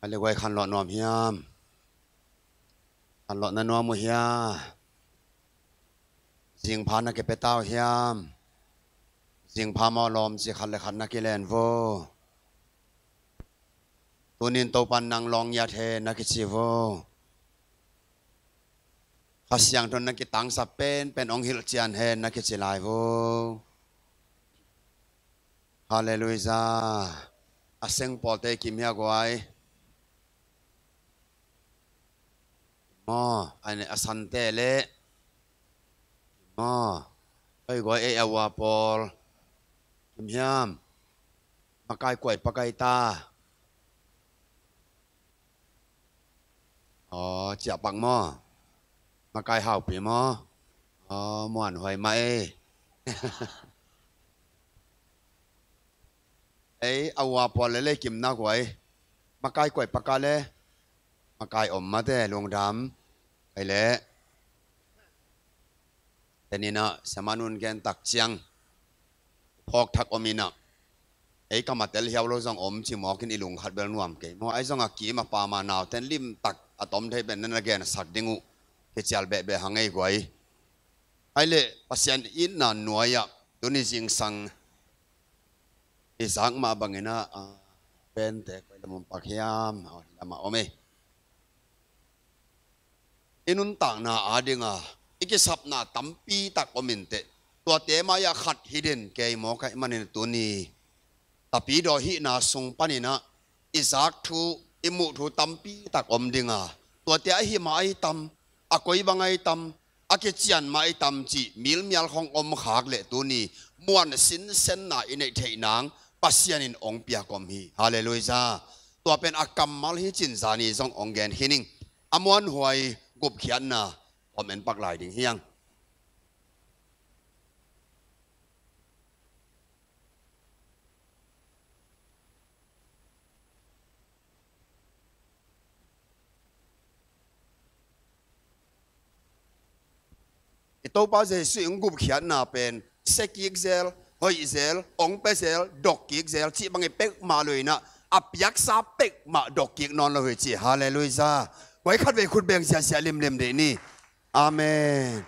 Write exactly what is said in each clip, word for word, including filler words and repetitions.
A le guai khanlawh nuam hiam? Khanlawh na nuam uh hia? Zingpha na kepia ta uh hiam? Zingpha maw lawm ci khat le khat na kilen vo. Tunin Topan nang lawng ngiat hen na kici vo. Kha Siangtho in na kitangsap penpen hong hilh cian hen na kici lai vo. Halleluiah. A seng pawlte kim hia guai? Maw, a ne a sante le maw, oi guai ei a ua pawl kim hiam? Makai kuai pakai ta. Aw, ciahpak maw? Makai haupi maw? Aw, muanhuai mah ei. Ei a ua pawl le le kim na guai. Makai kuai paka le makai om mate lungdam. Ei le teninah siamanun gen tak ciang phawk thak om inah ei kamatel hiau lo zong om ci mawkin i lungkhat bel nuam kei maw? Ai zong a kim a pama nauten limtak a tom thei pen na na gensak ding uh kicial behbeh hang ei guai. Ai le Pasian itna nuai-ah tuni zingsang i zak mah banginah a pente koi lam om pak hiam? Aw, lamah om ei. I nuntakna adinga i kisapna tampi tak om inteh, tuate mai-ah khat hi den kei maw kaih manin tuni tapidaw hihna sung paninah i zak thu i muh thu tampi tak om dinga, tuate ahi mah ahi tam, a koi bang ahi tam, a kician mah ahi tam cih milmial khong om khak leh tuni muan sinsenna i neih theih nang Pasian in ong piak om hi. Halleluiah. Tua pen a kammal hi cin zani zong ong gen khin ing. A muanhuai gupkhiatna om en pak lai ding hiang. I Topa Jesuh in gupkhiatna pen sia kik zel, hoih zel, ong pia zel, dok kik zel cih bang i pek mah lo inah a piaksa pek mah dok kik nawn lo hi ci. Halleluiah. Guai khat vei khut beng siasia limlim dih ni. Amen.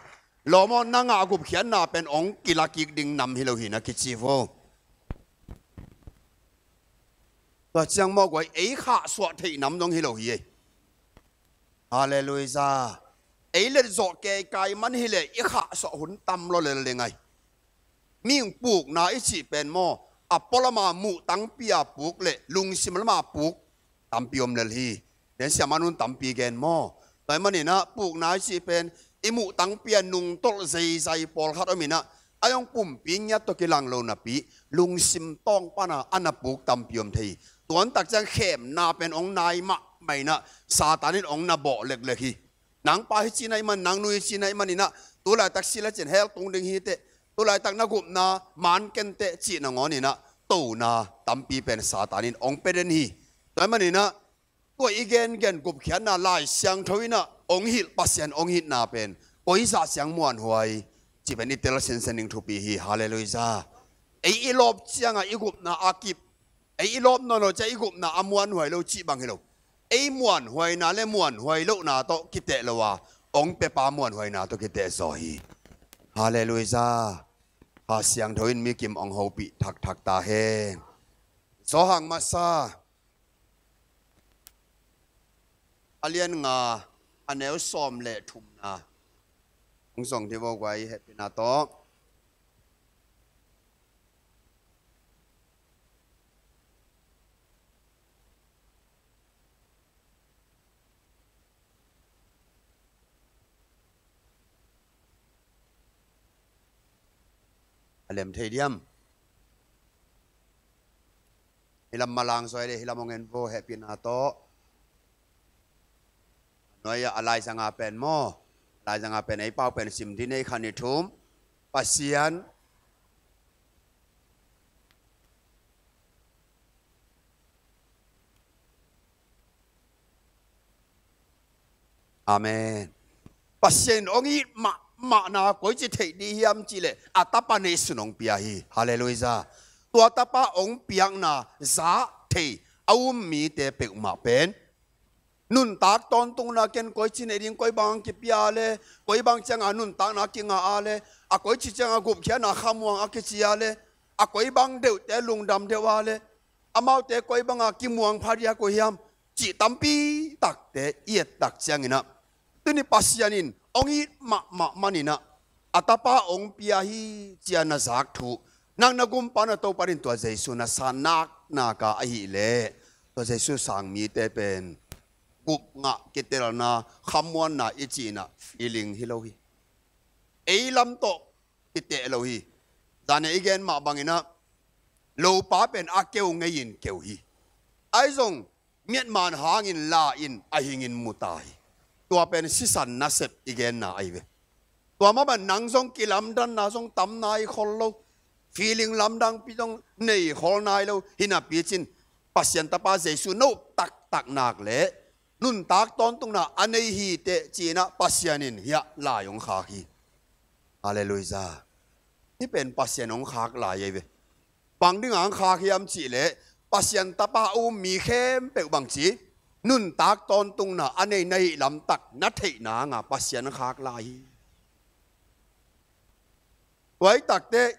Lawm aw, nang a gupkhiatna pen ong kila kik ding nam hi lo hi na kici vo. Tua ciang maw guai ei khahsuah theih nam zong hi lo hi ei. Halleluiah. Ei letzawh keikai man hileh i khahsuah hun tam lo lel ding ai. Mihing pukna i cih pen maw a pualama muh tangpi a puk le lungsim lama puk tampi om lel hi. Den siamanun tampi gen maw? Tua i maninah pukna i cih pen i muh tangpi a nungtolh zeizai pawlkhat om inah a zong pumpi ngiat tawh kilang lo napi lungsim tawng pana a na puk tampi om thei hi. Tuantak ciang khemna pen ong nai mahmah inah Satan in ong na bawh leklek hi. Nang pa hi cina i man, nang nu hi cina i maninah tulaitak sila cin hel tung ding hi teh, tulaitak na gupna man ken teh cih nangawn inah tona tampi pen Satan in ong pia den hi. Tua i maninah tua i gengen gupkhiatna Lai Siangtho inah ong hilh Pasian ong hilhna pen koi zah siang muanhuai cih pen i tel sinsen ding thupi hi. Halleluiah. Ei i lawp ciangah i gupna a kip, ei i lawp nawn lo ciah i gupna a muanhuai lo cih bang hi lo. Ei muanhuaina le muanhuai lohna tawh kiteh lo a ong piapa muanhuaina tawh kiteh zaw hi. Halleluiah. Kha Siangtho in mikim ong hopih thakthak ta hen. Zawhang masa a lian nga a neu sawm le thumna hong zong dih vo guai hehpihna tawh. A lem thei diam? Hi lam malang zoi le hi lam hong en vo hehpihna tawh. A nuai-ah a laizanga pen maw? A laizanga pen ei pau pen sim dih nei khan i thum. Pasian Amen. Pasian in ong it mahmahna koici theih dih hiam cihleh a tapa neihsun ong pia hi. Halleluiah. Tua tapa ong piakna zah thei a um mite peuhmah pen Nuntak tawntungna ken koici neih ding, koi bang kipia le, koi bang cianga nuntakna kinga a le, a koici cianga gupkhiatna khamuang a kici a le, a koi bang deuhte lungdam deuh a le, amaute koi banga kimuang pha diak uh hiam, cih tampi takte i et tak cianginah, tuni Pasian in hong it mahmah maninah, a tapa hong pia hi cia na zak thu, nang na gumpa na Topa in tua Jesu na san nak nak a ahih leh, tua Jesu sang mite pen gupngah, kitelna, khamuanna i cihnah feeling hi lo hi. Ei lam tawh kiteh lo hi. Zan a i gen mah banginah lopa pen a keu ngei-in keu hi. Ahi zong miatman hangin la in a hingin mu ta hi. Tua pen sisan nasep i genna ahi ve. Tua mah bang nang zong kilamdanna zong tam nai khol lo, feeling lamdangpi zong nei khol nai lo. Hinapi cin Pasian tapa Jesu na up taktak nak leh nuntak tawntungna a nei hi teh cinah Pasian in hiah lai hong khak hi. Halleluiah. Hih pen Pasian hong khak lai ahi ve. Bang dingah hong khak hiam cihleh, Pasian tapa a um mi khempeuh bangci nuntak tawntungna a nei na hih lamtak na theihna hanga Pasian khak lai hi. Tua i takteh,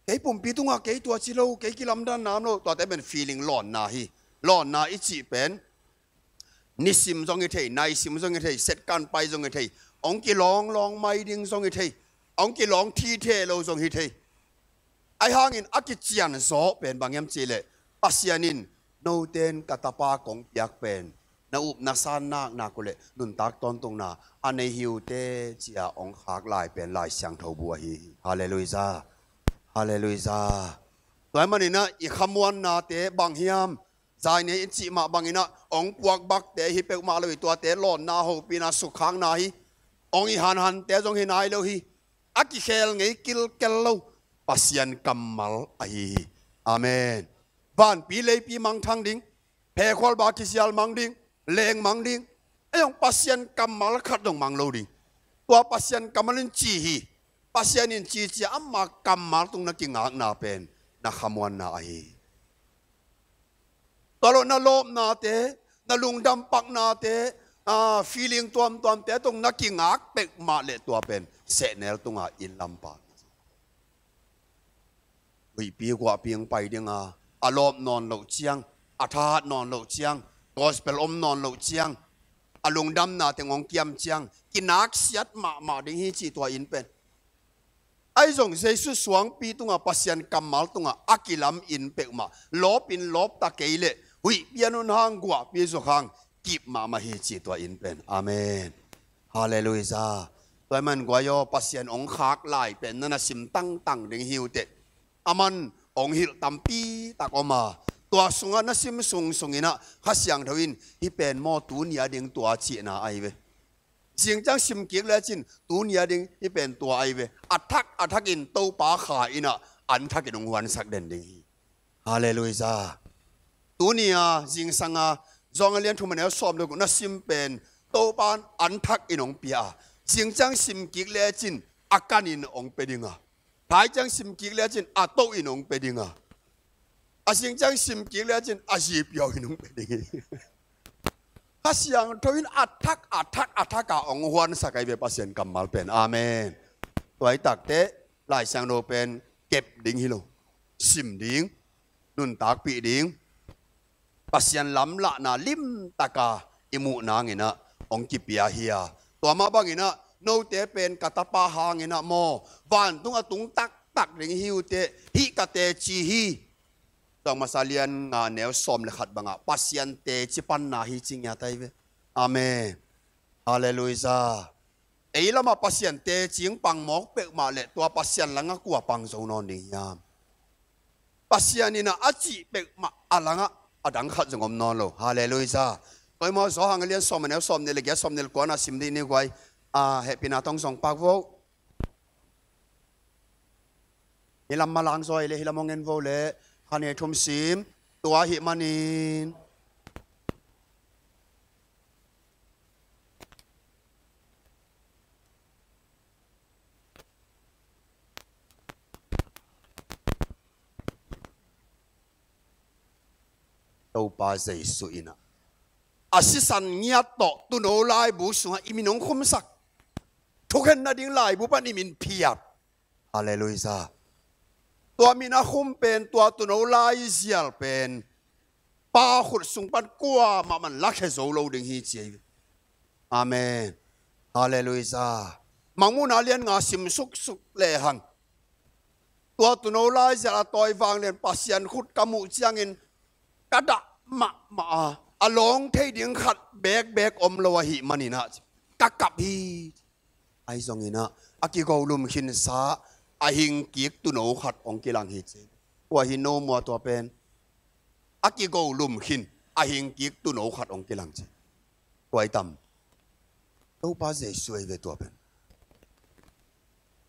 kei pumpi tungah kei tua ci lo, kei kilamdanna om lo, tuate pen feeling lawnna hi. Lawnna i cih pen nisim zong hi thei, naisim zong hi thei, setkan pai zong hi thei, hong kilawng lawng mai ding zong hi thei, hong kilawng thi thei lo zong hi thei. Ahi hangin a kician zawh pen bang hiam cihleh, Pasian in note in ka tapa kong piak pen na up na san nak nak uh leh nuntak tawntungna a nei hi uh teh cia hong khak lai pen Lai Siangtho bu ahi hi. Halleluiah. Halleluiah. Tua ahih maninah i khamuannate bang hiam, zai nei in cih mah banginah hong puakbakte hi peuhmah lo hi. Tuate lawnna, hopihna, sukkhakna hi. Hong i hanhante zong hi nai lo hi. A kikhel ngei kilkel lo Pasian kammal ahi hi. Amen. Vanpi leipi mangthang ding, phekhualba kisial mang ding, leng mang ding, ei hong Pasian kammal khat dong mang lo ding. Tua Pasian kammal in ci hi. Pasian in ci cia ama kammal tung na kingakna pen na khamuanna ahi hi. Tua lo na lawpnate, na lungdam paknate, a, feeling tuamtuamte tung na kingak peuhmah leh tua pen sehnel tunga inn lampa. Huihpi guahpi hong pai dinga, a lawp nawn loh ciang, a thahat nawn loh ciang, gospel om nawn loh ciang, a lungdamna teng hong kiam ciang, kinaksiat mahmah ding hi cih tua inn pen. Ahi zong Jesu suangpi tungah, Pasian kammal tungah a kilam inn peuhmah lawpin lawpta kei leh huihpi a nun hang, guahpi zuk hang kip mahmah hi cih tua inn pen. Amen. Halleluiah. Tua ahih man guai aw, Pasian hong khak lai pen na na sim tangtang ding hi uh teh. Aman hong hilh tampi tak om a, tua sungah na sim sungsunginah Kha Siangtho in hih pen maw tuni a ding tua cihna ahi ve. Zing ciang sim kik lecin tuni a ding hih pen tua ahi ve. A thak a thakin Topa Kha innah an thakin hong huansak den ding hi. Halleluiah. Tuni a zingsanga Johan a lian thum a neu sawm le guk na sim pen Topa in an thakin hong pia a, zing ciang sim kik lecin a kanin hong pia dinga, thai ciang sim kik lecin a tohin hong pia dinga, a zing ciang sim kik lecin a zipiau in hong pia ding hi. Kha Siangtho in a thak a thak a thak a hong huansak ahi ve Pasian kammal pen. Amen. Tua i takteh Lai Siangtho pen kep ding hi lo, sim ding, nuntakpih ding, Pasian lamlahna limtaka i muh nanginah hong kipia hi a, tua mah banginah note pen ka tapa hanginah maw vantung a tung taktak ding hi uh teh, hih ka teci hi. Tua masa lian nga neu sawm le khat bangah Pasian teci panna hi ci ngiat ahi ve. Amen. Halleluiah. Ei lamah Pasian teci hong pang mawk peuhmah leh tua Pasian langah kua pang zo nawn ding hiam? Pasian innah a cih peuhmah a langah a dang khat zong om nawn lo. Halleluiah. Tua i maw Johan a lian sawm a neu sawm nih le giat, sawm nih le kua na sim dih ni guai. A, hehpihna tawh zong pak vo. Hih lam malang zaw i le hih lam hong en vo le kha nih thum sim. Tua ahih manin Topa Jesu innah a sisan ngiat tawh tuuno laibu sungah i min hong khumsak. Thukhen nading laibu pan i min phiat. Halleluiah. Tua min a khum pen, tua tuuno laizial pen Pa khut sung pan kuamah man lakhia zo lo ding hi ci ei. Amen. Halleluiah. Mangmuhna lian nga sim suksuk lehang, tua tuuno laizial a tawi vang lian Pasian khut ka muh ciangin ka dah mahmah a, a lawng thei ding khat bekbek om lo ahih manin ah ka kap hi. Ahi zongin ah a kigo lum khinsa a hingkik tuuno khat hong kilang hi ci. Kua hi no mua tua pen? A kigo lum khin a hingkik tuuno khat hong kilang ci. Kua hi tam? Topa Jesu ei ve tua pen.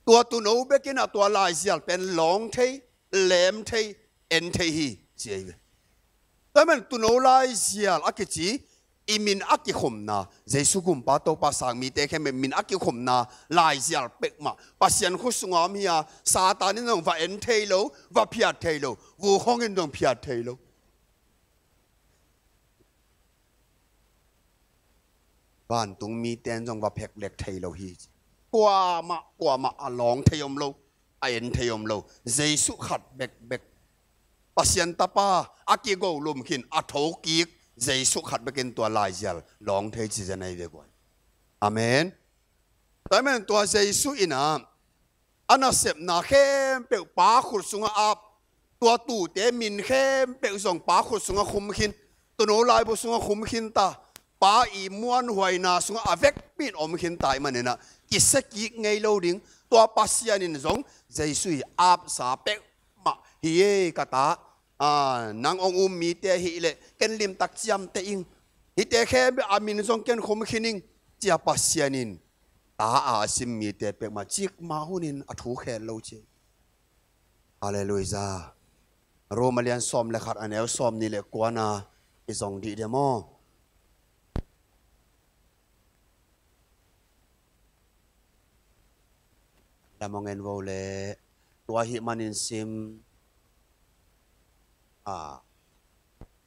Tua tuuno bekin ah tua laizial pen lawng thei, lem thei, en thei hi ci ei ve. Tua man tuuno laizial a kici i min a kikhumna, Jesu Kumpa Topa sang mite khempeuh min a kikhumna laizial peuhmah Pasian khut sungah om hi a, Satan in zong va en thei lo, va phiat thei lo, vukhong in zong phiat thei lo. Vantung mite in zong va pheklek thei lo hi ci. Kuamah, kuamah a lawng thei om lo, a en thei om lo. Jesu khat bekbek. Pasian Tapa a kigo lum khin a thokik Jesu khat bekin tua laizial lawng thei ci zen ahi ve guai. Amen. Tua man tua Jesu in ah a nasepna khempeuh Pa khut sungah ap, tua tuute min khempeuh zong Pa khut sungah khum khin, tuuno laibu sungah khum khin ta, Pa i muanhuaina sungah a vekpi in om khin ta ahih manin ah kisia kik ngei lo ding. Tua Pasian in zong Jesu i apsa peuhmah hi e ka ta, a, nang hong um mite ahih leh ken limtak ciamteh ing. Hihte khempeuh a min zong ken khum khin ing, ci a Pasian in ta a a sim mite peuhmah cikmah hunin a thu khel lo ci. Halleluiah. Roma lian sawm le khat a neu sawmnih le kuana i zong dih dia maw? Lam hong en vo le, tua ahih manin sim. Ah.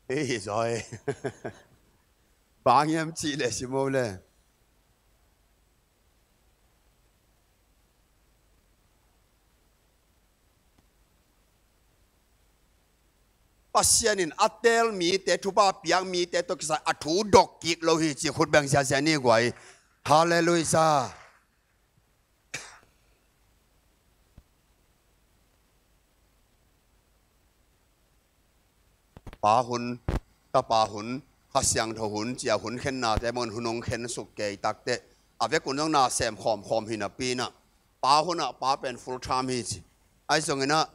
Ei, zoi. Bang hiam cih le sim vo le. Pasian in a teel mite, thupha piak mite tawh kisai a thu dok kik lo hi ci khut beng ziazia ni guai. Halleluiah. Pa hun, Tapa hun, Kha Siangtho hun, ci a hun khennate bangin hun hong khen suk kei takteh a vekun zong na sem khawmkhawm hi napi in ah, Pa hun ah Pa pen full time hi ci. Ahi zongin ah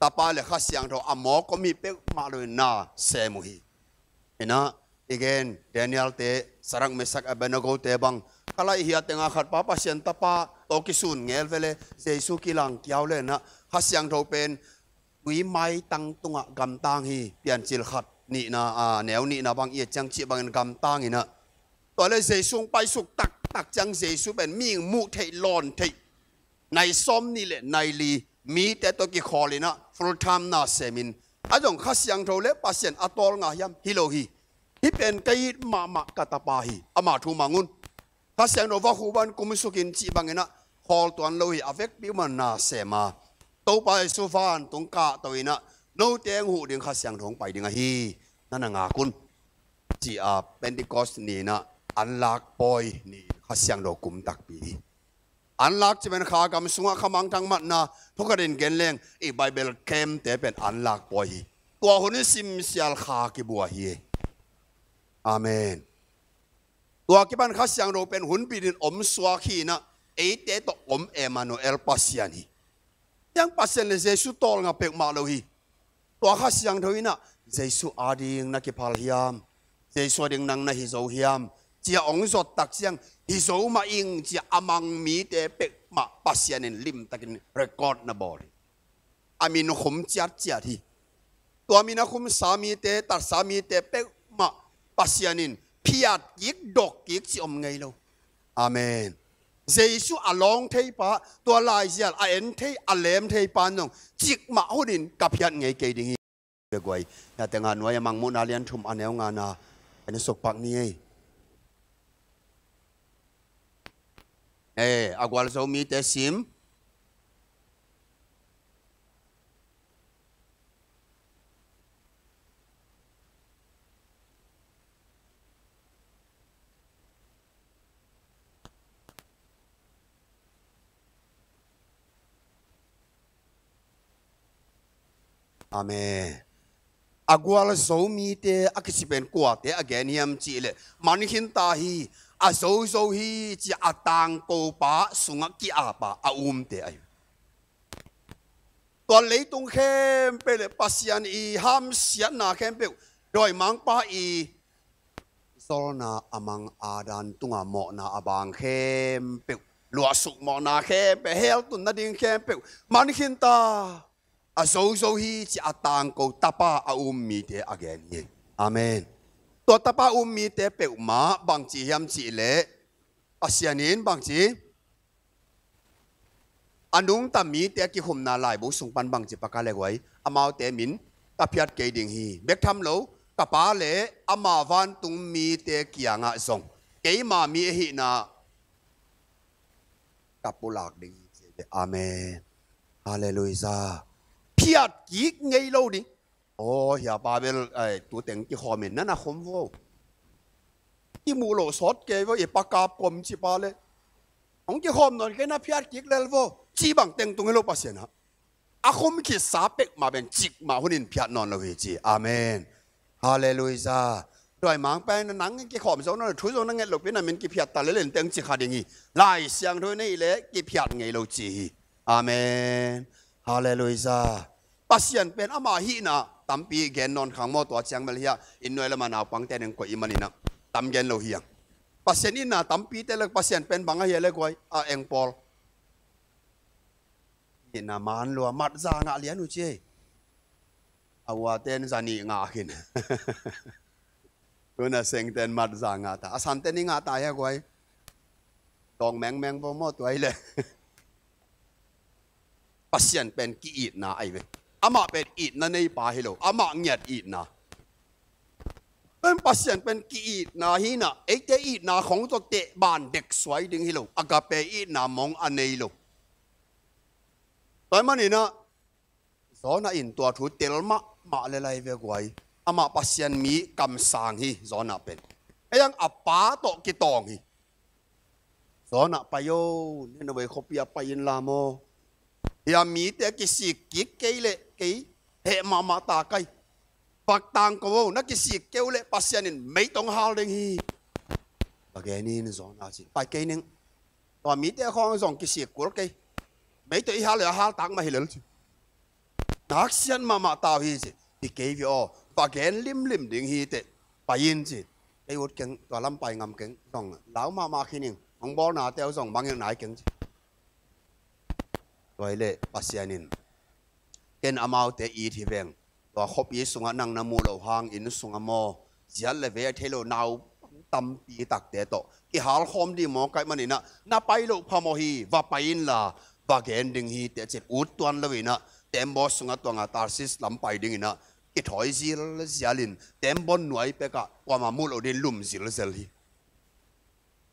Tapa le Kha Siangtho a mawk om hi peuhmah loin na sem uh hi. In ah, i gen, Daniel te, Sadrak, Mesak, Abednego te bang, ka laih hi a teng a khat pa Pasian Tapa tawh kisun ngel ve le, Jesu kilang kiau le in ah, Kha Siangtho pen tui maitang tungah gamtang hi, Piancil khat nihna, a, neu nihna bang i et ciang cih bangin gamtang in ah. Tua le Jesu hong paisuk taktak ciang Jesu pen mihing muh theih lawn theih nai sawmnih le nai li mite tawh kikhawl in ah full time na semin, a zong Kha Siangtho le Pasian a tawlnga hiam? Hi lo hi. Hih pen ka it mahmah ka Tapa hi, ama thu mang un. Kha Siangtho va hu bang kum sukin cih bangin ah khawl tuan lo hi, a vekpi man na sem a. Topa Jesu vantung kahto in ah note hong huh ding Kha Siangtho hong pai ding ahi, na na ngak un, ci a Pentecost ni in ah anlak pawi ni in Kha Siangtho kum takpi hi. Anlak cih pen kha gam sungah kha mangthang matna thukhatin gen leng i Bible camp te pen anlak pawi hi. Tua hun in simsial kha kibua hi. Amen. Tua kipan Kha Siangtho pen hun bitin om suak hi in ah eite tawh om Emmanuel Pasian hi. Hiang Pasian le Jesu tawlnga peuhmah lo hi. Tua Kha Siangtho in ah Jesu ading na kiphal hiam? Jesu ading nang na hi zo hiam? Ci a hong zot tak ciang hi zo mah ing ci a a mang mite peuhmah Pasian in limtakin record na bawl hi. A min khum ciatciat hi. Tua min a khumsa mite, tatsa mite peuhmah Pasian in phiat kik, dok kik cih om ngei lo. Amen. Jesu a lawng thei pa, tua laizial a en thei, a lem thei pa in zong cikmah hunin ka phiat ngei kei ding hi. Bia guai. Hia tengah nuai a Mangmuhna lian thum a neu ngana en suk pak ni ei. Eh, a gualzo mite sim. Amen. A gualzo mite a kici pen kuate a gen hiam cihleh, man khin ta hi, a zozo hi ci a tangkopa sungah ki-apa a umte ahi. Tua leitung khempeuh le Pasian i hamsiatna khempeuh, dawimangpa i zolna a mang a dan tunga mawhna a bang khempeuh, luahsuk mawhna khempeuh, hell tun nading khempeuh man khin ta. A zozo hi ci a tangko tapa a um mite a gen hi. Amen. Tua tapa a um mite peuhmah bangci hiam cihleh, Pasian in bangci, a nungta mite a kikhumna laibu sung pan bangci paka le guai, amaute min ka phiat kei ding hi. Bek tham lo, ka Pa le ama vantung mite kiangah zong keima mi ahihna ka pulak ding hi, ci ve. Amen. Halleluiah. Phiat kik ngei lo ding. Aw, hia pa bel, ai, tu teng kikhawm in na na khum vo. Kimuh loh sawt kei vo, i pakap kom ci pa le. Hong kikhawm nawn kei na phiat kik lel vo. Ci bang teng tung hi lo Pasian ah. A khum khitsa pek mah pen cik mah hunin phiat nawn lo hi ci. Amen. Halleluiah. Dawimangpa in nang kikhawm zo nawn lo, thu zo na nget lo pi na min kiphiat ta lel in teng ci kha ding hi. Lai Siangtho in ahih leh kiphiat ngei lo ci hi. Amen. Halleluiah. Pasian pen ama hihna tampi gen nawn khang maw, tua ciang bel hia, inn nuai lama naupangte ning koih i maninah tam gen lo hiang. Pasian itna tampite le Pasian pen bang ahi a le guai, a eng pawl. Itna man lua, mat za ngah lian uh ci ei. A uaten za nih ngah khin. Tuna sengten mat za ngah ta. A santen i ngah ta hia guai. Dawng mengmeng vo maw tua hi le. Pasian pen ki-itna ahi ve. Amah pen itna neipa hi lo. Amah ngiat itna. Pen Pasian pen ki-itna hi na. Eite itna khong tawh teh ban dek suai ding hi lo. Agape itna mong a nei lo. Tua hi maninah Jonah in tua thu tel mahmah le lai ve guai. Amah Pasian mi kamsang hi Jonah pen. Ei ang a pa tawh kitawng hi. Jonah pai o, Nineveh khuapi ah pai inla maw. Hia mite kisik kik kei leh kei heh mahmah ta kai. Vak tangko o, na kisik kei uh leh Pasian in meitong hal ding hi. Vak gen in Jonah ci. Pai kei ning. Tua mite khawng zong kisik kul kei. Meitong i hal leh a hal tak mah hi lel ci. Naksiat mahmah ta uh hi ci. Hi kei ve aw. Vak gen limlim ding hi teh. Pai in ci. Kei ut keng, tua lam pai ngam keng. Zong lau mahmah khin ing. Hong bawlnate uh zong bang ing nai keng ci. Tua hi leh Pasian in ken amaute it hi veng. Tua khuapi sungah nang na muh loh hang inn sungah maw, ziat le ve a thei lo naupang tampi takte tawh kihal khawm ding maw kai maninah, na pai loh phamawh hi, va pai inla, va gen ding hi teh cin ut tuan loinah tembaw sungah tuangah Tarsis lam pai dinginah kithawi zilzialin tembaw nuai pekah kuamah muh loh ding lum zilzel hi.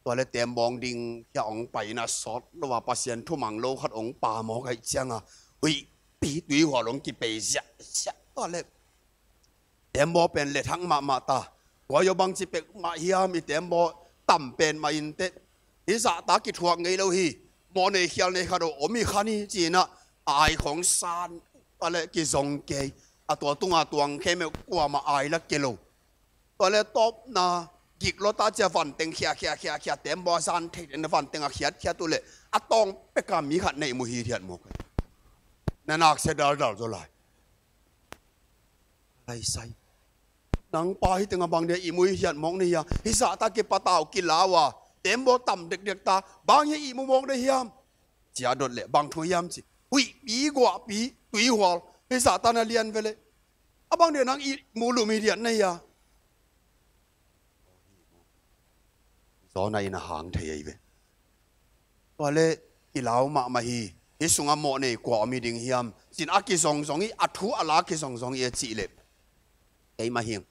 Tua le tembawng ding hia hong pai inah sawt lo a Pasian thumang lo khat hong pa maw kaih cianga huihpi tuihual hong kipei ziahziah. Tua le tembaw pen lethak mahmah ta. Kua yo bangci pek mah hiam i tembaw tam pen mah inteh. Hih zahta kithuak ngei lo hi. Mawh nei khial nei khat aw om hi khan hi ci-inah a ai khong san. Tua le kizong kei a tua tunga tuang khemeuh kuamah ai la kei lo. Tua le tawpna gik lawta cia vanteng khia khia khia khia tembaw a zan thei na vanteng a khiat khiat uh leh a tawng peka mi khat na ihmu hithiat mawk. Na naksia daldal zaw lai. Laisai. Nang pa hi tengah bang dia ihmu hithiat mawk na hia? Hih zahta kipatau kilau a tembaw tam dekdek ta bang hia ihmu mawk na hiam? Cia dot leh bang thu hiam ci. Huihpi guahpi tuihual hih zahta na lian ve leh a bang dia nang ihmu lum hithiat na hia? Jonah in a hang thei ahi ve. Tua le kilau mahmah hi. Hih sungah mawh nei kua om hi ding hiam? Cin a kizongzong hi, a thu a la kizongzong hi a cih leh keimah hing,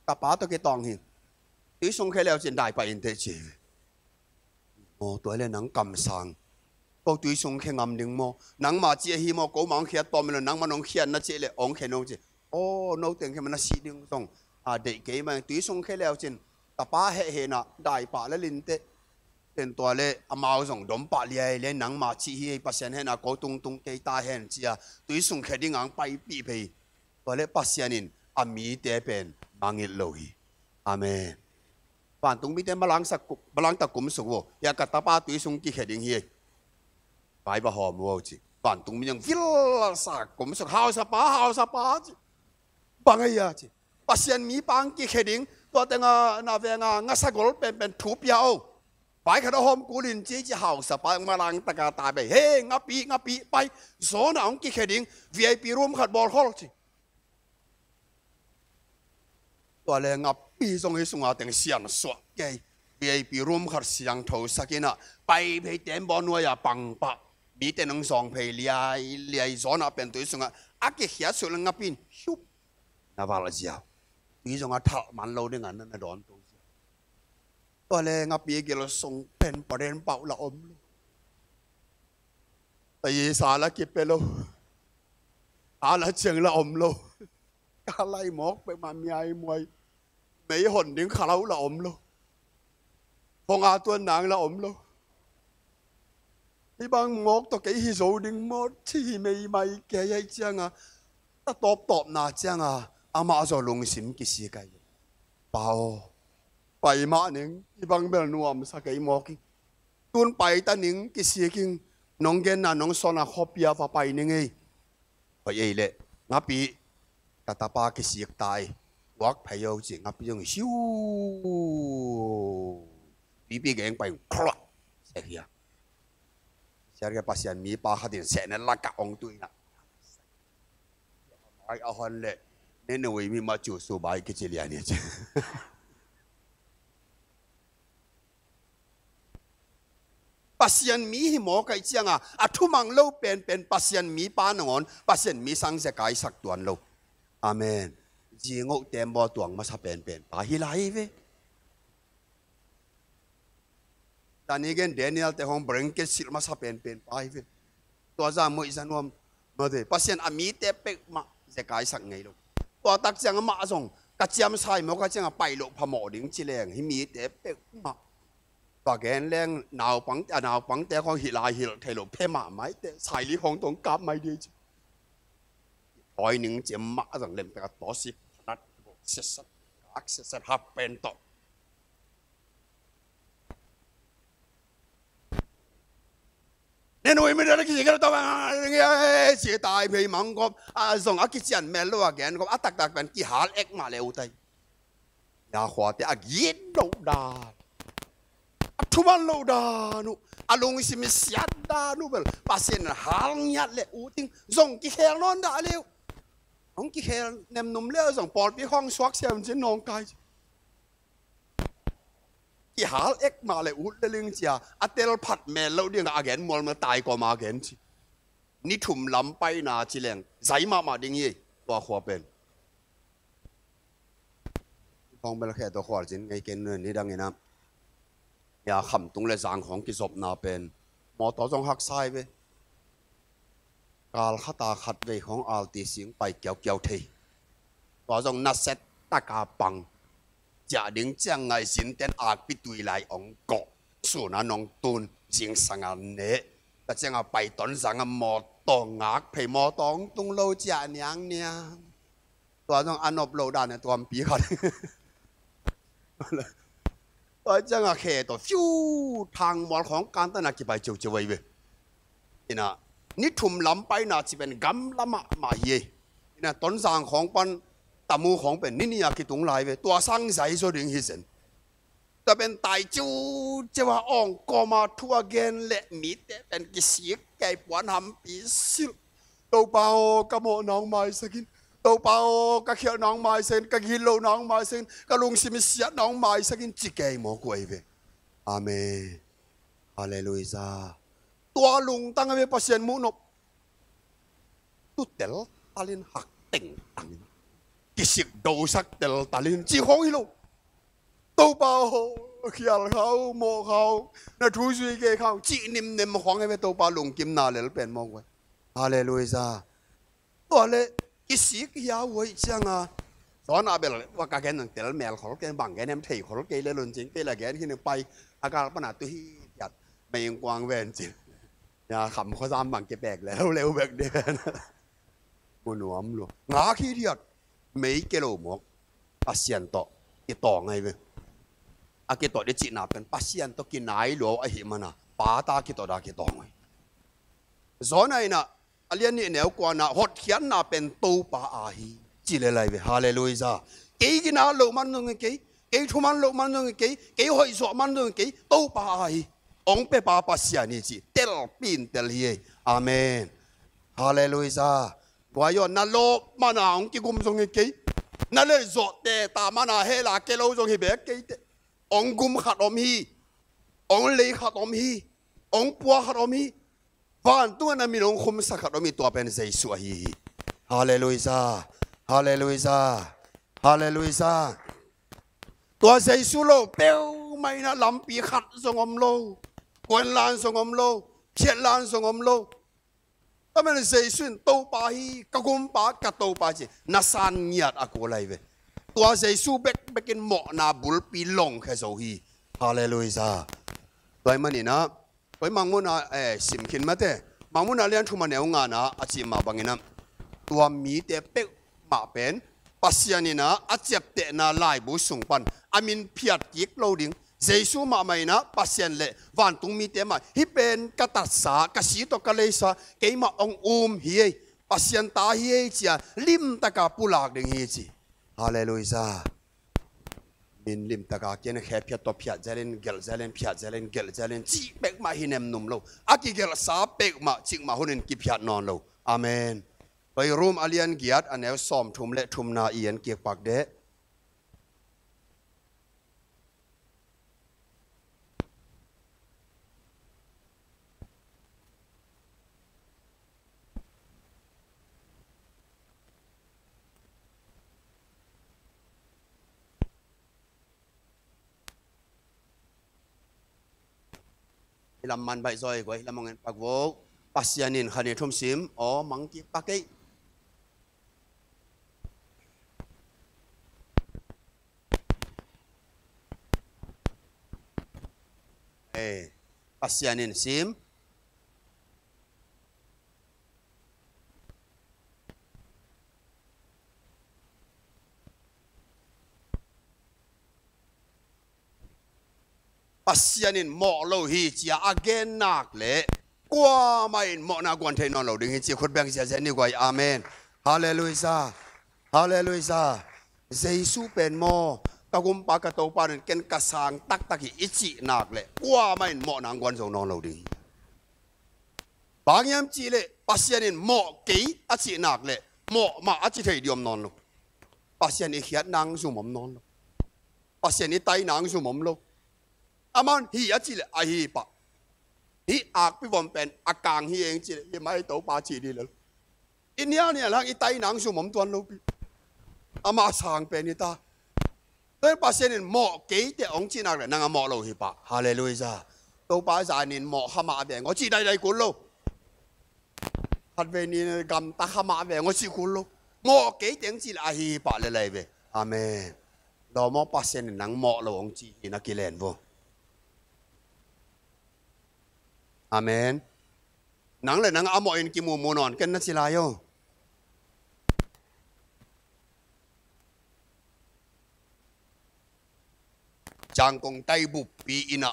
ka pa tawh kitawng hing. Tui sung khia leu cin dai pah inteh ci hi ve. Aw, tua le nang kamsang. Ko tui sung khia ngam ding maw? Nangma ci ahi maw? Ko ma hong khiat tawm lo, nangma nong khiat na ci le hong khia no ci. Aw, no teng khia ma na sih ding zong a deih kei ma, tui sung khia leu cin tapa heh hena daipah le linte. Ten tua le amau zong dompah liai le nangma ci hi, Pasian hena ko tungtung kei ta hen cia tui sung khia ding ang paipih phei. Tua le Pasian in a mite pen mangngilh lo hi. Amen. Vantung mite malangsak kum, malangtak kum suk vo. Ya ka tapa tui sung kikhia ding hi. Vai va hawm vo ci. Vantung mi zong vilsak kum suk, hausapa, hausapa ci. Bang a ya ci. Pasian mi pang kikhia ding. Tua tenga na venga ngasa gol penpen thu pia o. Vai khat a hawm kulin ci ci hausapa malangtaka ta bei. He, ngapi, ngapi, pai. Zona hong kikhia ding. V I P room khat bawl khol ci. Tua le ngapi zong hi sunga teng sian suah kei. V I P room khat siangtho sakinah pai phei tembaw nuai-a pangpah. Mite nong zawng phei liai liai zawnah pen tui sungah a kikhiat suk le ngapi in hiup na val a ziau. Tui zong a thalh man lo dingah na na dawn to ziau. Tua le ngapi gil sung pen paden pauh la om lo. Taisa la kipia lo. A la ciang la om lo. Ka lai mawk pek ma miai muai. Mei hon ding khalau la om lo. Hong a tuan nang la om lo. Hi bang mawk tawh kei hi zo ding maw ci hi mei mai kei ai cianga. Ta tawptawpna cianga amah zaw lungsim kisik ai. Pa aw, pai mah ning, hi bang bel nuamsa kei mawk hi. Tun pai ta ning kisik ing, nong genna nong sawna khuapia va pai ning ei. Hoih ei leh, ngapi, ka tapa kisik ta ei. Tuak phei o ci, ngapi zong siu. Pipi geng pai, khlak. Sek hia. Siar ke Pasian mi pa khatin sehna lakah ong tuina. Mai a hon leh, ne nui mi ma cu su bai kici lian hi ci. Pasian mi hi mawk ai cianga a thumang lo penpen Pasian mi pa nangawn Pasian mi sang Zekai sak tuan lo. Amen. Zingoh tembaw tuang masa penpen pa hi lai ve. Tani gen Daniel te hong blanket silh masa penpen pa hi ve. Tua za muih za nuam mate Pasian a mite pek mah Zekai sak ngei lo. Tua tak ciang amah zong ka ciam sai mawk a cianga pai loh phamawh ding ci leng hi mite pek mah. Tua gen leng naupang, a naupangte khong hilh lai hilh thei lo phe mahmai te saili khong tong kap mai dei ci. Tawi ning ciam mah a zang lem pek a tawsi phanat sesat kak sesat hap pen tawh. Nen ui mi dana kisi kena tawh bang si tai phei mangkop a zong a kician mel lo a gen kop a taktak pen kihal ek mah le utai. Ya khuate a git loh dan, a thuman loh dan uh, a lungsim siat dan uh bel Pasian hal ngiat le uh ting zong kikhel nawn dah le uh. Hong kikhel nemnum le uh zong pawlpi khong suak siam cin nawngkai. Kihal ek mah le ut le ling cia a tel phat mel loh dingah a gen mualmual tai kawma a gen ci. Ni thum lam paina ci leng zai mahmah ding hi tua khua pen. Khong bel khe tua khual cin ngei ken ni dangin ah ya khamtung le zang khong kizopna pen mawtaw zong haksa hi ve. Kal khata khat vei khong alti sing pai kiaukiau thei. Tua zong naset taka pang. Ciah ding ciang ngaihsin ten akpi tui lai ong kawh. Suna nong tun zingsanga neh. Tua cianga pai ton zanga mawtaw ngak phei mawtaw ong tung lo ciah niangniang. Tua zong a nop lo dan a tuampi khat. Tua cianga khe tawh fiu thang mual khawng kantana kipai ciuciu ahi ve. Ina ni thum lam paina ci pen gamla mahmah hi ei. Ina Tonzang khawng pan Tamu khawng pen ni nia kitung lai ve. Tua sang zai zaw ding hi zen. Tua pen tai ciuciu a awng kawma thu a gen le mite pen kisik kei puan hampi silh. Topa aw, ka mawhna hong maisakin. Topa aw, ka khialhna hong maisakin, ka gitlohna hong maisakin, ka lungsim siatna hong maisakin ci kei mawk uh ahi ve. Amen. Halleluiah. Tua lungtang a ve Pasian muhnop. Tu teltalin hak tengtangin kisik dosak teltalin ci khawng hi lo. Topa aw, khial kha uh, mawh kha uh, na thu zui kei kha uh, cih nimnem khawng hi ve, Topa lungkimna lel pen mawk uh hi. Halleluiah. Tua leh kisik hia uh ahih ciangin, John a bel va ka gen nang tel mel khol kei, bang gen hiam thei khol kei lel un cin, kei la gen khin pai, a gal pana tu hi kiat, mei ing kuang ven cin. Ya, kham khuazam bang kipek leuleu bek ding. Mu nuam lua. Ngak hi diak, mei kia lo mawk. Pasian tawh kitawng ahi ve. A kitawh ding cihna pen Pasian tawh kinai lua ahih manin, Pa ta kitawh a kitawng ahi. John a in ah, a lian nih neu kuana, hotkhiatna pen Topa a hi, ci lel ahi ve. Halleluiah. Kei gina loh man zong hi kei, kei thuman loh man zong hi kei, kei hoih zawh man zong hi kei, Topa a hi. Hong pia pa Pasian hi cih telpin tel hi. Amen. Halleluiah. Guai aw, na lawp mana hong kigum zong hi kei, na lei zawh teta mana hell a kia lo zong hi bek kei teh. Hong gum khat om hi. Hong lei khat om hi. Hong pua khat om hi. Vantung ah na min hong khumsak khat om hi, tua pen Jesu ahi hi. Halleluiah. Halleluiah. Halleluiah. Tua Jesu lo peuhmah in ah lampi khat zong om lo. Kuanlan zong om lo. Phiatlan zong om lo. Tua manin Jesu in Topa hi, ka gumpa, ka Topa ci, na san ngiat a kul ahi ve. Tua Jesu bekbek in mawhna bulpi longkhia zo hi. Halleluiah. Tua ahih manin ah, tua i Mangmuhna, eh, sim khin mate. Mangmuhna lian thum a neu ngana a cih mah bangin ah, tua mite peuhmah pen Pasian in ah a ciaptehna laibu sung pan a min phiat kik lo ding. Jesu mahmah in ah Pasian le vantung mite mah, hih pen ka tatsa, ka si tawh ka leisa, keimah hong um hi ei, Pasian ta hi ei ci-a limtaka pulak ding hi ci. Halleluiah. Min limtaka kia in ah, khe phiat tawh phiat zelin, gelh zelin, phiat zelin, gelh zelin, cih peuhmah hi nemnum lo. A kigelhsa peuhmah cikmah hunin kiphiat nawn lo. Amen. Tua i Rom a lian giat a neu sawmthum le thumna i en kik pak deh. Hih lam man baih zaw ei guai, hih lam hong en pak vo. Pasian in khan i thum sim, aw, mang kik pak ei. Eh, Pasian in sim. Pasian in mawh lo hi ci-a a gen nak leh kuamah in mawhna guan thei nawn lo ding hi ci, khut beng ziahziah ni guai. Amen. Halleluiah. Halleluiah. Jesu pen maw, ka gumpa, ka Topa in ken ka sang taktak hi i cih nak leh kuamah in mawhna guan zo nawn lo ding hi. Bang hiam cih leh Pasian in mawh kei a cih nak leh mawh mah a ci thei ding om nawn lo. Pasian i khiat nang zum om nawn lo. Pasian i tai nang zum om lo. Aman hi a cih leh a hi pah. Hih akpi vom pen a kang hi eng cih leh hi mai, Topa ci ding lel. I nialnial hang i tai nang zum om tuan lo pi. Amah sang pen hi ta. Tua Pasian in mawh kei teh hong cih nak leh nang a mawh lo hi pah. Halleluiah. Topa, zanin mawh kha mah ve ngaw cih daidai kul lo. Khatvei ni gamta kha mah ve ngaw cih kul lo. Mawh kei teh hong cih leh a hi pah lel ahi ve. Amen. Lawm aw, Pasian in nang mawh lo hong cih hi na kilen vo. Amen. Nang le nang a mawh in kimumu nawn ken na ci lai aw. Ciangkong tai buppi in ah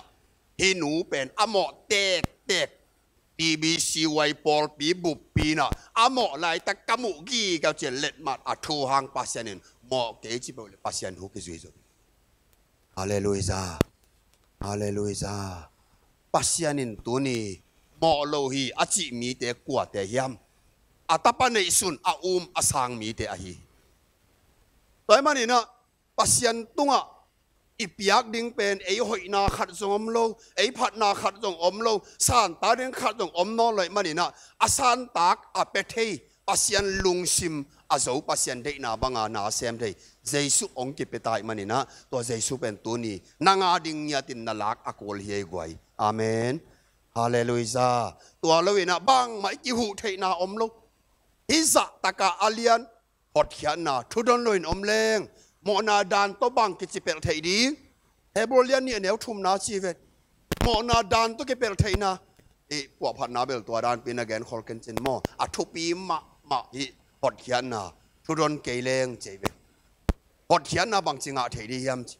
hih nu pen a mawh tektek, T B C Y pawlpi buppi in ah a mawh laitak ka muh gige uh ci-a letmat a thu hang Pasian in mawh kei ci peuh leh Pasian thu kizui zo. Halleluiah. Halleluiah. Pasian in tuni mawh lo hi a cih mite kuate hiam? A tapa neihsun a um a sang mite ahi. Tua ahih manin ah Pasian tungah i piak ding pen ei hoihna khat zong om lo, ei phatna khat zong om lo, santa ding khat zong om nawn lo ahih manin ah a santak a pia thei Pasian lungsim a zo Pasian deihna banga na sem thei Jesu hong kipia ta ahih manin ah, tua Jesu pen tuni nang a ding ngiatin na lak a kul hi ei guai. Amen. Halleluiah. Tua lo-in ah bangmah i kihuh theihna om lo. Hih zahtak a a lian hotkhiatna thudon loin om leng, mawhna dan tawh bang kicipelh theih ding? Hebrew lian nih a neu thumna ci ve. Mawhna dan tawh kipelh theihna. I puahphatna bel tua danpi na genkhol kencin maw? A thupi mahmah hih hotkhiatna thudon kei leng ci ve. Hotkhiatna bangci ngah thei ding hiam ci.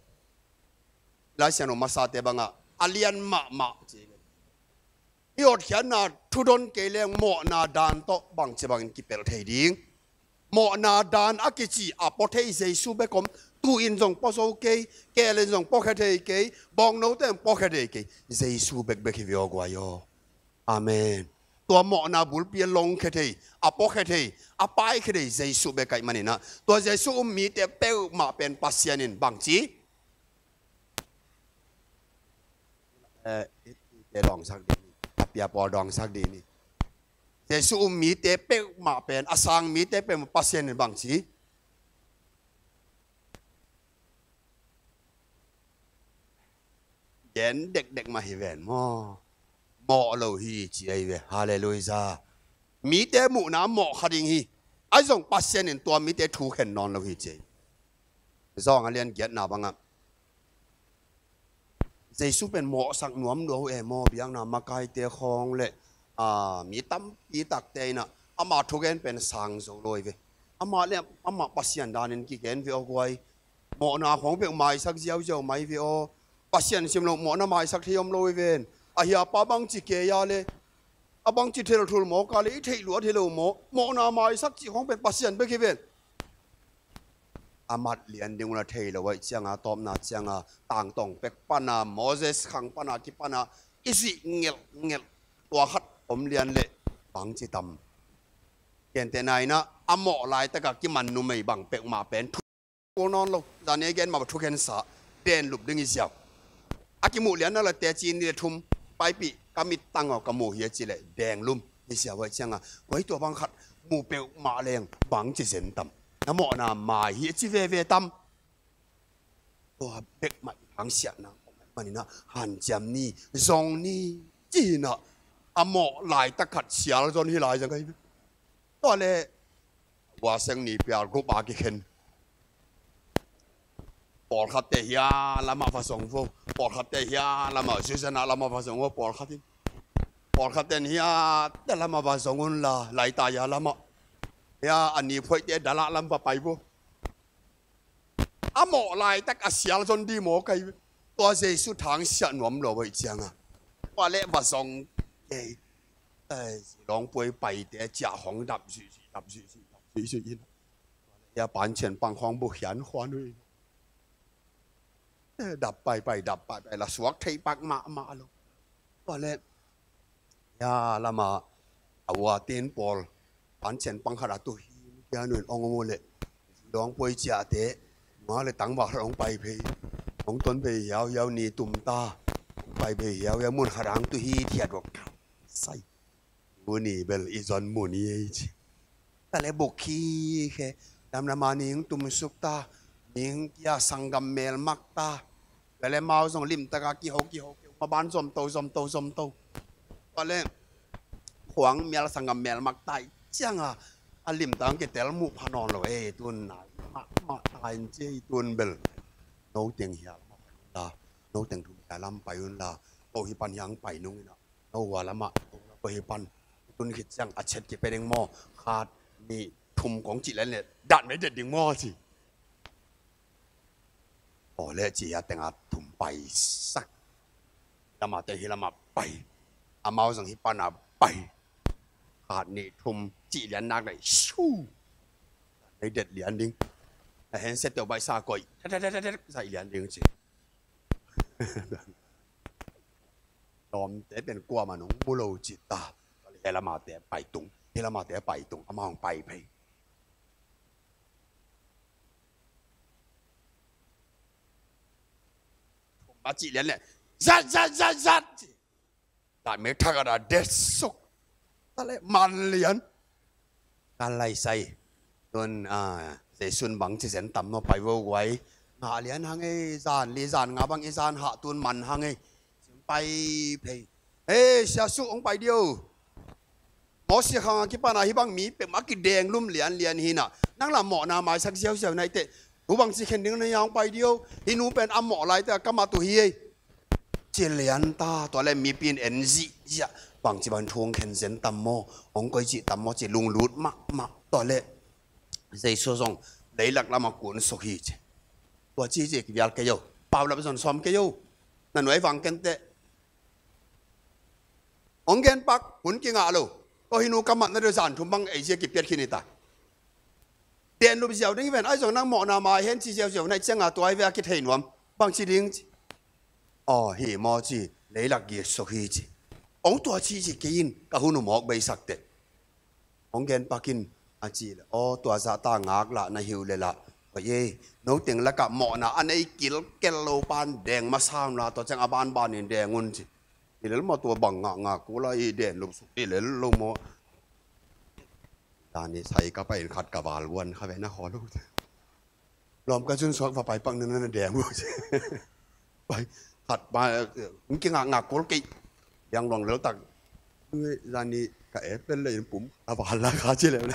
Lai Siangtho masate bangah a lian mahmah ci ve. I hotkhiatna thudon kei leng mawhna dan tawh bangci bangin kipelh thei ding? Mawhna dan a kici a pua thei Jesu bek om. Tu-in zong pua zo kei, keel in zong puakhia thei kei, bawngnote in puakhia thei kei. Jesu bekbek hi ve aw guai aw. Amen. Tua mawhna bulpi a longkhia thei, a puakhia thei, a paikhia thei Jesu bek ahih manin ah, tua Jesu um mite peuhmah pen Pasian in bangci, eh, i, i te dawngsak ding ni, a pia pawl dawngsak ding ni. Jesu um mite peuhmah pen, a sang mite peuhmah Pasian in bangci, gen dekdek mah hi ven maw? Mawh lo hi ci ahi ve. Halleluiah. Mite muhna mawh kha ding hi. Ahi zong Pasian in tua mite thu khen nawn lo hi ci ahi. Zawng a lian giatna bangah Jesu pen mawhsak nuam lua uh e maw, biakna makaite khawng le, a, mi tampi takte in ah ama thugen pen sang zo lo hi ve. Amah le amah Pasian danin kigen ve aw guai. Mawhna khawng peuh maisak ziauziau mai ve aw. Pasian sim lo mawhna maisak thei om lo hi ven. A hia pa bangci kei a le, a bangci thelthul mawk a le, i theih luat hi lo maw? Mawhna maisak cih khawng pen Pasian bek hi ven. A mat lian ding un a thei lo ahih cianga, tawpna cianga, tangtawng pek pana, Moses khang pana kipana i zuih ngelhngelh tua khat om lian leh bangci tam. Gentehna in ah, a mawh laitaka kiman numei bang peuhmah pen thu kul nawn lo. Zan ei gen mah thu khensa, den lup ding i ziau. A kimuh lian na la teci ni le thum, paipih ka mittang aw ka mu hi a ci leh denglum hi ziau ahih cianga, koi tua bang khat mu peuhmah leng bangci zen tam. Na mawhna mai hi a ci veve tam. Tua bekmah i hangsiahna om ahih manin ah hanciam ni, zong ni ci-in ah, a mawh laitak khat sialzon hi lai zang ahi. Tua leh Ua seng ni pial group a kikhen. Pawlkhatte hia lamah va zong vo. Pawlkhatte hia lamah, Susan a lamah va zong vo, pawlkhat in. Pawlkhatte in hia te lamah va zong unla, laita hia lamah. Hia a ni phoihte dalah lam va pai vo. A mawh laitak a sialzon di maw kai. Tua Jesu thangsiah nuam lo ahih cianga. Tua leh va zong kei. Ai, Lawngpuai paite ciah khawng dap zuihzuih, dap zuihzuih, dap zuihzuih in. Hia pancian pang khawng bu khian khuan uh in. Eh, dap paipai, dap paipai, la suak thei pak mahmah lo. Tua leh hia lama a ua tin pawl pancian pang khat a tuhi kia nuin ong ong uh leh Lawngpuai ciahte nua le tangval khat ong pai phei, ong ton phei hiauhiau ni tum ta, ong pai phei hiauhiau mun khat ang tuhi thiat uh. Sai. Tuni bel i zon mun hi ei ci. Tua leh buk khikhe, damdama ning tumsuk ta, ning kia sanggam melmak ta. Tua leh amau zong limtaka kiho kiho kiho, maban zomto zomto zomto. Tua leh khuang mial sanggam melmak ta ahih cianga, a limtak kitel muh pha nawn lo ei tun nai. Mahmah ta in ci ei tun bel. No teng hia lam pai unla, no teng thum hia lam pai unla, ko hi pan hiang pai nung ina. No hua lamah, ko hi pan tun khit ciang a chet kipia ding maw? Khat, nih, thum kong cih leh leh dat mei det ding maw ci. Aw leh ci a tenga thum pai sak. Lamah te hi lamah pai. Amau zong hi pana pai. Khat nih thum cih lian nak leh shu. Dat mei det lian ding. A hen set teuh baihsa koih. Tet tet tet tet zaih lian ding ci. Lawmte pen kuamah nong mu lo ci ta. Hi lamate pai tung, hi lamate pai tung, amah hong pai phei. Thum a cih lian leh zat zat zat zat ci. Tat mei thak a da det suk. Tua leh man lian. Kan lai sai. Tun, ah, Jesu'n bangci zen tam maw, pai vo guai. Ngah lian hang ei, zan li zan nga bang i zan hah tun man hang ei. Pai phei. Ei, Sia Su, hong pai dio. Mawsia khang a kipan a hih bang mi peuhmah kidenglum lianlian hi na. Nang la mawhna maisak ziauziau na hi teh. Thu bangci khen ding na hiam, hong pai dio. Hih nu pen a mawh lai teh a ka mat uh hi ei. Ci lian ta, tua leh mipi in en zihziah. Bangci bang thu hong khen zen tam maw, hong koih cih tam maw ci lunglut mahmah. Tua leh Jesu zong leilak lamah kunsuk hi ci. Tua ci ci kivial kei o. Paulap zon sawm kei o. Na nuai vang ken teh. Hong gen pak, hun kingah lo. Tua hih nu ka matna deuh zan thum bang ei zia kipiat khin hi ta. Denlup ziau ding hi ven, ahi zong nang mawhna mai hen ci ziauziau na hih ciangah tua hi ve a kithei nuam. Bangci ding ci. Aw, hi maw ci, leilak gitsuk hi ci. Hong tua ci ci kei in, ka hun uh mawk beisak teh. Hong gen pak in a cih leh, aw, tua zah ta ngak lah na hi uh leh lah. Hoih ei, no teng lakah mawhna a nei kilkel lo pan deng masa un la, tua ciang a banban in deng un ci. Hi lel maw, tua bang ngah ngak uh la, i denlup suk hi lel lo maw. Zan ni sai ka pai in khat ka val guan kha ve na khaw lo. Lawm ka cun suak va pai pak na na deng uh. Pai, khat ba, eh, hong kingah ngah kul kei. Yang luang lel tak. Zan ni ka et pel le in pum a val la kha ci lel.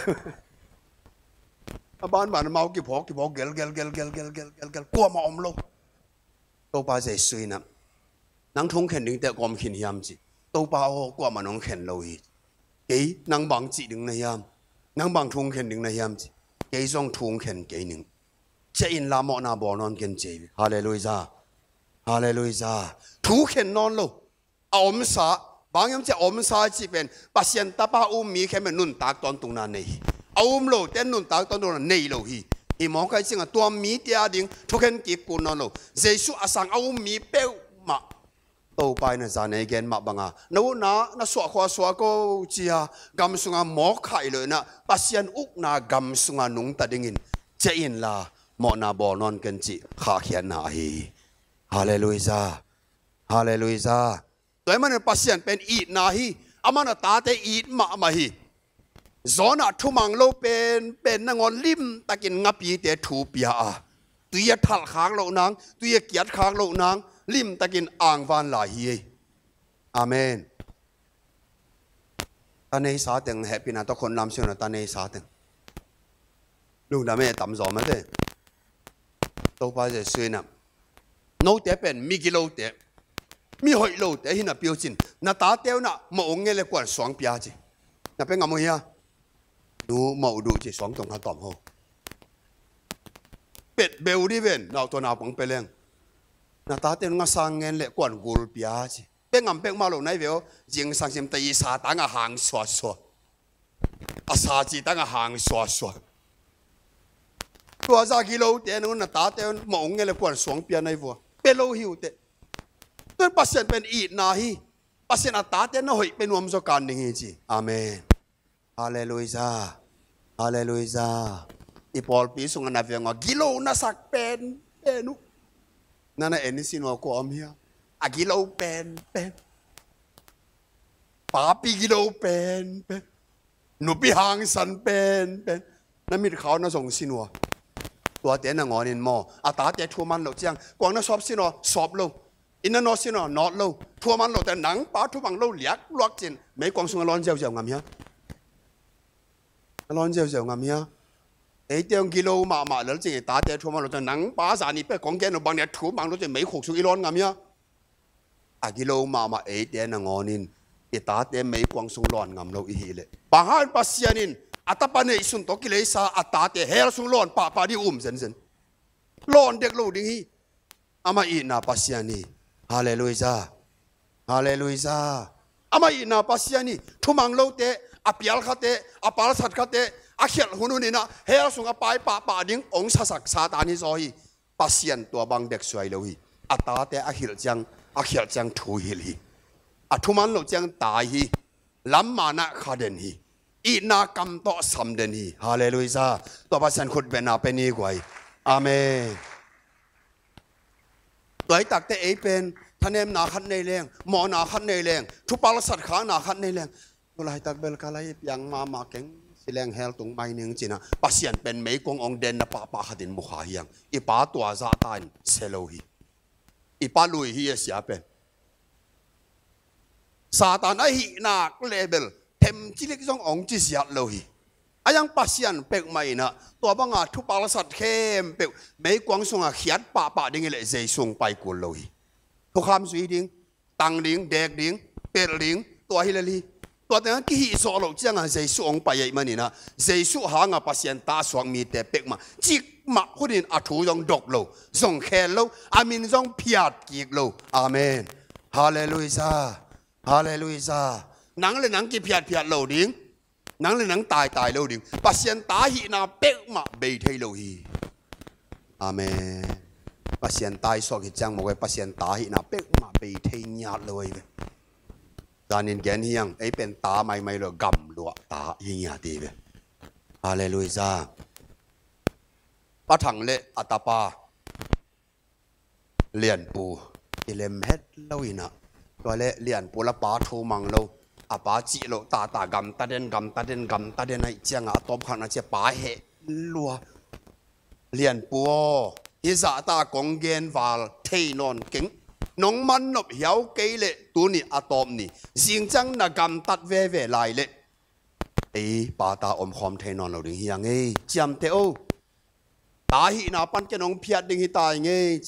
A banban mau kiphawk, kiphawk, gel, gel, gel. Kuamah om lo. Topa Jesu in ah, nang thu hong khen ding teh kawm khin hiam ci. Topa aw, kuamah nong khen lo hi. Kei, nang bang cih ding na hiam? Nang bang thu hong khen ding na hiam ci. Kei zong thu hong khen kei ning. Ciah inla mawhna bawl nawn ken ci. Halleluiah. Halleluiah. Thu khen nawn lo. A omsa, bang hiam ci a omsa cih pen Pasian Tapa um mi khempeuh nuntak tawntungna nei hi. A um lote nuntak tawntungna nei lo hi. Hi mawk ahih ciangah tua mite a ding thukhen kik kul nawn lo. Jesu a sang a um mi peuhmah Topa in a zan ei gen mah banga na utna na suah khua suah ko cia gam sunga mawk khaih lo inah Pasian ukna gam sunga nungta dingin ciah inla mawhna bawl nawn ken cih khahkhiatna ahi hi. Halleluiah. Halleluiah. Tua ahih manin Pasian pen itna hi. Aman a tate it mahmah hi. Jonah thumang lo penpen nangawn limtakin ngapite thu pia a, tui a thalh khak loh nang, tui a kiat khak loh nang, limtakin angvan lai hi ei. Amen. Ta neisa teng hehpihna tawh khon lam siuna ta neisa teng. Lungdam e, tam zaw mate. Topa Jesu in ah, note pen migilote, mihoih lote hi napi uh cin, na tate un ah mawh ung ngen le kuan suang pia ci. Na pe ngam uh hia? Nu mawh duh ci suang tong kha tawm ho. Pet beu di ven, nau tua naupang pe leng. Na tate un ngasang ngen le kuan gul pia ci. Pe ngam pek mah lo nai ve aw, zingsang sim ta i sa tang a hang suasua. A sa ci tang a hang suasua. Tua za gilote nang un na tate un mawh ung ngen le kuan suang pia nai vua. Pe lo hi uh teh. Tuan Pasian pen itna hi. Pasian a tate na hoih pe nuam zaw kan ding hi ci. Amen. Halleluiah. Halleluiah. I pawlpi sungah na veng aw, gilo na sak penpen uh. Na na en sin aw, kua om hia? A gilo penpen. Papi gilo penpen. Nupi hangsan penpen. Na mitkhau na zong sin aw. Tuate nangawnin maw, a tate thu man loh ciang kuang na sawp sin aw, sawp lo. Inn na nawt sin aw, nawt lo. Thu a man lote nang pa thumang lo liakluak cin meikuang sung a lawn ziauziau ngam hia? A lawn ziauziau ngam hia? Eite hong gilo mahmah lel cin i tate thu a man lote nang pa zani pe kong gen lo bang nia thumang lo cin meikhuk sung i lawn ngam hia? A gilo mahmah eite nangawnin i tate meikuang sung lawn ngam lo i hih leh, bang hangin Pasian in a tapa neihsun tawh kileisa a tate hell sung lawn pahpah ding um zenzen. Lawn dek lo ding hi. Amah itna Pasian hi. Halleluiah. Halleluiah. Amah itna Pasian hi. Thumang lote, a pial khate, a palsat khate, a khialh hunhun inah hell sung a pai pahpah ding ong sasak Satan hi zaw hi. Pasian tua bang dek suai lo hi. A tate a khilh ciang, a khialh ciang thu hilh hi. A thuman loh ciang tai hi. Lam manah kha den hi. Itna kam tawh sam den hi. Halleluiah. Tua Pasian khut bena pe ni guai. Amen. Tua hi takte ei pen thanemna khat nei leng, mawhna khat nei leng, thupalsat khakna khat nei leng, tu laitak bel ka lai piang mahmah keng. Ci leng hell tung mai ning ci-in ah, Pasian pen meikuang hong denna pahpah khat in mu kha hi hang. I pa tua zahta in sia lo hi. I pa lui hi a sia pen. Satan ahih nak leh bel themcilik zong hong ci siat lo hi. A yang Pasian peuhmah in ah, tua banga thupalsat khempeuh meikuang sungah khiat pahpah ding hi leh Jesu hong pai kul lo hi. Thukham zui ding, tang ding, dek ding, pelh ding, tua hi lel hi. Tua tengah kihih zawh loh ciangah Jesu hong pai ahih manin ah, Jesu hangah Pasian ta suak mite peuhmah cikmah hunin a thu zong dok lo, zong khel lo, a min zong phiat kik lo. Amen. Halleluiah. Halleluiah. Nang le nang kiphiatphiat lo ding. Nang le nang taitai lo ding. Pasian ta hihna peuhmah bei thei lo hi. Amen. Pasian ta i suak hi ciang mawk e, Pasian ta hihna peuhmah bei thei ngiat lo ahi ve. Zanin gen hi hang, ei pen ta maimai lo, gamluah ta hi ngiat hi ve. Halleluiah. Pa Thang le a tapa Lianpu kilem het lo in ah, tua le Lianpu la pa thu mang lo, a pa cih loh tata gamta den, gamta den, gamta den ahih ciangah a tawpkhatna ciah pa heh lua. Lianpu aw, hih zahta kong gen val thei nawn keng. Nong man nop hiau kei leh tuni a tawp ni, zing ciang na gamtat veve lai leh ei pa ta omkhawm thei nawn lo ding hi hang ei, ciamteh o. Ta hihna pan ken hong phiat ding hi ta ing ei.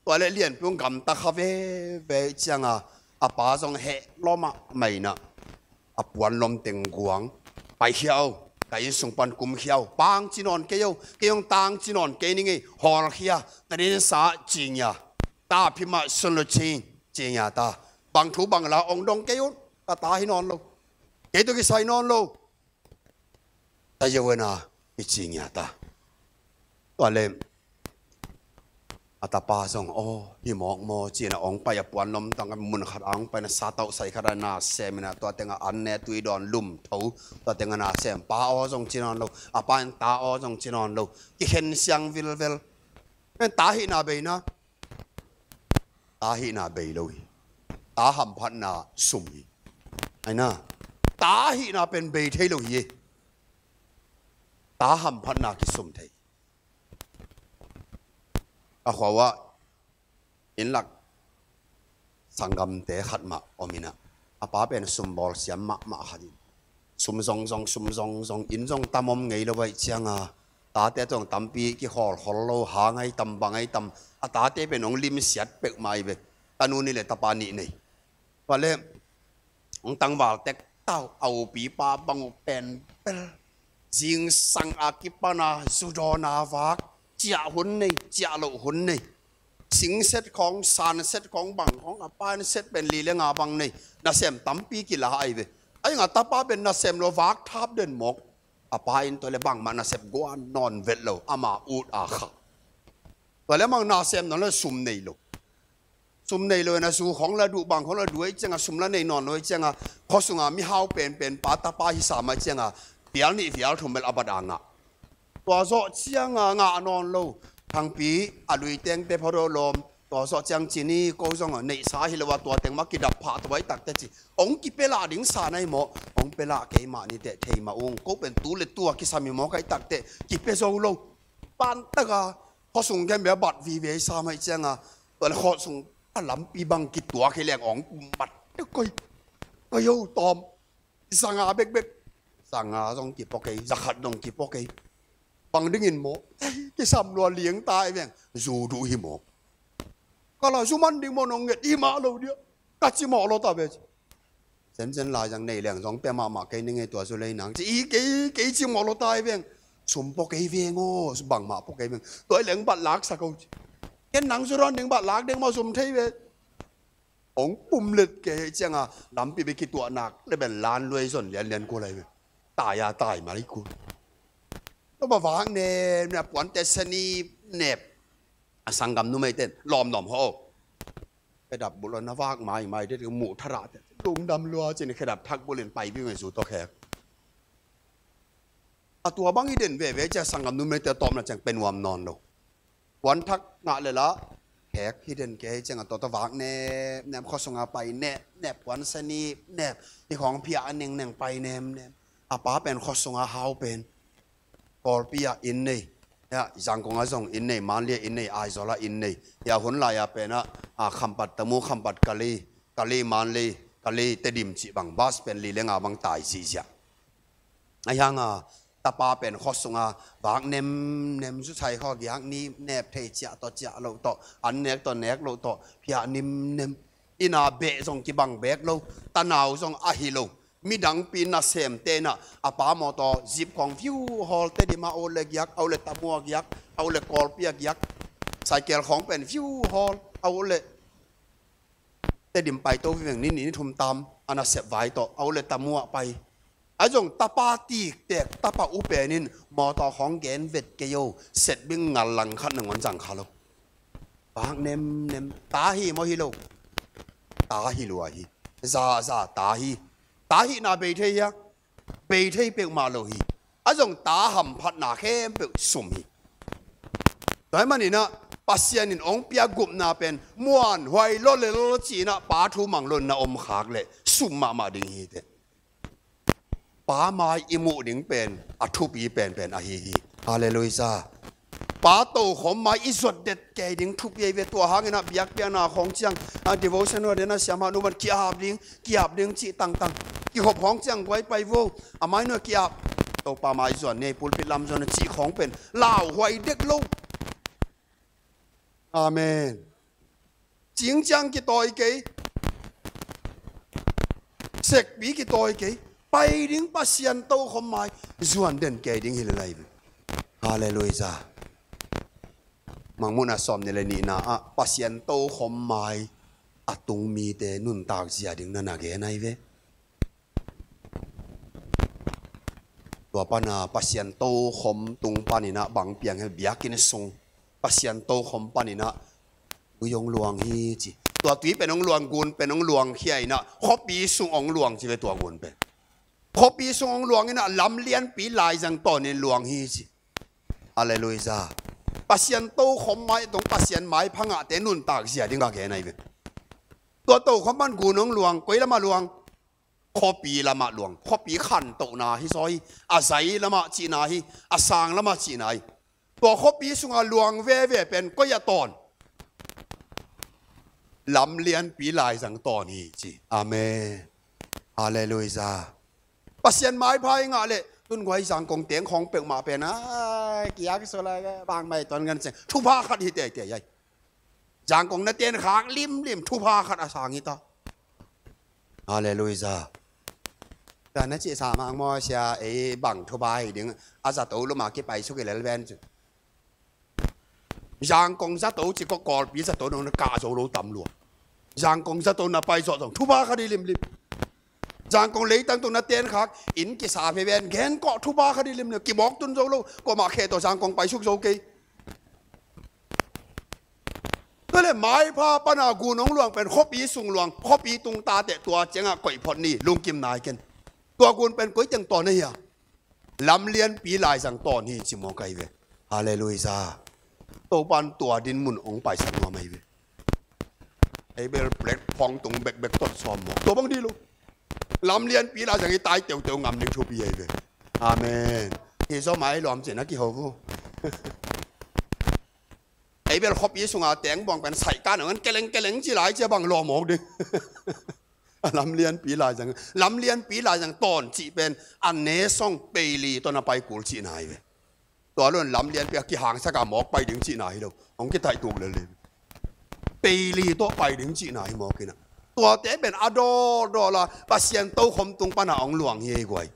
Tua le Lianpu gamta kha veve ciangah a pa zong heh lua mahmah in ah, a puan lom teng guang, paikhia o, ka inn sung pan kumkhia o, pa hong ci nawn kei o, kei hong ta hong ci nawn kei ning ei, hawlkhia, na din sa ci ngia, ta phimah sun lo ci, ci ngia ta. Bang thu bang la hong dong kei un, ka ta hi nawn lo, kei tawh kisai nawn lo. Ta yo ena, i ci ngia ta. Tua le a tapa zong, aw, hi mawk maw, ci-in ah hong pai a puan lom tang a mun khat a hong pai in ah sa tawh sai khat a na sem in ah, tua tengah an ne tui dawn lum tho, tua tengah na sem, pa aw zong ci nawn lo, a pa in ta aw zong ci nawn lo, kikhen siang vilvel. Men ta hihna bei na, ta hihna bei lo hi. Ta hamphatna sum hi. Aina, ta hihna pen bei thei lo hi. Ta hamphatna kisum thei. Ka khua uah inn lak sanggamte khat mah om in ah, a pa pen sumbawl siam mahmah khat in, sum zong zong, sum zong zong, inn zong tam om ngei lo ahih ciangah, tate tawh tampi kikhawlkhawl lo, hang ahi tam, bang ahi tam, a tate pen hong limsiat peuhmah ahi ve. Tanu nih le tapa nih nei. Tua le hong tangval tek tau, a upipa bang uh pen pel. Zingsang a kipan a zu dawn a vak, ciah hun nei, ciah loh hun nei. Singset khawng, sanset khawng, bang khawng, a pa in set pen li le nga bang nei. Nasem tampi kila ahi ve. Ahi zongin a tapa pen nasem lo, vak thap den mawk. A pa in tua le bangmah nasep guan nawn vet lo, ama ut a kha. Tua le mang nasem nawn lo, sum nei lo. Sum nei lo in a, zu khawng la duh, bang khawng la duh ahih ciangah, sum la nei nawn lo ahih ciangah, khua sungah mihau penpen pa tapa hisa mah ahih ciangah, vial nih vial thum bel a bat a ngah. Tua zawh ciangah ngah nawn lo. Thangpi, a lui tengte pha dawh lawm. Tua zawh ciang ci ni, ko zong a neihsa hi lo a, tua teng mah kidap phah tua ahih takteh ci. Hong kipia lah ding sa na hi maw? Hong pia lah kei mah ni teh, thei mah ung. Ko pen tu le tu a kisam hi maw ka hih takteh, kipia zo lo. Pan taka khua sung khempeuh a bat vive sa mah ahih ciangah, tua le khua sung a lampi bang kituak hi leng hong mat. Koi, koi ho tawm. Zanga bekbek. Zanga zong kipua kei, zakhat zong kipua kei. Bang dingin maw? Kisam lua liang ta hi veng. Zu duh hi maw? Ka la zu man ding maw, nong nget hi mah lo dia. Ka ci mawh lo ta ve ci. Zenzen lai zang nei leng zong pia mahmah kei ning ei, tua zu lei nang ci. I kei, kei ci mawh lo ta hi veng. Sum pua kei veng aw, bangmah pua kei veng. Tua hi leng bat lak sak ho ci. Ken nang zu dawn ding bat lak ding maw, zum thei ve. Hong pum let kei ahih ciangah lampi bek kituah nak le bel lan luai zon lianlian kul ahi ve. Tai a tai mai kul. Tua bang vak nep nep, puante sia nip nep. A sanggam numeite in lawmlawm ho. Khedap bulh lo, na vak maimai dek, muh tharah te. Lungdam lua ci-in khedap thak bulh in pai viu ngai, zu tawh khek. A tua bang hi den veve ciang sanggam numeite tawpna ciang pia nuam nawn lo. Puan thak ngah le la, khek hi den kei ciang a, tua tawh vak nep nep, khua sungah pai nep nep, puan sia nip nep, hi khawng phiah a neng neng pai nem nem. A pa pen khuasunga hau pen. Kawlpi ah inn nei. Hiah Zangkong ah zong inn nei, Mandalay ah inn nei, Aizawl ah inn nei. Hiah hun lai ah pen ah, a, Khampat tamu, Khampat Kali, Kali Mandalay, Kali Tedim cih bang bus pen li le nga bang tai zihziah. Ahi hanga tapa pen khuasunga vak nemnem, zuthai khua giak ni, nep thei ciah tawh ciah loh tawh, an nek tawh nek loh tawh, phiah nimnem. Inn a beh zong kibang bek lo, tanau zong ahi lo. Midangpi nasemte in ah a pa mawtaw zip khawng viu hawl, Tedim ah a ut le giak, a ut le tamu ah giak, a ut le Kawlpi ah giak. Cycle khawng pen viu hawl, a ut le Tedim paito viveng ni, ni thum tam, a nasep vai tawh, a ut le tamu ah pai. A zong tapa tiktek, tapa u pen in mawtaw khawng gen vet kei o, set bing ngal lang khat nangawn zang kha lo. Vak nemnem, ta hi maw hi lo? Ta hi lua hi. Za, za, ta hi. Ta hihna bei thei hia? Bei thei peuhmah lo hi. A zong ta hamphatna khempeuh sum hi. Tua ahih manin ah Pasian in hong pia gupna pen muanhuai lawlel ci-in ah pa thu mang lo-in na om khak leh sum mahmah ding hi teh. Pa mai i muh ding pen a thupi penpen ahi hi. Halleluiah. Pa tokhom mai i zuat det kei ding thupi ahi ve. Tua hangin ah biakpiakna khawng ciang, a devotion hua den a siamah nu ban ki-ap ding, ki-ap ding cih tangtang. Kikhop khawng ciang guai pai vo. A mai nu a ki-ap. Topa mai zuan nei, pulpit lam zuan a cih khawng pen lauhuai dek lo. Amen. Cingciang kitawi kei, sekpi kitawi kei, pai ding Pasian tokhom mai zuan den kei ding hi le lai ve. Halleluiah. Mangmuhna sawm nih le nihna ah Pasian tokhom mai a tung mite nuntak zia ding na na gen ahi ve. Tua pana Pasian tokhom tung paninah bang piang hiam, biakinn sung Pasian tokhom paninah tui hong luang hi ci. Tua tui pen hong luang, gun pen hong luang khia inah khuapi sung hong luang ci ve tua gun pen. Khuapi sung hong luang inah lam lianpi laizang tawnin luang hi ci. Halleluiah. Pasian tokhom mai tong, Pasian maipha ngahte nuntak zia ding ka gen ahi ve. Tua tokhom pan gun hong luang, koi lamah luang? Khuapi lamah luang. Khuapi khantohna hi zaw hi. A zai lamah cihna hi. A sang lamah cihna hi. Tua khuapi sunga luang veve pen koi ah tawn? Lam lianpi laizang tawn hi ci. Amen. Halleluiah. Pasian maipha i ngah leh tun guai Zangkong teng khawng peuhmah pen a kiak so lai bang mai tawn gan seng thupha khat hi teitei ai. Zangkong na ten khak limlim thupha khat a sang hi ta. Halleluiah. Tua na cih sa mang maw sia, ei bang thupha hi ding, a zato luma kipai suk i lel ven cu. Zangkong zato ci ko, Kawlpi zato nong na kah zo lo tam lua. Zangkong zato na pai zawh zong thupha khat hi limlim. Zangkong leitang tung na ten khak inn kisa ve ven gen kawh thupha khat hi limlim. Kibawk tun zo lo, kuamah khe tawh Zangkong pai suk zo kei. Tua le maipha pana gun hong luang pen khuapi sung luang, khuapi tung ta teh tua ciangah koih phot ni, lungkim nai ken. Tua gun pen koi teng tawn ahi a? Lam lianpi laizang tawn hi ci mawk ahi ve. Halleluiah. Topan tua din mun hong paisak nuam ahi ve. Ei bel platform tung bekbek tot sawm mawk. Tua bang dih lo. Lam lianpi laizang i tai teuteu ngam ding thupi ahi ve. Amen. Hi zaw mai lawm cin a kiho vo. Ei bel khuapi sunga teng buang pen saih kan a ngan keleng keleng ci lai cia bang lawm awk ding. A lam lianpi laizang, lam lianpi laizang tawn cih pen a ne song peili tawh na pai kul cihna hi ve. Tua lon lam lianpi a kihangsak a mawk pai ding cihna hi lo. Hong kitaih tuk lel hi. Peili tawh pai ding cihna hi mawk inah. Tuate pen a dawldawla Pasian tokhom tung pana hong luang hi ei guai.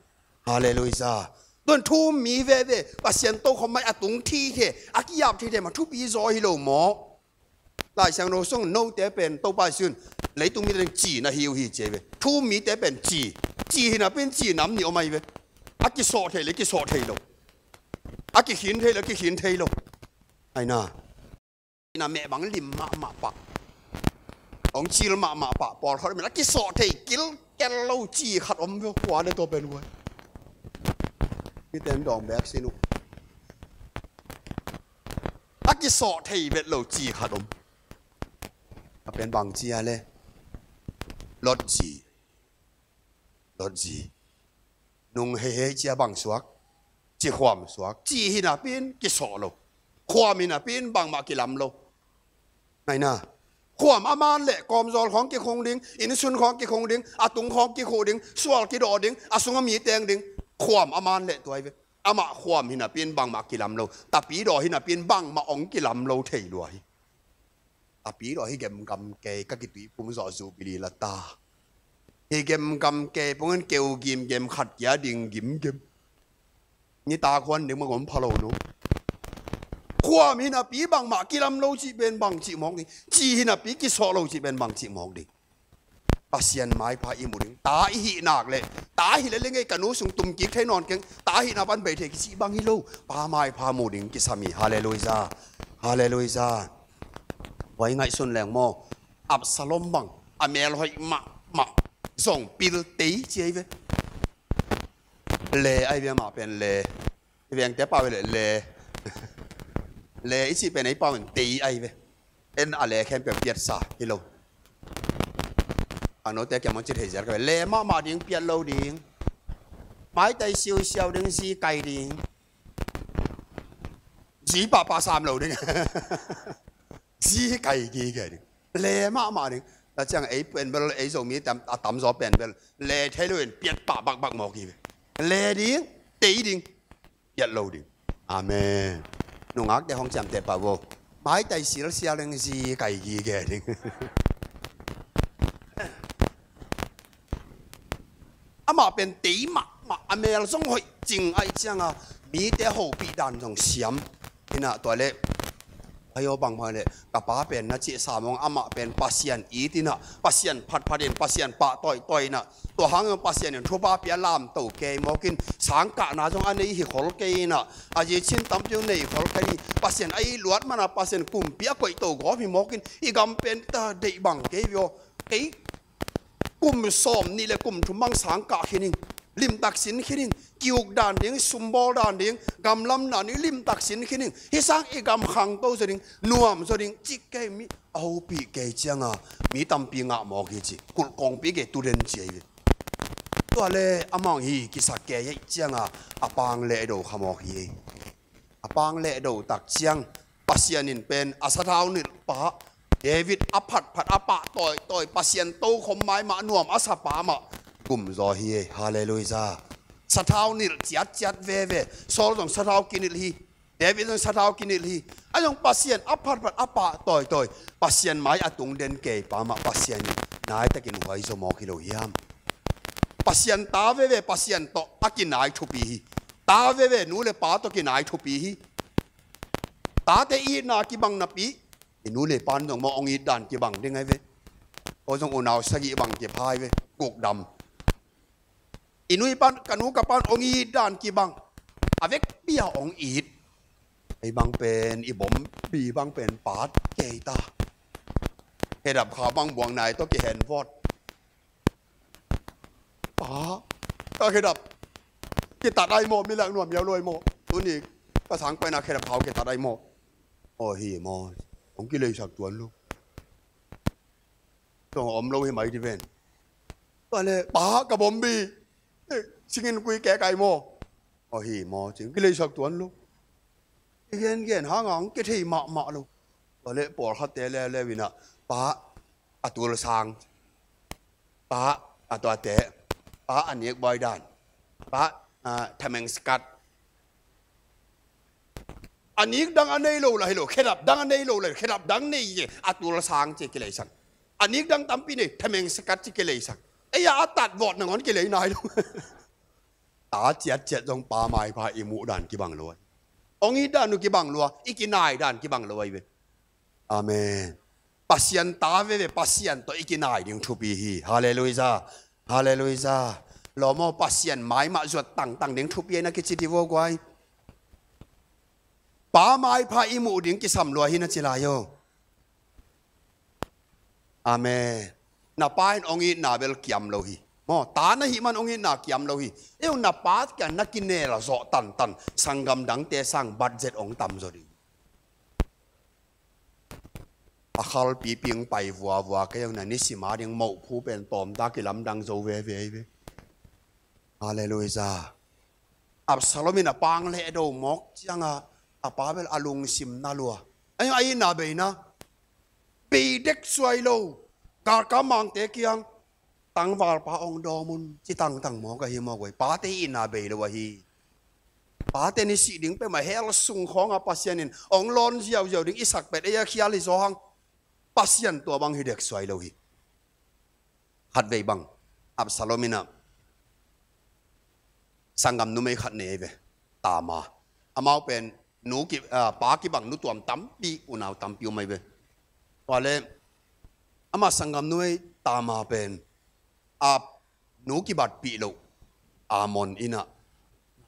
Halleluiah. Tuan thu-um mi veve Pasian tokhom mai a tung thithe, a ki-ap thithe mah thupi zaw hi lo maw? Lai Siangtho sung note pen Topa Jesuh in leitung mite ding ci na hi uh hi ci ve. Thu-um mite pen ci, ci hi napi in ci nam nih om ahi ve. A kisawh thei le kisawh thei lo. A kikhin thei le kikhin thei lo. Aina. Ina meh bang lim mahmah pah, hong cil mahmah pah, pawlkhat min a kisawh thei kilkel lo ci khat om ve, kua le tua pen guai. Hiten dawng bek sin uh. A kisawh thei vet lo ci khat om. A pen bang ci a le? Lot zi. Lot zi. Nung hei hei cia bang suak, ci khuam suak, ci hi napi in kisawh lo. Khuam hi napi in bangmah kilam lo. Ngaihna, khuam a man leh kawmzawl khawng kikhung ding, innsun khawng kikhung ding, a tung khawng kikhuh ding, sual kidawh ding, a sung a mi teng ding. Khuam a man leh tua hi ve. Amah khuam hi napi in bangmah kilam lo. Tapidaw hi napi in bangmah hong kilam lo thei lua hi. Tapidaw hi gemgam kei, ka kituiphum zawh Jubilee la ta. Hi gemgam kei, pungin keu gim gem khat kia ding gim gem. Ni ta khuan ding ma gom pha lo no. Khuam hi napi bangmah kilam lo cih pen bang cih mawk ding. Ci hi napi kisawh lo cih pen bang cih mawk ding. Pasian maipha i mu ding. Ta i hih nak leh, ta hi leh leng ei ka nu sung tum kik thei nawn keng. Ta hihna pan bei thei kici bang hi lo. Pa maipha mu ding kisam hi. Halleluiah. Halleluiah. Huai ngaihsun leng maw. Absalom bang a mel hoih mahmah zong pil tei ci ahi ve. Le ahi ve amah pen le. I vengte pau hi leh le. Le i cih pen ei pau in tei ahi ve. En a le khempeuh piatsa hi lo. A note kiang mah ci thei zial ka ve. Le mahmah ding, piat lo ding. Maitai siusiau ding, zi kai ding. Zi pahpah sam lo ding. Zi kai gige ding. Le mahmah ding. Tua ciang ei pen bel, ei Zomi tam, a tamzaw pen bel le thei lo in piat pah bakbak mawk hi ve. Le ding, tei ding, piat lo ding. Amen. Nungakte hong ciamteh pah vo. Maitai silsial ding, zi kai gige ding. Amah pen tei mahmah, a mel zong hoih cing ahih cianga mite hopih dan zong siam. Inah tua leh, ayo bang mah leh, ka pa pen na cih sa mawng, amah pen Pasian it inah, Pasian phatphat in, Pasian pahtawihtawih inah, tua hang in Pasian in thupha pia lamto kei mawk in, sangkahna zong a nei hi khol kei inah, a zi cin tampi zong nei khol kei hi. Pasian a it luat mana Pasian kumpi a koihto gawp hi mawk in, i gam pen ta deih bang kei vio. Kei kum sawm nih le kum thum bang sang kah khin ing, limtak sin khin ing, ki-uk dan ding, sumbawl dan ding, gamlam dan ding, limtak sin khin ing. Hih sang i gam khangto zaw ding, nuam zaw ding, cih kei mi a hopih kei cianga mi tampi ngah mawk hi ci, kulh kongpi kei tu den ci ahi ve. Tua leh amah hi kisak kei ahih cianga a pang leh do kha mawk hi. A pang leh do tak ciang Pasian in pen a sathau nilh pa David a phatphat a pahtawihtawih, Pasian tokhom maimah nuam a sa pa mah gumzaw hi. Halleluiah. Sathau nilh ciatciat veve. Saul zong sathau kinilh hi. David zong sathau kinilh hi. A zong Pasian a phatphat a pahtawihtawih, Pasian mai a tung den kei pa mah Pasian in naitakin huai zaw mawk hi lo hiam? Pasian ta veve, Pasian tawh a kinai thupi hi. Ta veve, nu le pa tawh kinai thupi hi. Tate itna kibang napi, i nu le pa in zong maw hong it dan kibang ding ahi ve. Aw zong unau sagih bang kipha ahi ve, gukdam. I nu i pan, ka nu ka pan hong it dan kibang. A vekpi a hong it. Ei bang pen, i bombi bang pen pat kei ta. Khedap khau bang buang nai tawh kihen vawt. Pa, ka khedap kitat ai maw, mi lak nuam yau loi maw. Tuni ka sang paina khedap khau kitat ai maw. Aw hi maw. Hong kileisak tuan lo. Tong om lo hi mai ti ven. Tua leh pa, ka bombi. Eh, singin kui kek ai maw. Aw hi maw, ci hong kileisak tuan lo. I gengen hanga hong kithei mahmah lo. Tua leh pawlkhatte leuleu inah, pa, a tul sang. Pa, a tuate. Pa, a nik bawi dan. Pa, a thameng sikat. A nik dang a nei lo lah hi lo, khedap dang a nei lo lah hi lo, khedap dang nei hi, a tul sang ci kileisak. A nik dang tampi nei, thameng sikat ci kileisak. Ei a, a tat vawt nangawn kilei nai lo. Ta ciatciat zong pa maipha i muh dan kibang lua. Hong it dan uh kibang lua, i kinai dan kibang lua ahi ve. Amen. Pasian ta veve, Pasian tawh i kinai ding thupi hi. Halleluiah. Halleluiah. Lawm aw, Pasian mai mah zuat tangtang ding thupi ahi na kici ti vo guai. Pa maipha i muh ding kisam lua hi na ci lai aw. Amen. Na pa in hong itna bel kiam lo hi. Maw, ta na hih man hong itna kiam lo hi. Eu, na pa kiang na kinel zawh tantan, sanggam dangte sang budget hong tam zaw ding. A khalpi ping pai vuavua kei hong na nisim a ding mawhphu pen tawmta kilamdang zo veve hi ve. Halleluiah. Absalom in a pang leh do mawk ciangah a pa bel a lungsim na lua. Ai, a itna beina, bei dek suai lo. Galkap mangte kiang, tangvalpa ong dawm un, ci tangtang mawk ahi mawk uh hi. Pate itna bei lo ahi. Pate ni sih ding peuhmah hell sung khawngah Pasian in ong lawn ziauziau ding i sak pet ei a khial hi zaw hang. Pasian tua bang hi dek suai lo hi. Khatvei bang, Absalom in a sanggam numei khat nei ve, Tamar. Amau pen nu ki, ah, pa kibang nu tuam tampi, unau tampi om ahi ve. Tua leh ama sanggam numei Tamar pen a nu kibatpih loh Amnon in a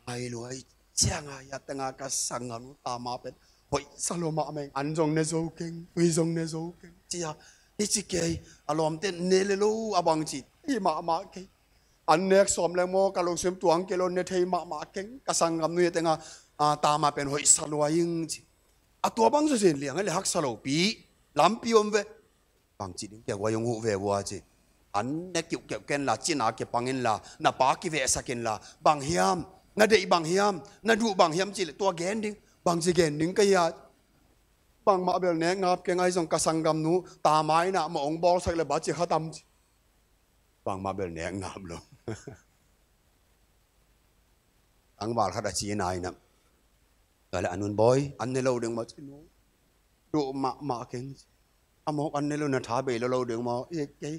ngai lua hi. Ciangah, "Hia tengah ka sanggam nu Tamar pen hoihsa lua mahmah ing, an zong ne zo keng, tui zong ne zo keng," ci a, hi ci kei. A lawmte ne le lo, a bang ci, hi mahmah kei. An nek sawm leng maw, ka lungsim tuang kei lo, ne thei mahmah keng, ka sanggam nu hia tengah, ah, Tamar pen hoihsa lua ing, ci. A tua bang zawzen liang a le haksa lopi lampi om ve. Bangci ding kia guai hong huh ve ua ci. An ne kiuhkeuh kenla, cina kipang inla, na pa kivehsak inla, bang hiam, na deih bang hiam, na duh bang hiam ci leh tua gen ding. Bangci gen ding ka hia? Bangmah bel nek ngap keng, ahi zong ka sanggam nu Tamar in a mawh hong bawlsak leh bangci kha tam ci. Bangmah bel nek ngap lo. Tangval khat a ci nai na. Tua leh a nun, "Bawi, an ne lo ding maw?" ci, "Nu, duh mahmah keng," ci. "A mawk an ne lo, na tha bei lo lo ding maw?" "I kei,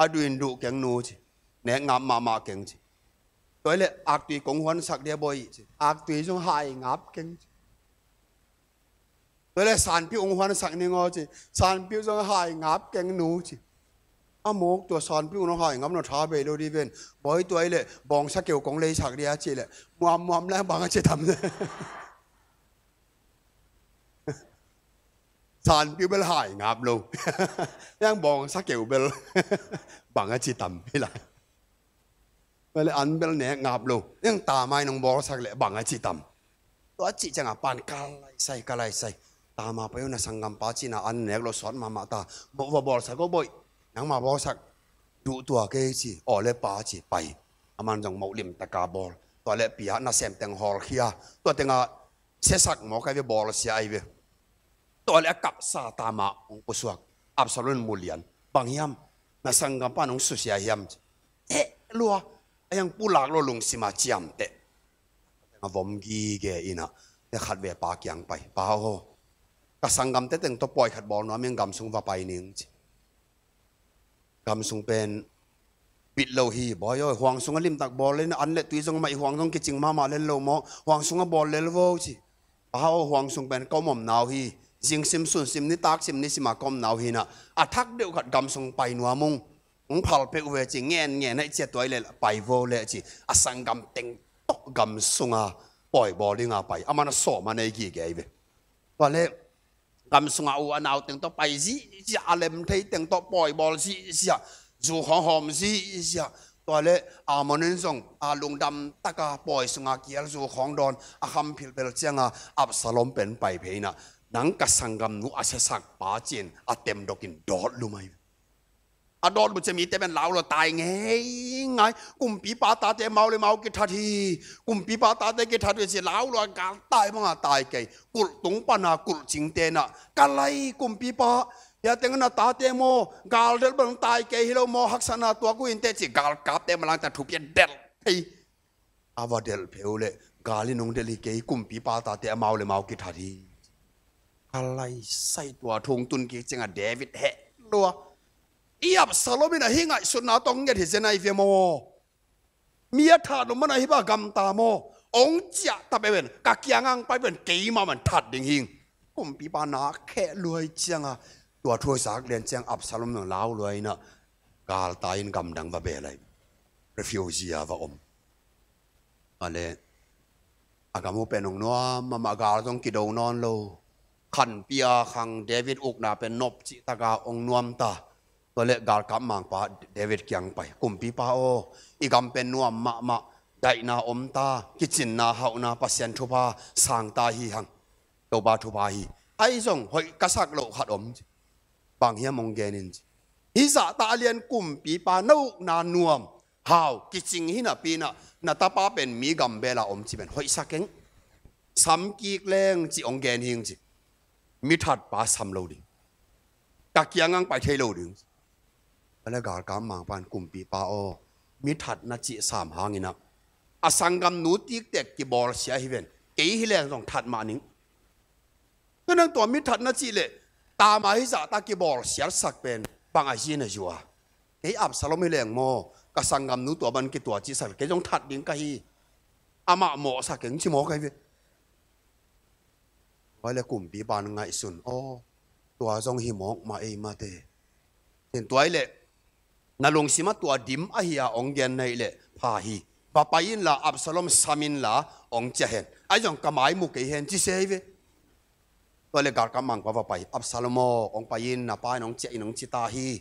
a duh in duh keng nu," ci. "Nek ngap mahmah keng," ci. "Tua leh aktui kong huansak dia bawi," ci. "Aktui zong hai ngap keng," ci. "Tua leh sanpiu hong huansak ning aw," ci. "Sanpiu zong hai ngap keng nu," ci. "A mawk, tua sanpiu nong hai ngap, na tha bei lo di ven. Bawi, tua leh bawngsa keu kong leisak dia," ci leh muammuam lai bang a ci tam. Sanpiu bel hai ngap lo. Yang bawngsa keu bel bang a ci tam hi lai. Tua leh an bel nek ngap lo. Yang Tamar in hong bawlsak leh bang a ci tam. Tua cih ciangah pan ka laisai, ka laisai. "Tamar, pai un, na sanggampa cina an nek lo sawt mahmah ta. Bawi, va bawlsak aw bawi. Nangmah bawlsak. Duh tua kei," ci. "Aw le pa," ci, pai. Aman zong moh limtaka bawl. Tua leh pia, nasem teng hawlkhia. Tua tengah siasak mawk ahi ve, bawlsia ahi ve. Tua leh a kapsa Tamar hong pusuak. Absalom in mu lian. "Bang hiam? Na sanggampa in hong susia hiam?" ci. Eh, lua. A yang pulak lua, lungsim a ciamteh. A vom gige in a, khatvei pa kiang pai. "Pa aw, ka sanggamte teng tawh pawi khat bawl nuam ing, gam sung va pai ning," ci. "Gam sung pen bit lo hi, bawi aw. Huang sungah limtak bawl le, an le tui zong mah, i huang zong kicing mahmah lel lo maw. Huang sungah bawl lel vo," ci. "Pa aw, huang sung pen ka om omna uh hi. Zingsim sunsim, nitak sim nisim a ka omna uh hi na. A thak deuh khat gam sung pai nuam ung. Hong phal peuh ve," ci. "Ngen ngen ahi," ci a, "tua hi leh pai vo leh," ci. A sanggam teng tawh gam sungah pawi bawl dinga pai. Aman a sawm a nei gige ahi ve. Tua leh gam sungah u a nau teng tawh pai zihziah, a lem thei teng tawh pawi bawl zihziah, zu khawng hawm zihziah. Tua leh Amnon in zong a lungdam taka pawi sungah kihel, zu khawng dawn, a kham philphel ciangah Absalom pen pai phei in a, "Nang ka sanggamnu a siasakpa," ci-in a temdok in dawt lum ahi. A dawt lum ciang mite pen lau lua, "Tai ngeingai. Kumpipa tate amau le amau kithat hi. Kumpipa tate kithat hi," ci lau lua, "Gal tai banga tai kei. Kulh tung pana kulh cingte na, 'Ka lai kumpipa, hia teng na tate maw, gal delh bel tai kei hi lo maw, haksatna tuak uh inteh,' ci, galkapte malangta thupi a delh thei. A va delh phei uh leh gal in hong delh hi kei, kumpipa tate amau le amau kithat hi." Ka laisai, tua thu hong tun kik ciangah David heh lua. "I Absalom in a hih ngaihsutna tawh nget hi zen ahi ve maw? Mi a that lo mana hih bang gamta maw? Hong ciah ta peuh in, ka kiangah hong pai peuh in, keimah man that ding hing." Kumpipa na kheh lua hi ciangah, tua thu a zak lian ciang Absalom in lau lua in a, galtai in gamdang va bel lai. Refugee a va om. A leh a gam uh pen hong nuam mahmah, gal zong kido nawn lo. Khanpi a khang David ukna pen nop cih taka hong nuam ta. Tua leh galkap mangpa David kiang pai, "Kumpipa aw, i gam pen nuam mahmah, daihna om ta, kicinna hauhna, Pasian thupha sang ta hi hang. Topa thupha hi. Ahi zong hoih ka sak loh khat om," ci. "Bang hiam?" "Hong gen in," ci. "Hih zahta a lian kumpipa, na ukna nuam, Hau, kicing hi napi-in ah, na tapa pen mi gam bel a om ci pen hoihsa keng. Sam kik leng ci hong gen hing ci. Mi thatpa sam lo ding. Ka kiang ah hong pai thei lo ding. Tua leh galkap mangpa in, kumpipa aw, mi that na cih sam hangin ah, a sanggamnu tiktek kibawlsia hi ven. Kei hi leng zong that mah ning. Tua nang tua mi that na cih leh, tama hi zahta kibawlsiatsak pen bang a hi na hi ua. Kei Absalom hi leng maw, ka sanggamnu tua bang kituat cihsak leh kei zong that ding ka hi. Amah mawhsa keng ci mawk ahi ve. Tua leh kumpipa in ngaihsun, aw, tua zong hi mawk mah ei mate. Tua leh na lungsim ah tua dim ahi a hong gen na hih leh pha hi. Va pai inla, Absalom sam inla hong ciah hen. Ahi zong ka mai mu kei hen ci se hi ve. Tua leh galkap mangpa va pai, Absalom aw, hong pai in, na pa in hong ciah in hong ci ta hi.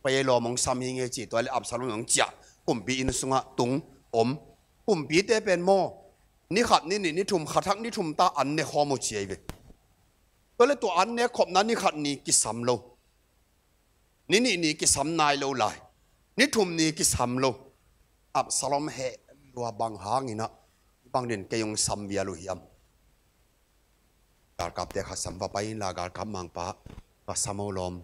Pai ei, lawm hong sam hi ing ei ci. Tua leh Absalom hong ciah, kumpi inn sungah tung om. Kumpite pen maw, ni khat, ni nih, ni thum, kha thak ni thum ta an ne khawm uh ci ei ve. Tua leh tua an ne khopna ni khat ni kisam lo. Ni nih ni kisam nai lo lai. Ni thum ni kisam lo. Absalom heh lua, bang hangin ah bang dingin kei hong sam vial uh hiam. Galkapte khat sam, va pai inla galkap mangpa va sam o lawm.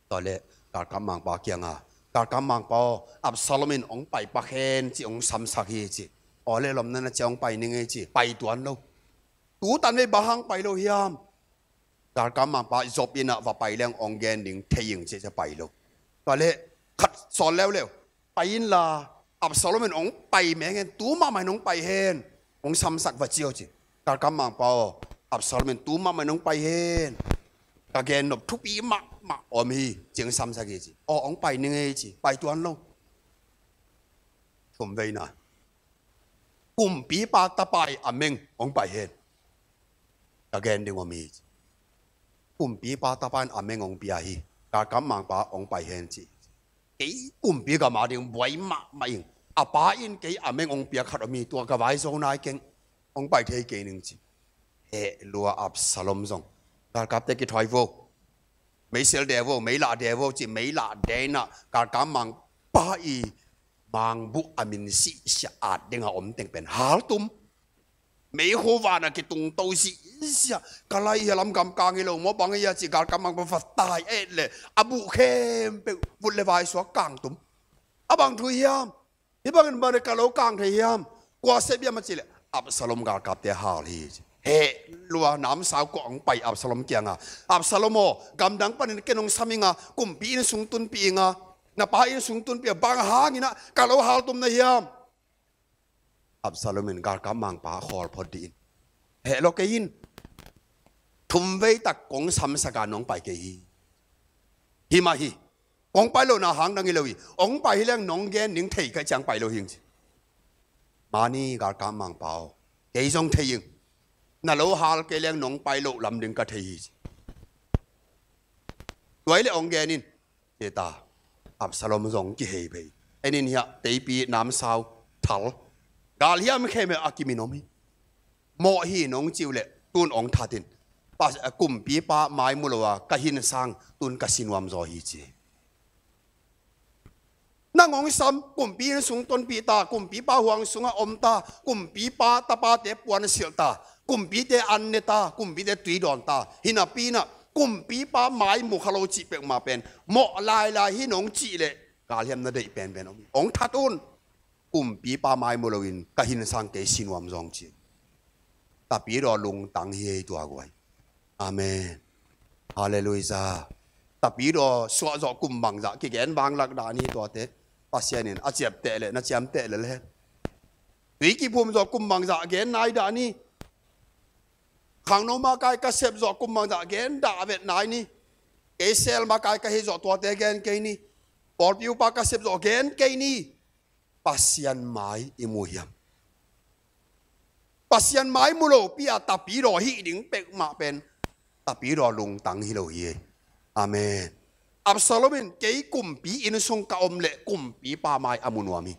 Tua leh galkap mangpa kiangah, galkap mangpa aw, Absalom in hong pai pak hen ci, hong samsak hi ci. Aw leh lawm, na na ciah hong pai ning ei ci. Pai tuan lo. Tu tan vei bang hang pai lo hiam. Galkap mangpa zop in ah va pai leng hong gen ding thei ing ci, ci pai lo. Tua leh khat sawl leuleu, pai inla, Absalom in hong pai meng hen, tu mahmah in hong pai hen, hong samsak va ci o ci. Galkap mangpa aw, Absalom in tu mahmah in hong pai hen, ka gen nop thupi mahmah om hi ci, hong samsak hi ci. Aw, hong pai ning ei ci. Pai tuan lo. Thumveina, kumpipa tapa in a meng hong pai hen, ka gen ding om hi ci. Kumpipa tapa in a meng hong pia hi. Galkap mangpa hong pai hen ci. Kei kumpi gam a ding buai mahmah ing. A pa in kei a meng hong pia khat om hi, tua ka vai zo nai keng. Hong pai thei kei ning ci. Heh lua Absalom zong. Galkapte kithawi vo. Meisial de vo, meilah de vo ci, meilah de in ah galkap mangpa i mangbuh a min sihsia at ding a om teng pen haltum. Meikhu van a kitung to sihsia, ka lai hi a, lam gamkang hi lo maw, bang hi a ci, galkap mangpa va tai et leh a buh khempeuh vut leh vai suak kangtum. A bang thu hiam? Hih bangin bang ka lo kang thei hiam? Kua sep hiam a cih leh Absalom galkapte hal hi ci. Heh lua, namsau kawh hong pai Absalom kiangah, Absalom aw, gamdang panin ken hong sam ing a, kumpi inn sung tunpih ing a, na pa inn sung tunpih a, bang hangin ah ka lo haltum na hiam? Absalom in galkap mangpa khawl phot dih in, heh lua kei in. Thumvei tak kong samsak a nong pai kei hi. Hi mah hi. Kong pai lohna hang dang hi lo hi. Hong pai hi leng nong gen ning thei ka hih ciang pai lo hi ing ci. Mani, galkap mangpa aw, kei zong thei ing. Na lo hal kei leng nong pai loh lam ding ka thei hi ci. Tua hi leh hong gen in. Ci ta. Absalom zong kihei phei. En in hiah, teipi, namsau, thal, galhiam khempeuh a kimin om hi. Mawh hi nong ci uh leh tun hong that in. Pa, kumpipa mai mu lo a ka hin sang tun ka si nuam zaw hi ci. Nang hong sam, kumpi inn sung tonpih ta, kumpipa huang sungah om ta, kumpipa tapate puansilh ta, kumpite an ne ta, kumpite tui dawn ta. Hi napi-in ah kumpipa mai mu kha lo cih peuhmah pen mawh lailai hi nong cih leh galhiam na deih penpen om hi. Hong that un. Kumpipa mai mu loin ka hin sang kei si nuam zaw ci. Tapidaw lungtang hi ei tua guai. Amen. Halleluiah. Tapidaw suah zawh kum bangzah kigen vanglak dah ni tuate. Pasian in a ciapteh leh na ciamteh lel hen. Tui kiphum zawh kum bangzah gen nai dah ni. Khangno makai ka sep zawh kum bangzah gen dah vet nai ni. Kei sel makai ka hi zawh tuate gen kei ni. Pawlpi upa ka sep zawh gen kei ni. Pasian mai i mu hiam? Pasian mai mu lopi a tapidaw hih ding peuhmah pen tapidaw lungtang hi lo hi ei. Amen. Absalom in kei kumpi inn sung ka om leh kumpipa mai a mu nuam hi.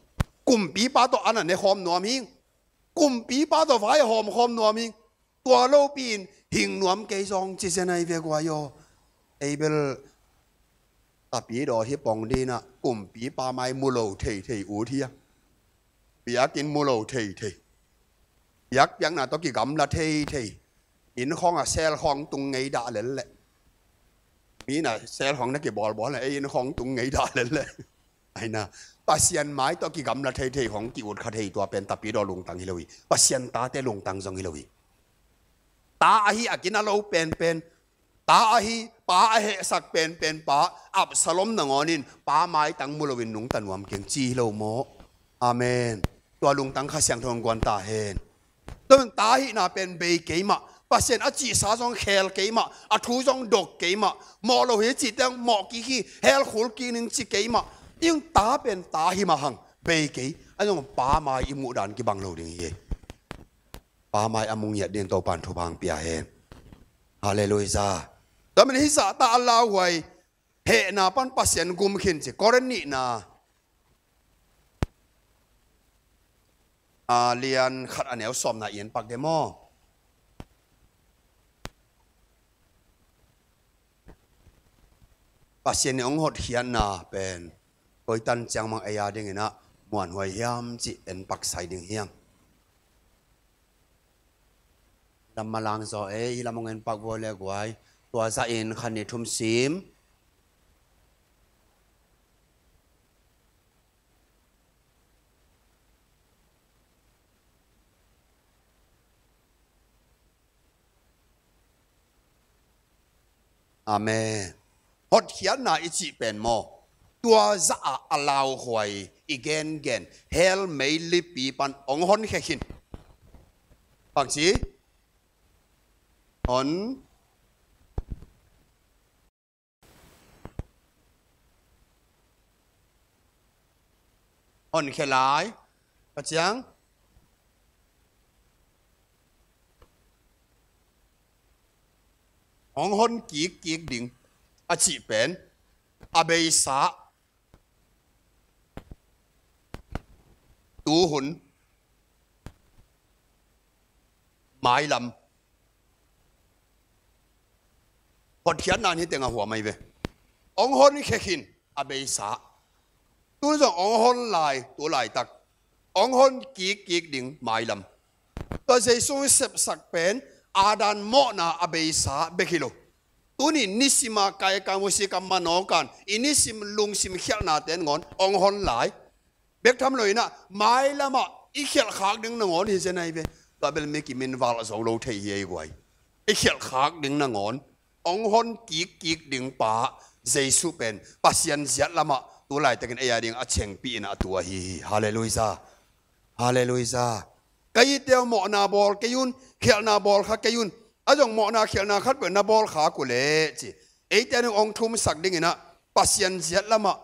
Kumpipa tawh an a ne khawm nuam hi. Kumpipa tawh vai a hawm khawm nuam hi. Tua lopi-in hing nuam kei zong ci zen ahi ve guai aw. Ei bel tapidaw hi pong ding ah Kumpipa mai mu lo theithei ut hi a. Biakinn mu lo theithei. Biakpiakna tawh kigamla theithei. Inn khawngah sel khawng tung ngei dah lel leh. Mi na sel khawng na kibawlbawl na ei inn khawng tung ngei dah lel leh. Aina, Pasian mai tawh kigamla theithei khawng ki-ut kha thei tua pen tapidaw lungtang hi lo hi. Pasian tate lungtang zong hi lo hi. Ta ahi a gina lo penpen, ta ahi, pa a hehsak penpen pa Absalom nangawn in pa maitang mu loin nungta nuam keng ci hi lo maw? Amen. Tua lungtang Kha Siangtho in guan ta hen. Tua ta hihna pen bei kei mah, Pasian a cihsa zong khel kei mah, a thu zong dok kei mah, mawh lo hi cih teng mawh kik hi, hel khul kik ning ci kei mah. Ih ta pen ta hi mah hang, bei kei. A zong pa mai i muh dan kibang lo ding hi. Pa mai a mu ngiat ding Topan thupha hong pia hen. Halleluiah. Tua manin hih zahta a lauhuai hehna pan Pasian gum khin ci. Korin nihna a lian khat a neu sawmna i en pak de maw? Pasian in hong hotkhiatna pen koi tan ciang mang ei a dingin ah muanhuai hiam cih en pak sai ding hiam? Lam malang zaw ei, hih lam hong en pak vua le guai. Tua zahin khan ni thum sim. Amen. Hotkhiatna i cih pen maw, tua zah a lauhuai i gengen hell mei lipi pan hong honkhia khin. Bangci? Hon honkhia lai. Ka ciang hong hon kikkik ding a cih pen a beisa tuhun mailam hotkhiatna hi teng a huam ahi ve. Hong honkhia khin a beisa. Tun zong hong hon lai, tu laitak hong hon kikkik ding mailam. Tua Jesu hong sepsak pen Adam mawhna a beisa bek hi lo. Tuni nisima kaikan musika manawkan i nisim lungsim khialhna ten ngawn hong hon lai. Bek tham lo inah mailamah i khialhkhak ding nangawn hi zen ahi ve. Tua bel mi kimin val a zo lo thei hi ei guai. I khialhkhak ding nangawn hong hon kikkik ding pa Jesu pen Pasian ziat lamah tu laitakin ei a ding a chengpih inah a tu ahi hi. Halleluiah. Halleluiah. Ka ite aw, mawhna bawl kei un, khialhna bawl kha kei un. A zong mawhna khialhna khat peuh na bawl khak uh leh ci. Eite a ding hong thumsak dinginah Pasian ziat lamah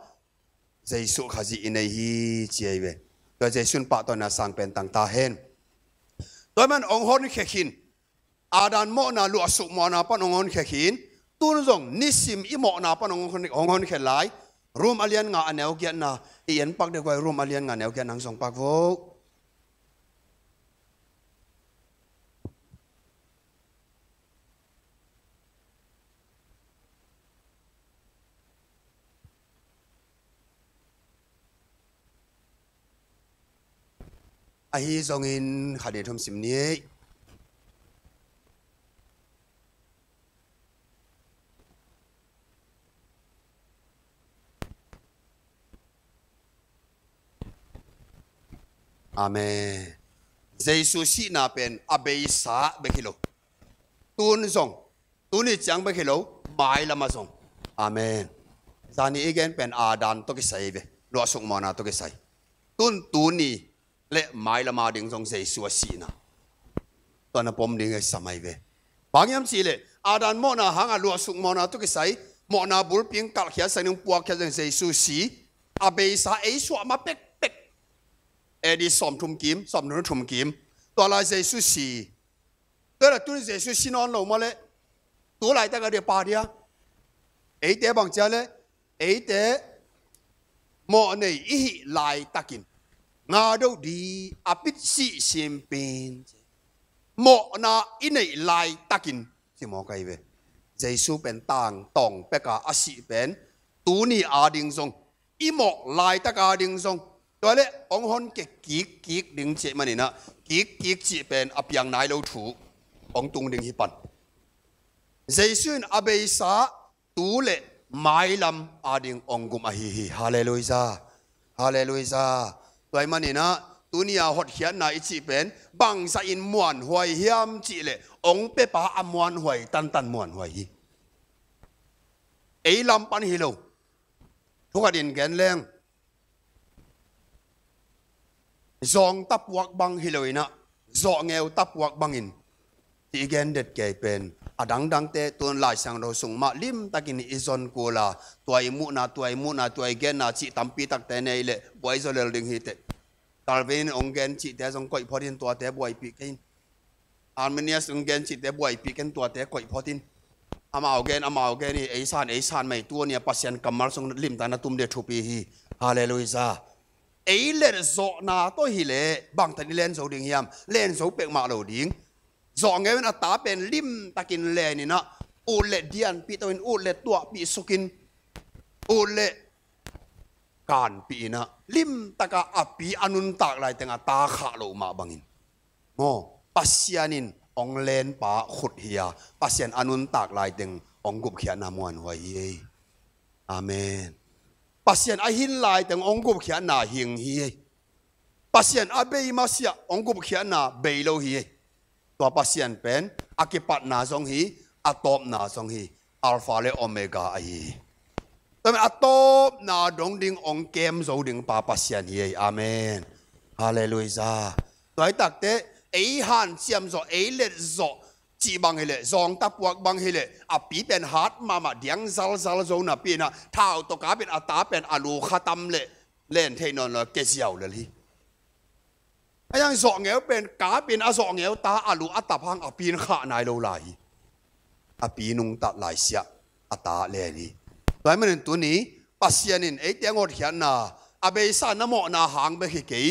Jesu Khazih i nei hi ci ahi ve. Tua Jesu in pahtawina sang pen tang ta hen. Tua man hong honkhia khin. Adam mawhna luahsuk mawhna pan hong honkhia khin. Tun zong nisim i mawhna pan hong hon, hong honkhia lai. Rom a lian nga a neu giatna i en pak dek guai. Rom a lian nga a neu giatna hong zong pak vo. Ahi zongin khat ni thum sim ni. Amen. Jesu sihna pen a beisa bek hi lo. Tun zong, tuni ciang bek hi lo, mailamah zong. Amen. Zani i gen pen Adam tawh kisai ve. Luahsuk mawhna tawh kisai. Tun tuni le mailama ding zong Jesu a sihna. Tua na pom ding a sam ahi ve. Bang hiam cihleh Adam mawhna hangah luahsuk mawhna tawh kisai, mawhna bulpi hong kalhkhiatsak ding, puakkhiatsak ding Jesu si. A beisa ei suah ma pekpek. A D sawmthum kim, sawmthum thum kim. Tua lai Jesu si. Tua leh tuni Jesu si nawn lo mawh leh tu laitak a dia pa dia. Eite bang cia leh, eite mawh nei i hih laitakin nga do di a pit sih simpin. Mawhna i neih laitakin ci mawk ahi ve. Jesu pen tangtawng peka a sih pen tuni a ding zong i mawh laitak a ding zong, tua leh hong hon kik kik ding cih manin ah, kik kik cih pen a piang nai lo thu hong tung ding hi pan. Jesu in a beisa tu le mailam a ding hong gum ahi hi. Halleluiah. Halleluiah. Tua ahih manin ah, tuni a hotkhiatna i cih pen bangzah in muanhuai hiam cih leh, hong piapa a muanhuai tantan muanhuai hi. Ei lam pan hi lo. Thu khat in gen leng, zawng tapuak bang hi lo in ah, zawhngeu tapuak bangin, cih i gen det kei pen, a dangdangte tun Lai Siangtho sung mah limtakin i zon kul a, tua i muhna, tua i muhna, tua i genna cih tampi takte nei leh buai zaw lel ding hi teh. Calvin in hong gen cihte zong koih phot in, tuate buaipih kei in. Arminius hong gen cihte buaipih kei in, tuate koih phot in. Amau gen, amau gen hi, ei san, ei san mai, tua ni a Pasian kammal sung limtak na tum ding thupi hi. Halleluiah. Ei letzawhna tawh hi leh bangtan i len zo ding hiam? Len zo peuhmah lo ding. Zawhngeu in a ta pen limtakin len in ah, ut le dianpih to in, ut le tuahpih suk in, ut le kanpih in ah, limtak a a pi a nuntak lai teng a ta khah loh mah bangin, maw, Pasian in hong lenpa khut hi a, Pasian a nuntak lai teng hong gupkhiatna muanhuai hi ei. Amen. Pasian a hin lai teng hong gupkhiatna hing hi ei. Pasian a bei masiah hong gupkhiatna bei lo hi ei. Tua Pasian pen a kipatna zong hi, a tawpna zong hi, Alpha le Omega ahi hi. Tua pen a tawpna dong ding hong kem zo ding pa Pasian hi ei. Amen. Halleluiah. Tua hi takte, ei hanciam zawh, ei let zawh cih bang hi leh, zawng tapuak bang hi leh, a pi pen hat mahmah, diang zalzal zo napi in ah, thau tawh kap in a ta pen a lu kha tam leh, len thei nawn lo, kia ziau lel hi. A yang zawhngeu pen kap in a zawhngeu ta a lu a tap hang a pi in khah nai lo lai hi. A pi nungta lai siah a ta len hi. Tua ahih manin tuni Pasian in eite hong hotkhiatna, a beisa na mawhna hang bek hi kei,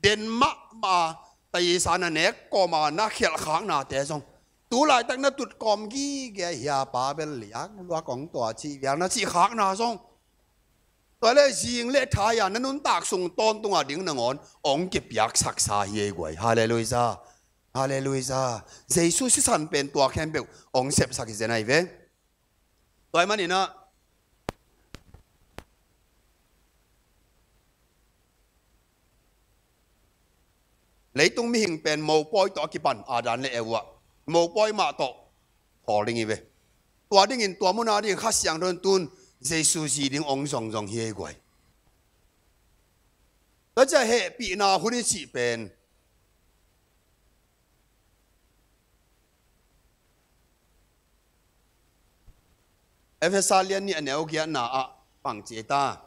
den mahmah, taisa na nek kawm a na khialh khaknate zong, tu laitak na tut kawm gige a, hia pa bel liak luak hong tua cih vial na cih khakna zong, tua le zing le thai a na nuntak sung tawntung a ding nangawn hong kipiaksaksa hi ei guai. Halleluiah. Halleluiah. Jesu sisan pen tua khempeuh hong sepsak hi zen ahi ve. Tua ahih manin ah, leitung mihing pen mopawi tawh a kipan, Adam le Eva, mopawi mah tawh khawl ding hi ve. Tua dingin, tua mun a dingin Kha Siangtho in tun Jesu zi ding hong zongzong hi ei guai. Tua ciang hehpihna hun i cih pen, Efesa lian nih a neu giatna ah pang ci ta.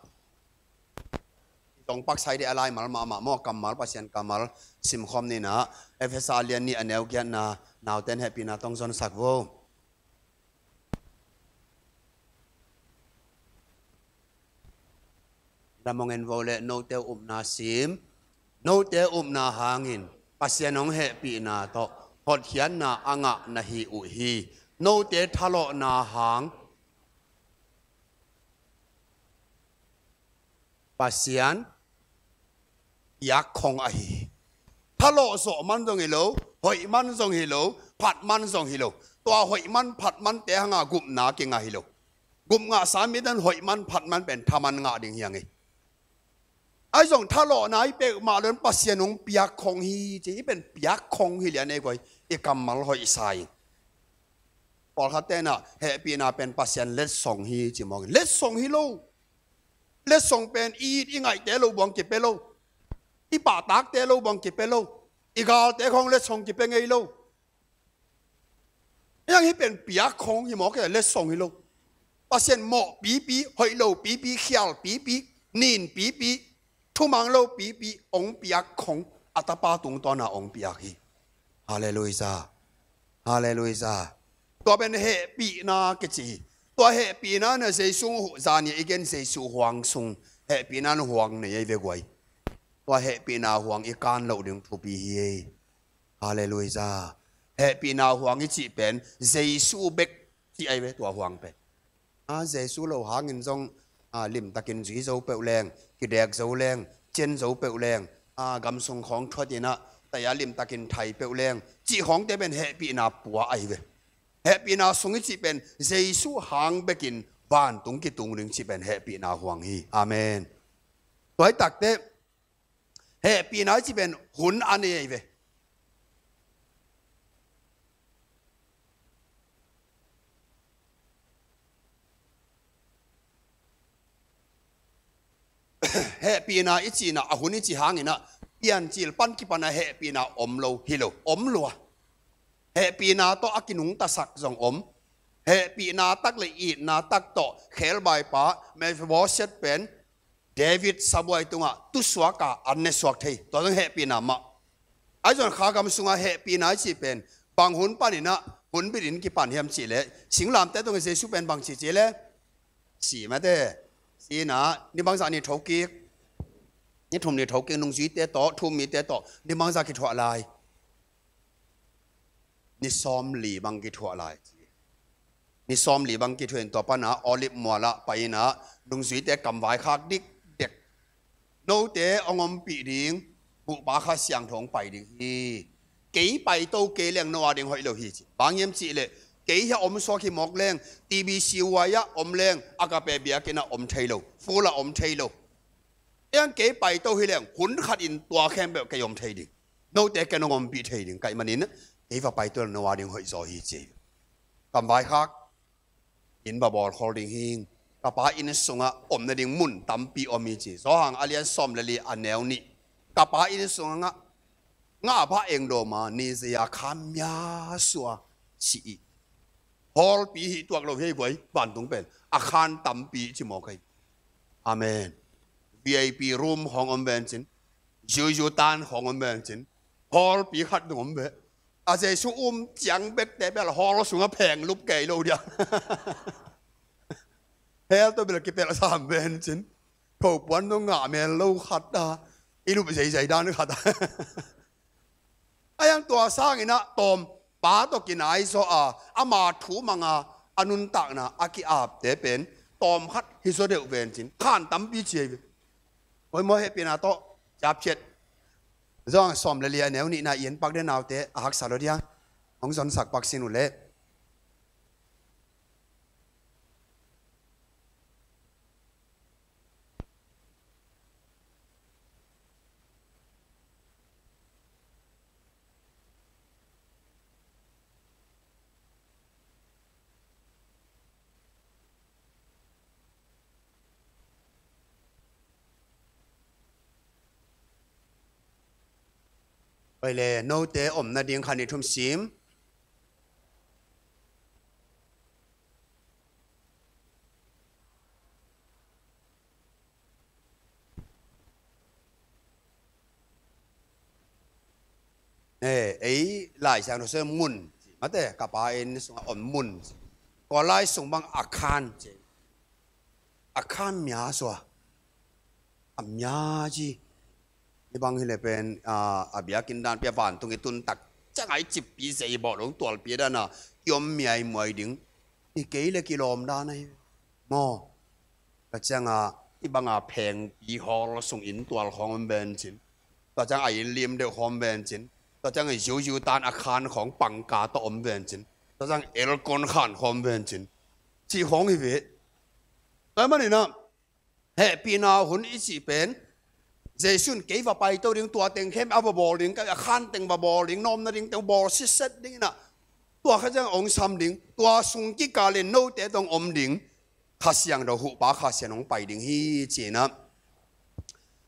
Tong paksai dih a laimal mahmah maw, kammal, Pasian kammal simkhawm ni in ah, Efesa lian nih a neu giatna, nauten hehpihna tawh hong zonsak vo. Lamong en vo le, note upna sim, note upna hangin Pasian hong hehpihna tawh hotkhiatna a ngah na hi uh hi. Note thalawhna hang Pasian piakkhong ahi hi. Thalawh zawh man zong hi lo, hoih man zong hi lo, phat man zong hi lo. Tua hoih man phat man te hanga gupna kingah hi lo. Gup ngahsa mite in hoih man phat man pen thaman ngah ding hi hang hi. Ahi zong thalawhna hi peuhmah lo in Pasian hong piakkhong hi ci, hih pen piakkhong hi lian ei guai, i kammal hoihsa in. Pawlkhat ten ah hehpihna pen Pasian letsong hi ci mawk in, letsong hi lo. Letsong pen i it i ngaihte lo buang kipia lo. I pahtakte lo buang kipia lo. I galte khawng letsong kipia ngei lo. Hiang hih pen piakkhong hi mawk e, letsong hi lo. Pasian mawh pipi, hoih lo pipi, khial pipi, nin pipi, thumang lo pipi hong piakkhong, a Tapa tungtawna hong piak hi. Halleluiah. Halleluiah. Tua pen hehpihna kici hi. Tua hehpihna na Jesu zan i gen Jesu huang sung, hehpihna na huang nei ei ve guai. Tua hehpihna huang i kan loh ding thupi hi ei. Halleluiah. Hehpihna huang i cih pen Jesu bek cih ahi ve, tua huang pen. A, Jesu lo hangin zong a, limtakin zui zo peuh leng, kidek zo leng, cen zo peuh leng, a, gamsung khawng thuat in ah, taya limtakin thai peuh leng, cih khawngte pen hehpihna pua ahi ve. Hehpihna sung i cih pen Jesu hang bekin vantung kitung ding cih pen hehpihna huang hi. Amen. Tua hi takteh hehpihna i cih pen hun a nei ahi ve. Hehpihna i cihna a hun i cih hangin ah piancil pan kipan a hehpihna om lo hi lo, om lua. Hehpihna tawh a kinungtasak zong om. Hehpihna tak le itna tak tawh khelbaipa Mephibosheth pen David sabuai tungah tusuak a an ne suak thei. Tua zong hehpihna mah. Ahi zong kha gam sungah hehpihna i cih pen bang hun panin ah hun bitin kipan hiam cih leh, singlamteh tungah Jesu pen bang ci ci leh, si mate, si in ah ni bangzah ni thokik, ni thum ni thokik, nungzuite tawh, thu-um mite tawh ni bangzah kithuah lai? Ni sawmli bang kithuah lai. Ni sawmli bang kithuah in tua pan ah Olive mual ah pai in ah nungzuite kamvai khak dikdek. Note hong ompih ding Huhpa Kha Siangtho hong pai ding hi. Kei paito kei leng no a ding hoih lo hi ci. Bang hiam cih leh kei hiah om suak hi mawk leng, T B C Y ah om leng, Agape biakinn ah om thei lo, full ah om thei lo. Eng kei paito hi leng hun khat in tua khempeuh kei om thei ding, note ken hong ompih thei ding ka hih manin kei va paito leng no a ding hoih zaw hi ci. Kamvai khak, inn va bawl khol ding hing. Ka pa inn sungah om nading mun tampi om hi ci. Johan a lian sawm le li a neu nih. Ka pa inn sungah ngah, ngah a pha eng dawm a ni zei a khan mya sua si hi. Hallpi hih tuak lo hi ei guai, vantung pen a khan tampi ci mawk hi. Amen. V I P room khawng om ven cin, yuyu tan khawng om ven cin, hallpi khat dong om ve. A Jesu um ciang bekte bel hall sungah pheng lup kei lo dia. Hell tawh bel kipelh sam ven cin. Thopuan dong ngah mel lo khat a, i lup zeizai dan khat a. A hiang tua sangin ah tawmpa tawh kinai zaw a, ama thu mang a, a nuntakna a ki-apte pen tawm khat hi zaw deuh ven cin, khan tampi ci hi ve. Hoih maw, hehpihna tawh ciapciat. Johan sawm le li a neu nihna i en pak den, naute a haksa lo dia, hong zonsak pak sin uh leh. Oi le, note om nading khan i thum sim. Eh, ei Lai Siangtho sungah mun, mate, ka pa inn sungah om mun. Kawllai sung bang a khan ci. A khan mya sua. A mya ci. Hih bang hi leh pen, ah, a biakinn dan pia vantung i tun tak ciangah i cippi zei bawh lo tualpi dan a i om miaimuai ding. I kei le kilawm dan ahi maw. Tua ciangah hih banga phengpi hall sung inn tual khawng om ven cin. Tua ciangah a inn lim deuh khawng om ven cin. Tua ciangah yuyu tan a khan khawng pangka tawh om ven cin. Tua ciangah aircon khan khawng om ven cin. Cih khawng hi ve. Tua manin ah hehpihna hun i cih pen Jesu in kei va paito ding, tua teng khem a va bawl ding, a khan teng va bawl ding, na om nading teng bawl sitset ding in ah, tua Kha Siangtho hong sam ding, tua sung kikal in note tawh hong om ding, Kha Siangtho, Huhpa Kha Siangtho hong pai ding hi ci-in ah.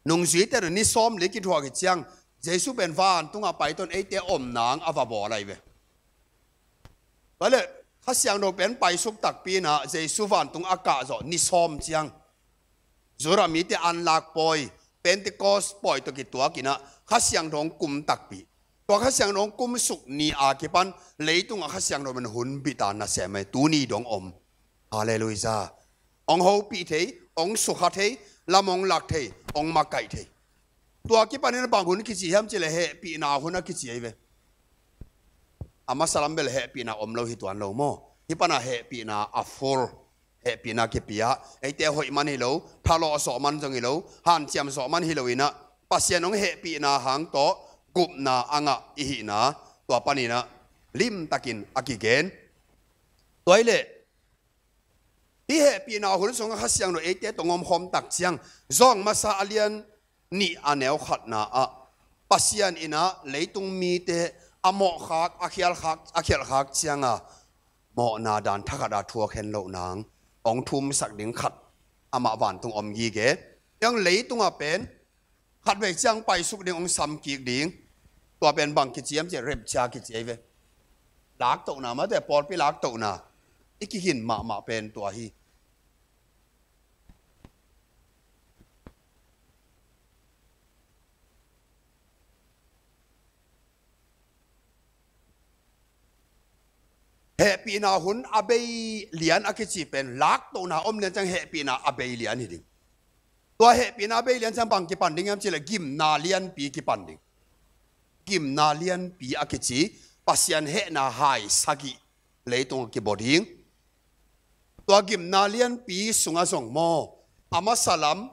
Nungzuite tawh ni sawmli kithuah khit ciang Jesu pen vantungah paito in eite om nang a va bawl ahi ve. Tua leh Kha Siangtho pen paisuk takpi in ah Jesu vantung a kah zawh ni sawm ciang Judah mite anlak pawi, Pentecost pawi tawh kituak in ah Kha Siangtho hong kum takpi. Tua Kha Siangtho hong kumsuk ni a kipan leitungah Kha Siangtho pen hun bit a nasem ahi, tuni dong om. Halleluiah. Hong hopih thei, hong sukha thei, lam hong lak thei, hong makaih thei. Tua kipanin bang hun kici hiam cih leh hehpihna hun a kici ahi ve. A masa lam bel hehpihna om lo hi tuan lo maw. Hih pana hehpihna a full. Hehpihna kipia, eite hoih man hi lo, thalawh zawh man zong hi lo, hanciam zawh man hi lo inah, Pasian hong hehpihna hang tawh gupna a ngah i hihna, tua paninah limtakin a kigen. Tua hi leh, hih hehpihna hun sungah Kha Siangtho eite tawh hong omkhawm tak ciang, Johan masa a lian nih a neu khatna ah Pasian inah leitung mite a mawhkhak, a khialkhak, a khialhkhak cianga mawhna dan thakhat a thuak hen loh nang hong thumsak ding khat amah vantung om gige. Hiang leitungah pen khatvei ciang paisuk ding hong samkik ding. Tua pen bang kici hiam cih leh rapture kici hi ve. Laktohna mate, pawlpi laktohna. I kigin mahmah pen tua hi. Hehpihna hun a bei lian a kici pen laktohna om lian ciang hehpihna a bei lian hi ding. Tua hehpihna a bei lian ciang bang kipan ding hiam cih leh gimna lianpi kipan ding. Gimna lianpi a kici, Pasian hehna hai sagih leitung a kibawh ding. Tua gimna lianpi sungah zong maw, a masa lam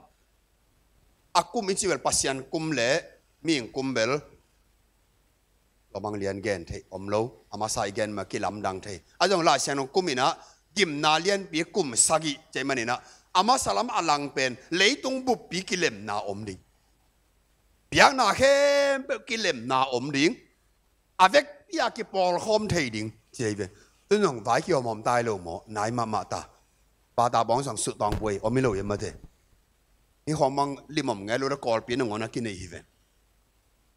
a kum i cih bel Pasian kum le mihing kum bel lawmang lian gen theih om lo, a masa i gen mah kilamdang thei. A zong Lai Siangtho kum inah gimna lianpi kum sagih cih maninah a masa lam a lang pen leitung buppi kilemna om ding. Biakna khempeuh kilemna om ding. A vekpi a kipawlkhawm thei ding ci hi ve. Tun zong vai kihawmhawm tai lo maw, nai mahmah ta. Bata bawng sang suhtawng buai om hi lo hiam mate. Hih khawng bang limawm ngai lo le Kawlpi nangawn a kinei hi ve.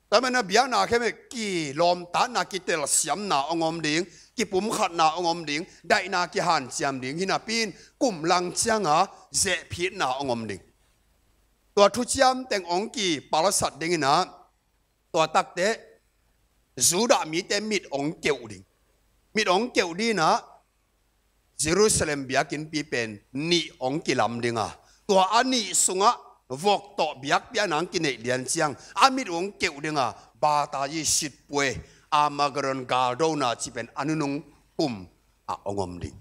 Tua manin a biakna khempeuh kilawmtatna, kitelsiamna hong om ding, kipumkhatna hong om ding, daihna kihanciam ding, hi napi in kum lang cianga zehphitna hong om ding. Tua thuciam teng hong kipalsat ding inah, tua takte Judah mite mit hong keuh ding. Mit hong keuh ding inah Jerusalem biakinnpi pen nih hong kilam ding a, tua a nih sungah vok tawh biakpi a nang kineih lian ciang a mit hong keuh ding a, batayi sitpue, Armageddon galdona cih pen a nunung kum ah hong om ding.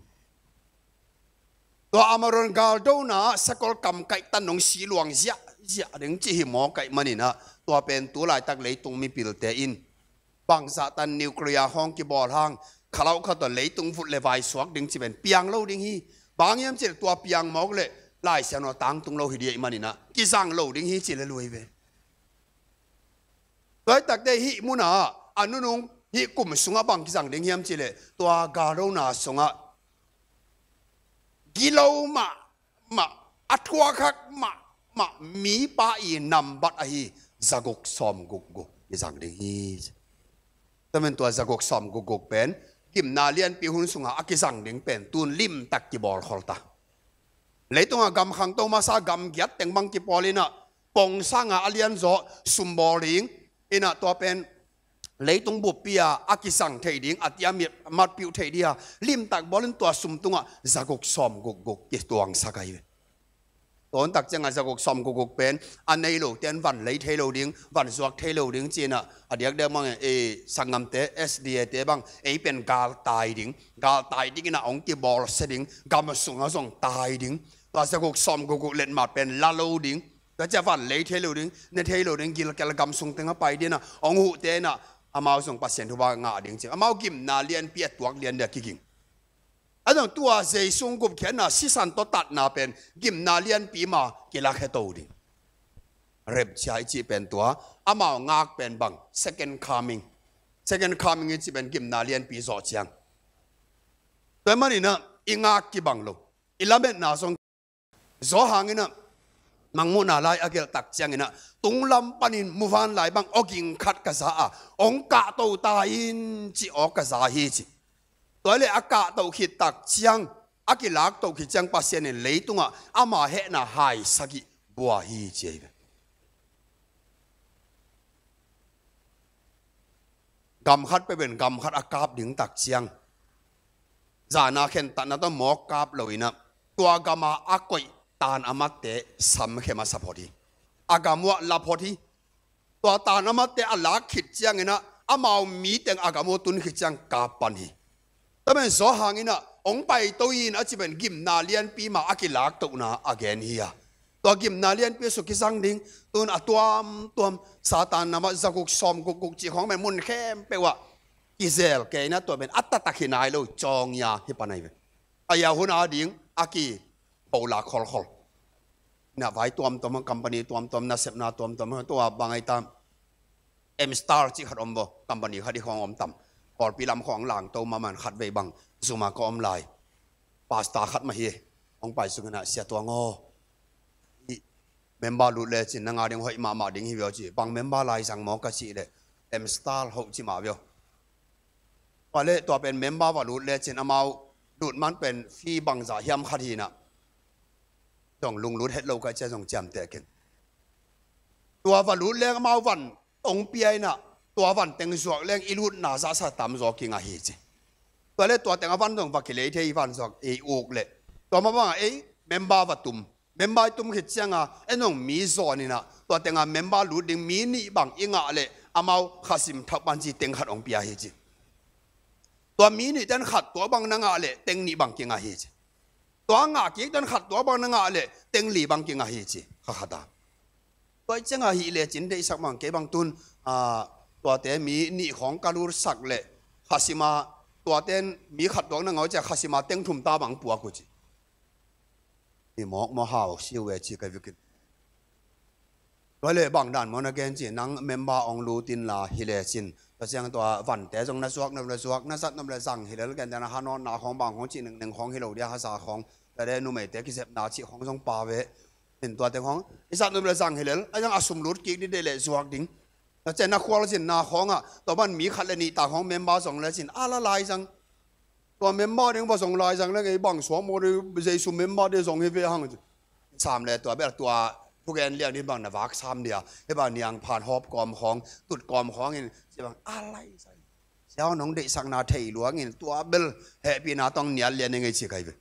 Tua Armageddon galdona ah sakol kamkaih tan hong si luang ziahziah ding cih hi mawk ahih maninah, tua pen tu laitak leitung mipilte in bangzah tan nuclear khawng kibawl hang khalauh khat tawh leitung vut le vai suak ding cih pen piang lo ding hi. Bang hiam cih leh tua piang mawk leh Lai Siangtho tangtung lo hi ding ahih maninah kizang lo ding hi cih leh lui ve. Tua hi takte hih munah a nunung hih kum sungah bang kizang ding hiam cih leh tua galdona sungah gilo mahmah, a thuakhak mahmah mipa i nambat ahi zaguk sawm gukguk kizang ding hi. Tua manin tua zaguk sawm gukguk pen gimna lianpi hun sungah a kizang ding pen tun limtak kibawlkhol ta. Leitungah gam khangto masa gam giat teng bang kipawl inah, Pawng sanga a lianzaw sum bawl ding inah, tua pen leitung buppi a a kizang thei ding, a tia mi matpiuh thei ding a limtak bawl in tua sum tungah zaguk sawm gukguk kituangsak ahi ve. Tua hun tak ciangah zaguk sawm gukguk pen a nei lote in van lei thei lo ding, van zuak thei lo ding ci inah, a diakdiak bangin e, sanggamte, S D A te bang, ei pen gal tai ding, gal tai ding inah hong kibawlsia ding, gam sungah zong tai ding. Tua zaguk sawm gukguk letmat pen la lo ding. Tua ciah van lei thei lo ding, ne thei lo ding, gilkial gam sung teng a pai ding a, hong huhte inah amau zong Pasian thupha ngah ding ci. Amau gimna lianpi a tuak lian ding a kiging. A zong tua Jesu hong gupkhiatna sisan tawh tatna pen gimna lianpi ma kilakhe to ding. Rapture i cih pen tua, amau ngak pen bang, second coming. Second coming i cih pen gimna lianpi zawh ciang. Tua ahih maninah i ngak kibang lo, i lametna zong Johan inah Mangmuhna lai a gelh tak cianginah tunglam panin muvanlai bang awging khat ka za a, hong kahto ta in ci aw ka za hi ci. Tua hi leh a kahto khit tak ciang, a kilakto khit ciang Pasian in leitungah ama hehna hai sagih bua hi ci ahi ve. Gam khat peuh in gam khat a kap ding tak ciang, zana khentatna tawh mawk kap lo inah tua gama a koih taan a matte samkhe masa phot hi. A gam uah la phot hi. Tua taan a matte a lak khit cianginah amau mi teng a gam uh tun khit ciang kap pan hi. Tua manin Johan inah hong paito in a ci pen gimna lianpi mah a kilaktohna a gen hi a. Tua gimna lianpi a suk kisang ding, tun a tuamtuam Satan namah za guk sawm guk guk cih khawng pen mun khempeuh ah kizel kei in a, tua pen a taktak hi nai lo, cawng ia hi pan ahi ve. A ia hun a ding a ki pholak kholkhol. Na vai tuamtuam, company tuamtuam, nasepna tuamtuam, tua bang ai tam. M Star cih khat om bo, company khat i khawng om tam. Kawlpi lam khawng langto mahmah in khatvei bang Zoom ah ka om lai. Pastor khat mah hi. Hong pai suk in a, Sia Tuang aw, i member lut lecin na nga ding hoih mahmah ding hi ve aw ci. Bang member lai zang maw ka cih leh, M Star hoh ci mah ve aw. Tua leh tua pen member va lut lecin amau lut man pen fee bangzah hiam khat hi in a, zong lunglut het lo ka cia zong ciamteh keng. Tua va lut leng amau van hong pia in a, tua van teng zuak leng i lutna zahsa tamzaw kingah hi ci. Tua leh tua teng a van zong va kilei thei, i van zuak, i uk leh, tua mah bangah ei member va tum. Member i tum khit ciangin en zong mi zawn in a, tua tengah member lut ding mi nih bang i ngah leh amau Khasim Thak Panci teng khat hong pia hi ci. Tua mi nih ten khat tua bang na ngah leh teng nih bang kingah hi ci. Tua ngah kik ten khat tua bang na ngah leh teng li bang kingah hi ci, kha khat a. Tua i ciangin hi lecin deihsak mang kei bang tun, ah, tuate mi nih khawng ka lutsak leh Khasim a, tuate mi khat tua na ngah uh ciang Khasim a teng thum ta bang puak uh ci. Hi mawk maw, hau siu e ci ka vikin. Tua leh bang dan maw na gen ci, nang member hong lut inla hi lecin, tua ciang tua vante zong na zuak nop leh zuak, na zat nop leh zang hi lel, gentehna hanawtna khawng bang khawng cih nengneng khawng hi lo dia, hasa khawng, tua leh numeite kizepna cih khawng zong pha ve. In tuate khawng i zat nop leh zang hi lel, a zang a sum lut kik ding deih leh zuak ding. Tua ciang na khualzinna khawngah tua bang mi khat leh nih ta khawng member zong lecin a la lai zang. Tua member ding va zong lai zang leng ei bang suak maw, Jesu member ding zong hi ve hang ci. Sam leh tua bel tua thugen liang ding bang na vak sam dia, hi bang niang phan hawp kawm khawng, tut kawm khawng in ci bang a lai zang. Siau nong deihsakna thei luang in tua bel hehpihna tawh nial lian ing ei ci ka hi ve.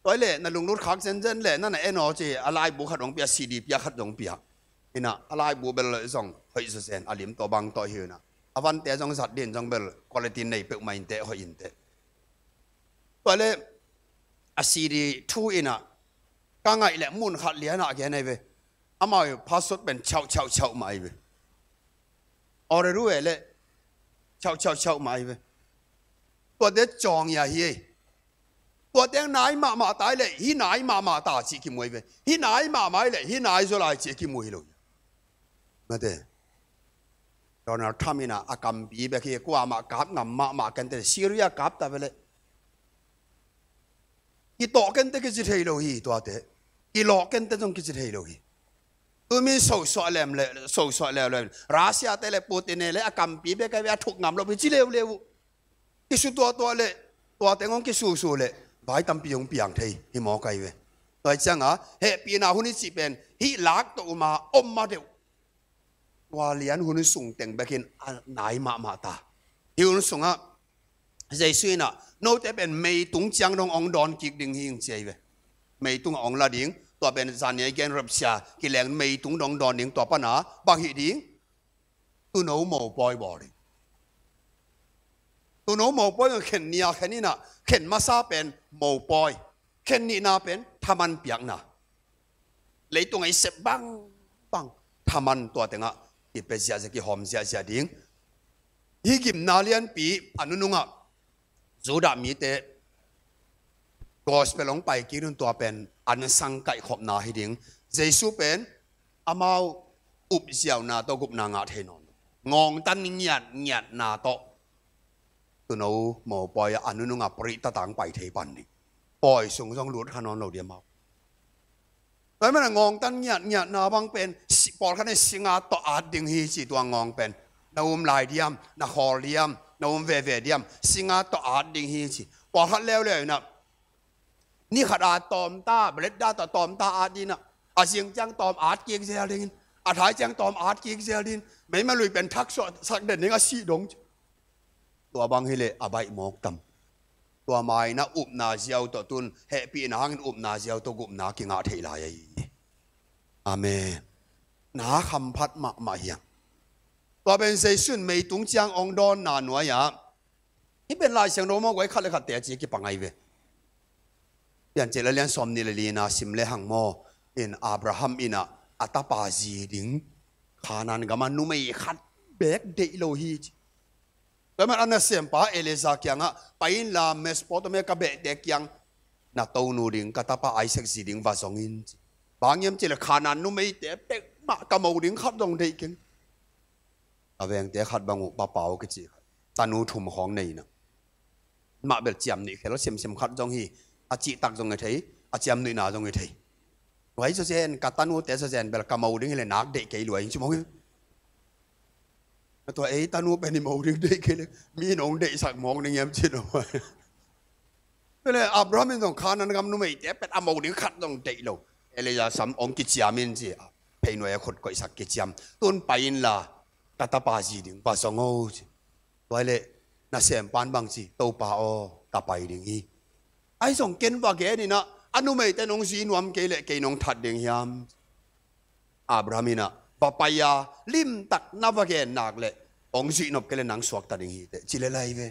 Tua leh na lunglut khak zenzen leh na na en aw ci, a laibu khat hong pia, C D pia khat zong pia. In a, a laibu bel zong hoih zawzen, a lim tawh bang tawh hi in a, a vante zong zat ding zong bel quality nei peuhmah inteh, hoih inteh. Tua leh a C D thu in a, ka ngaih leh mun khat lian a gen ahi ve. Amau password pen chau chau chau mah ahi ve. Order uh e leh chau chau chau mah ahi ve. Tuate cawng ia hi ei. Tua teng nai mahmah ta hi leh, hih nai mahmah ta cih kimu hi ve. Hih nai mahmah hi leh, hih nai zaw lai cih kimu hi lo. Mate. Donald Trump in a, a kampi bek hi, kuamah kap ngam mahmah kei inteh, Syria kap ta ve leh. Kitawh kei inteh kici thei lo hi tuate. Kilawh kei inteh zong kici thei lo hi. Tumi sosuah lem leh, sosuah leuleu. Russia te leh Putin e leh a kampi bek a ve, a thuk ngam lo hi ci leuleu uh. Kisu tuahtuah leh, tua teng hong kisusu leh vai tampi hong piang thei hi mawk ahi ve. Tua hi ciangin hehpihna hun i cih pen hih lak tawh um a, om ma deuh. Tua lian hun sung teng bekin a nai mahmah ta. Hih hun sungah Jesu in a, note pen meitung ciang dong hong dawn kik ding hi ing ci ahi ve. Meitung ah hong la ding, tua pen zan ni a i gen rapture kileng meitung dong dawn ding, tua pan a bang hih ding? Tuuno mopawi bawl hi. Tuuno mopawi khen nih a khen in a, khen masa pen mopawi, khen nihna pen thaman piakna. Leitung a i sep bangbang thaman tua tengah kipia ziahziah, kihawm ziahziah ding. Hih gimna lianpi a nunungah Judah mite gospel hong pai kik ding, tua pen an sang kaihkhopna hi ding. Jesu pen amau upziauna tawh gupna ngah thei nawn lo. Ngawngtan ngiatngiatna tawh tuuno mopawi a nunungah pritata hong pai thei pan ding. Pawi sung zong lut kha nawn lo ding amau. Tua hi mana ngawngtan ngiatngiatna bang pen si-, pawlkhat in singa tawh at ding hi ci, tua ngawng pen. Na um lai diam, na khawl diam, na um veve diam, singa tawh at ding hi ci. Pawlkhat leuleu in a, ni khat a tawmta, belet da tawh tawmta at ding in a, a zing ciang tawm at kik zel ding in, a thai ciang tawm at kik zel ding in, meima lui pen thak suah sak den ding a sih dong ci. Tua bang hi leh a baih mawk tam. Tua ma-in a upna ziau tawh tun, hehpihna hangin upna ziau tawh gupna kingah theih lai ahi hi. Amen. Na khamphat mahmah hi hang. Tua pen Jesu in meitung ciang hong dawnna nuai-ah Hih pen Lai Siangtho maw, guai, khat le khat teci kipang ahi ve. Piancil a lian sawmnih le li-na sim le hang maw, in Abraham in ah a tapa zi ding Kanaan gam ah numei khat beek deih lo hi ci. Tua ahih manin a nasempa Eliezer kiangah, "Pai inla Mesopotamia ka behte kiang na tonu ding ka tapa Isaac zi ding va zong in," ci. Bang hiam cih leh Kanaan numeite peuhmah ka mo ding khat zong deih keng. A vengte khat bang uh, Papa uh kici khat, tanu thum khawng nei in ah, mah bel ciamnuih khel semsem, khat zong hi, a cihtak zong hi thei, a ciamnuihna zong hi thei. Tua hi zawzen, ka tanute zawzen bel ka mo ding hi leh nak deih kei lua ing ci mawk hi. Tua ei tanu pen i mo ding deih kei leh, mi in hong deihsak mawk ding hiam ci lo. Tua leh Abraham in zong Kanaan gam numeite pen a mo ding khat zong deih lo. Eliezer sam hong kiciam in ci a, pheinuai a khut koihsak kiciam. Tun pai inla ka tapa zi ding va zong o ci. Tua leh nasempa in bang ci, "Topa aw, ka pai ding hi. Ahi zong ken va gen in ah, a numeite nong zui nuam kei leh kei nong that ding hiam?" Abraham in ah, "Va pai a, limtak na va gen nak leh hong zuih nop kei leh nang suakta ding hi teh," ci lel ahi ve.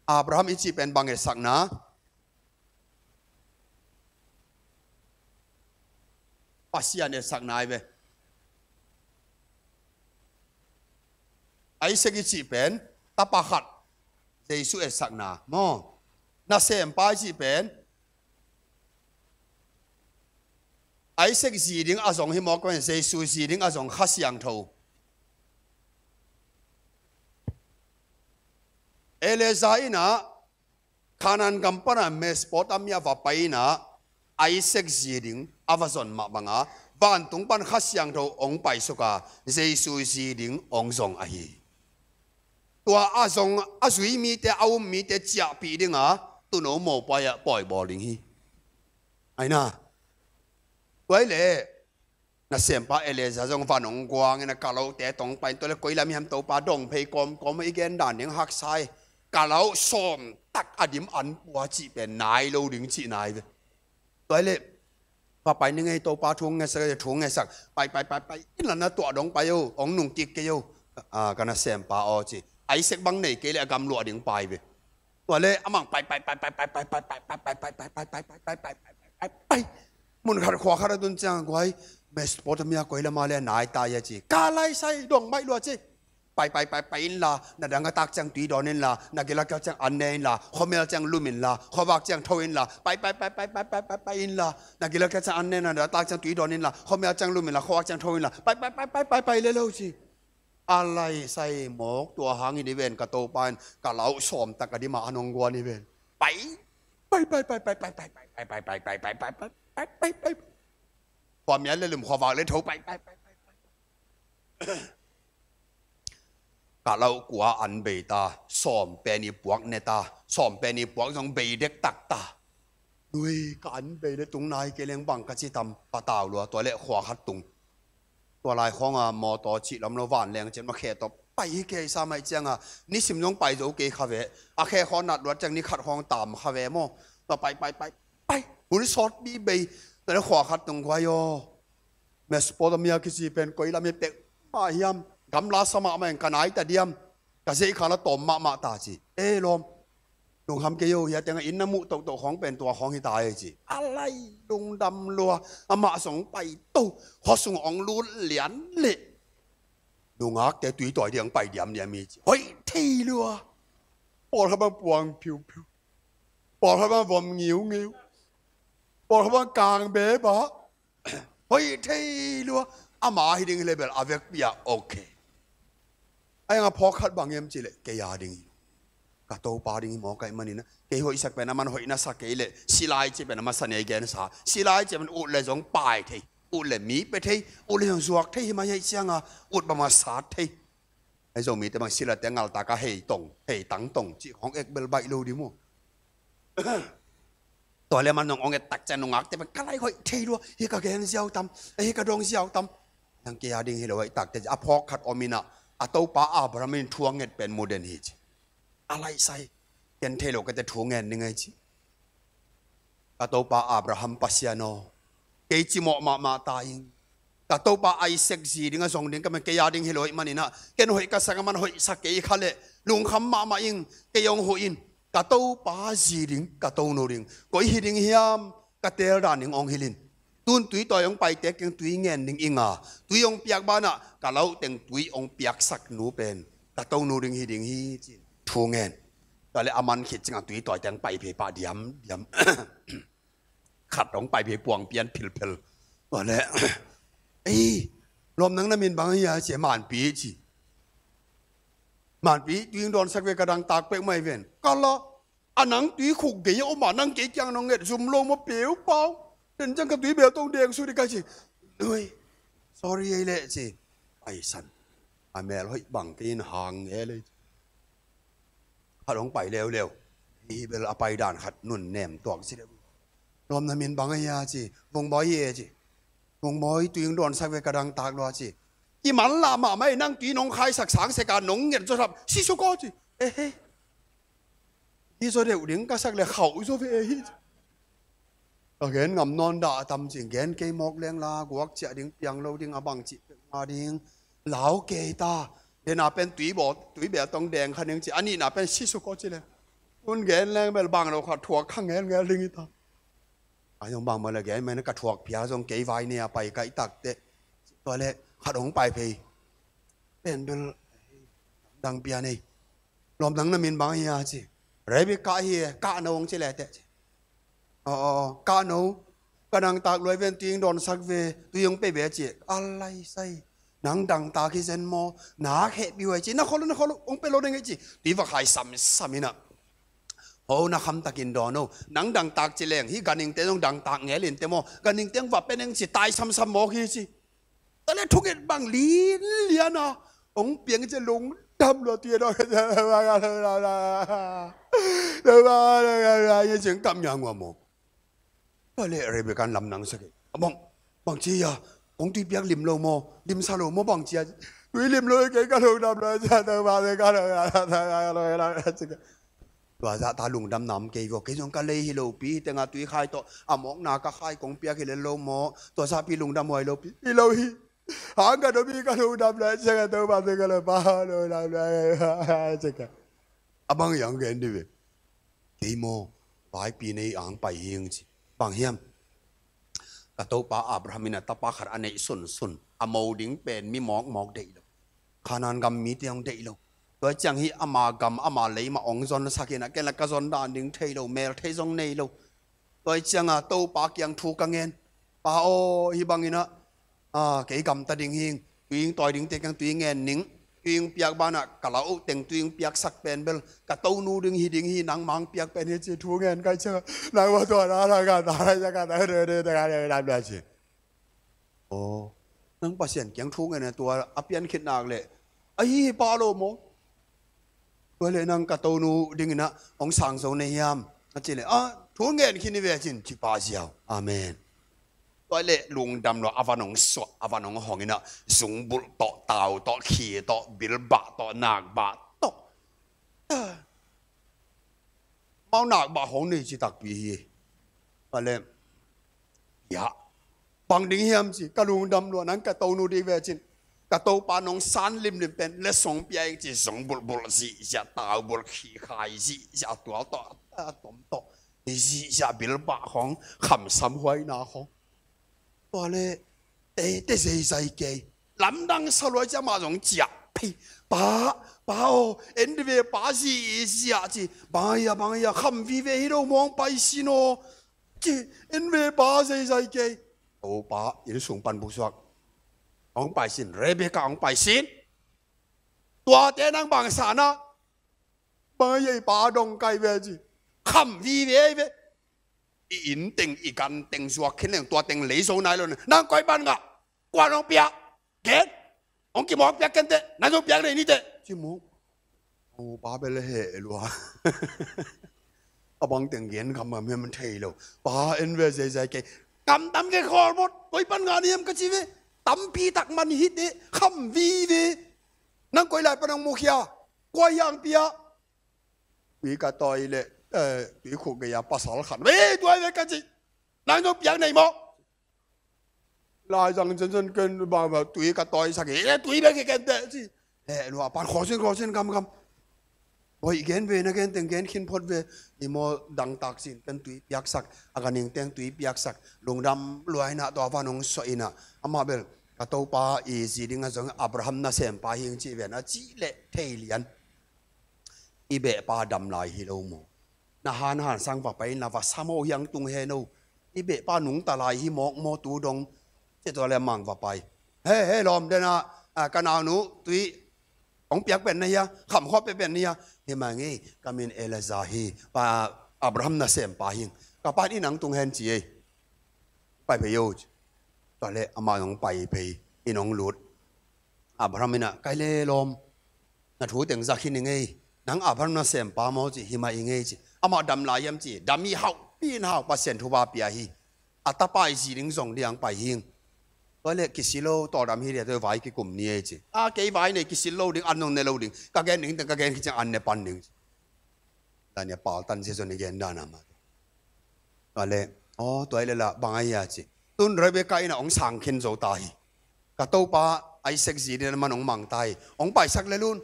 Abraham i cih pen bang etsakna? Pasian etsakna ahi ve. Isaac i cih pen tapa khat, Jesu etsakna maw. Nasempa i cih pen Isaac zi ding a zong hi mawk, pen Jesu zi ding a zong Kha Siangtho. Eliezer in ah Kanaan gam pan a Mesopotamia va pai in ah Isaac zi ding a va zon mah bang a, vantung pan Kha Siangtho hong paisuk a, Jesu zi ding hong zong ahi. Tua a zong a zui mite, a um mite ciahpih ding a, tuuno mopawi ah pawi bawl ding hi. Ahi na. Tua hi leh nasempa Eliezer zong van hong guang in ah, "Ka lote tawh hong pai in, tua leh koi lam hiam Topa, dong phei kawmkawm i gen dan ding haksa hi. Ka lo sawm tak a dim an pua," cih pen nai lo ding cihna ahi ve. Tua hi leh, "Va pai ning ei, Topa thu hong ngetsak, thu hong ngetsak. Pai, pai, pai, pai inla na tuah dong pai o, hong nungkik kei o, a, ka nasempa aw," ci. Isaac bang nei kei leh a gam luah ding pai ve. Tua leh amah pai, pai, pai. Mun khat khua khat a tun ciang, "Guai, Mesopotamia koi lam a leh nai ta hi," ci. "Ka lai sai, dong baih lua," ci. "Pai, pai, pai, pai inla, na dang a tak ciang tui dawn inla, na gil a kial ciang an ne inla, khuamial ciang lum inla, khuavak ciang tho inla, pai, pai, pai inla, na gil a kial ciang an ne inla, na dang a tak ciang tui dawn inla, khuamial ciang lum inla, khuavak ciang tho inla, pai, pai, pai, pai, pai, pai le lo," ci. "A lai sai mawk, tua hang in hi ven, ka Topa in ka lo sawm tak a dim a, an hong guan hi ven. Pai, pai, pai. Khuamial le lum, khuavak le tho, pai, pai, pai. Ka lo kua an bei ta, sawm pen i puak ne ta, sawm pen i puak zong bei dektak ta. Nui, ka an bei le tung nai kei leng bang ka ci tam, patau lua, tua leh khua khat tung. Tua lai khawng a mawtaw cih lam lo, vanleng ciang mah khe tawh pai hi kei sam ahih ciang a, nisim zong pai zo kei kha ve. A khe khawng nat luat ciang ni khat khawng tam kha ve maw. Tua pai, pai, pai, pai. Hun sawt bi bei. Tua leh khua khat tung, guai aw, Mesopotamia kici pen koi lam hi pek mah hiam? Gamla sa mahmah in ka nai ta diam? Ka zeih kha la tawm mahmah ta," ci. "E lawm, lungkham kei o, hia teng a inn na muh tohtoh khawng pen tua khawng hi ta e," ci. A lai lungdam lua, amah zong pai to, khuasung hong lut lian leh nungakte tui tawi ding pai diamdiam hi ci. Hoih thei lua. Pawlkhat bang puang phiuphiu, pawlkhat bang vom ngiungiu, pawlkhat bang kang beba. Hoih thei lua. Ama hi ding hi leh bel a vekpi ah, okay. Ahi hang a phawk khat bang hiam cih leh, "Kei a ding hi, ka Topa ding hi mawk ahih manin ah, kei hoihsak pen aman hoih na sa kei leh, sila i cih pen a masa ni a i gensa. Sila i cih pen ut leh zong pai thei, ut leh mi pia thei, ut leh zong zuak thei hi mah ahih ciang a, ut bang a sat thei." Ahi zong mite bang silate ngaltak a hei tong, hei tang tong cih khawng ek bel baih lo ding maw. Tua leh aman zong hong et tak ciang nungakte pen, "Ka lai hoih thei lua, hih ka gen ziau tam, hih ka dong ziau tam." Nang, "Kei a ding hi lo," a hih tak teh a phawk khat om in ah, a topa Abraham in thu a nget pen mu den hi ci. "A lai sai, ken thei lo ka teh thu ngen ning ei," ci. "Ka topa Abraham Pasian aw, kei cimawh mahmah ta ing. Ka Topa Isaac zi ding a zong ding ka man, kei a ding hi lo ahih manin ah, ken hoih ka sak a, man hoihsak kei kha leh lungkham mahmah ing. Kei hong huh in. Ka Topa zi ding, ka Tonu ding, koi hi ding hiam? Ka teel dan ding hong hilh in. Tun tui tawi hong paite kiang tui ngen ding ing a, tui hong piak banah ka lo teng tui hong piaksak nu pen ka Tonu ding hi ding hi, ci-in thu ngen. Tua leh a man khit ciangah tui tawi teng pai phei pah diamdiam. Khat hong pai phei puang pian philphel. Tua leh, "Ei, lawm, nang na min bang hia?" ci-a, "Manpi," ci. "Manpi, tui hong dawnsak ve, ka dangtak pek mai ven." "Ka la, a nang tui khuk gei a om a, nang kei kiang nong nget zum lo maw, peuh pau. Den ciang ka tui bel tong deng suk ding ka," ci. "Ui, sorry ei leh," ci. Paisan. A mel hoih bang kei in hang nge lei. Khat hong pai leuleu. Hih bel a pai dan khat nunnem tuak ci leh, "Lawm, na min bang hia?" ci. "Vungbawi hi e," ci. "Vungbawi, tui hong dawnsak ve, ka dangtak lua," ci. "Kimanlah mahmah ei, nang tui nong khaisak sang sek a, nong nget zaw thap, si suk aw," ci. "Ehe, hi zaw deuh ding ka sak leh khauh zaw ve hi," ci. "Ka gen ngam nawn dah a tam," ci. "Gen kei mawk leng la, guak ciah ding, piang lo ding, a bang cih peuhmah ding. Lau kei ta. Den a pen tui bawl, tui bel tong deng kha ning," ci. "A nihna pen si suk aw," ci leh, "Tun gen leng bel bang lo khat thuak kha ngelngel ding hi ta. A zong bang maw leh gen mai na, ka thuak phia zong kei vai ne a pai kaih tak teh." Tua leh khat hong pai phei. "Pen bel dang pian ei. Lawm, nang na min bang hia?" ci. "Rebecca hi e, ka no hong ci leh teh," ci. "Aw, aw, aw, ka no, ka dangtak lua ei ven, tui hong dawnsak ve, tui hong pe ve," ci. "A lai sai, nang dangtak hi zen maw? Na khehpih huai," ci. "Na khol lo, na khol lo, hong pe lo ding ei," ci. Tui va khai samsam in ah, "Ho, na khamtakin dawn o. Nang dangtak ci leng hih ganhingte zong dangtak ngel in teh maw? Ganhingte hong va pe ning," ci. "Tai samsam mawk hi," ci. Tua leh thunget bang linlian a hong piang ci, lungdam lua, tui a dawn, ci, kam ya ngua maw. Tua leh Rebecca in lamdang sa kei. "A bang, bang ci hia? Kong tui piak lim lo maw? Limsa lo maw, bang ci hia?" "Tui lim lo kei, ka lungdam lua," ci. "Tua bang leh ka lungdam," ci. "Tua zah ta lungdam nam kei vaw, kei zong ka lei hi lopi, tengah tui khai tawh a mawkna ka khai kong piak hi lel lo maw? Tua zahpi lungdam huai lopi hi lo hi. Hang ka domi ka lungdam lua," ci. "Ka Topa teng ka lo pa lungdam lua," ci. "A bang hiang gen dih ve?" "Kei maw, vaipi nei ang pai hing," ci. "Bang hiam?" "Ka topa Abraham in a tapa khat a neih sunsun, a mo ding pen mi mawkmawk deih lo, Kanaan gam mite hong deih lo. Tua ciang hih ama gam, ama lei mah hong zonsak in ah, ken la ka zon dan ding thei lo, mel thei zong nei lo. Tua ciangah Topa kiang thu ka ngen, 'Pa aw, hih bangin ah, a, kei gamta ding hing, tui hong tawi dingte kiang tui ngen ning, tui hong piak banah ka la uh teng tui hong piaksak pen bel ka tonu ding hi ding hi, nangmah hong piak pen hi,' ci thu ngen ka hih ciangah, nangmah tua na, na, ka, na, na, na, na, na, na, na, ci. Aw, nang Pasian kiang thu ngen a, tua a pian khit nak leh, ahi hi pa lo maw? Tua leh nang ka tonu dingin ah hong sang zo na hiam?" a cih leh, "A, thu ngen khin hi ve," ci-in ci pa ziau. Amen. Tua leh lungdam lua, a van hong suah, a van hong hong in ah, zungbulh tawh, tau tawh, khi tawh, bilbah tawh, nakbah tawh. Amau nakbah hong nei ci takpi hi. Tua leh, "Hiah, bang ding hiam?" ci. "Ka lungdam lua, nang ka tonu ding ve," ci-in, "ka topa nong san limlim pen letsong pia ing," ci. Zungbulhbulh zihziah, taubulh khikhai zihziah, a tual tawh, a tom tawh zihziah, bilbah khawng, khamsam huaina khawng. Tua leh te, te zeizai kei. Lamdang sa lua ci, amah zong ciah phei. "Pa, pa aw, en dih ve pa," zihziah ci. "Bang a hia, bang a hia, kham vive hi lo maw, hong pai sin aw," ci. "En ve pa, zeizai kei." Topa inn sung pan busuak. "Hong pai sin, Rebecca, hong pai sin. Tuate nang bang sa na, bang a hia, i pa dong kai ve," ci. "Kham vive hi ve. I inn teng, i gan teng zuak khin leng, tua teng lei zo nai lo. Nang koi pan ngah, kuan hong pia, gen, hong kimawk piak ken teh, nang zong piak nei ni teh," ci maw. Aw, pa bel heh lua. A bang teng gen gam a miam thei lo. "Pa, en ve, zeizai kei. Kamtam kei khawl mawk, koi pan ngah ni hiam ka ci ve. Tampi tak man hi teh, kham vive. Nang koi lai pan hong mukhia, kua hiang pia?" Tui ka tawi leh, eh, tui khuk gei-a pasal khat, "Ve, tuai ve," ka ci. "Nang zong piak nei maw?" Laizang zenzen ken bang bang tui ka tawisak hi. Eh, tui bek hi ken teh ci. Eh, lua pan khawsin khawsin gamgam. Oi, gen ve na gen teng gen khin phot ve. I maw dangtak sin ken tui piaksak. A ka ningteng tui piaksak. Lungdam luaina tua van hong suah ina. Amah bel ka topa i zi ding a zong Abraham nasempa hing ci ven a ci leh thei lian. I behpa dam lai hi lo maw? Na han han sang va pai na va sam o hiang tung he no. I behpa nungta lai hi mawk maw tu dong. Ci tua le mang va pai. He he lawm dena, a, ka naunu tui hong piak pen na hia, kham khawh pe pen na hia. Hi ma ngei, ka min Elazar hi, pa Abraham nasempa hing. Ka pan i nang tung hen ci ei. Pai phei o ci. Tua le amah hong pai phei, i nong lut. Abraham ina kai le lawm. Na thu teng zak hi ni ngei. Nang Abraham nasempa maw ci, hi ma i ngei ci. Amah dam lai hiam ci, dam hi hauh, pi in hauh Pasian thu ba pia hi. A tapa i zi ding zong diang pai hing. Tua le kisi lo, tawldam hi dia tua vai kikum ni ei ci. A kei vai nei kisi lo ding, an nong ne lo ding. Ka gen ding teng ka gen khit ciang an ne pan ding ci. Tua nia paltan zia zon i gen dan a mah. Tua le, aw, tua i le la, bang a hia ci. Tun Rebekah ina hong sang khin zo ta hi. Ka topa Isaac zi ding man hong mang ta hi. Hong paisak le lun.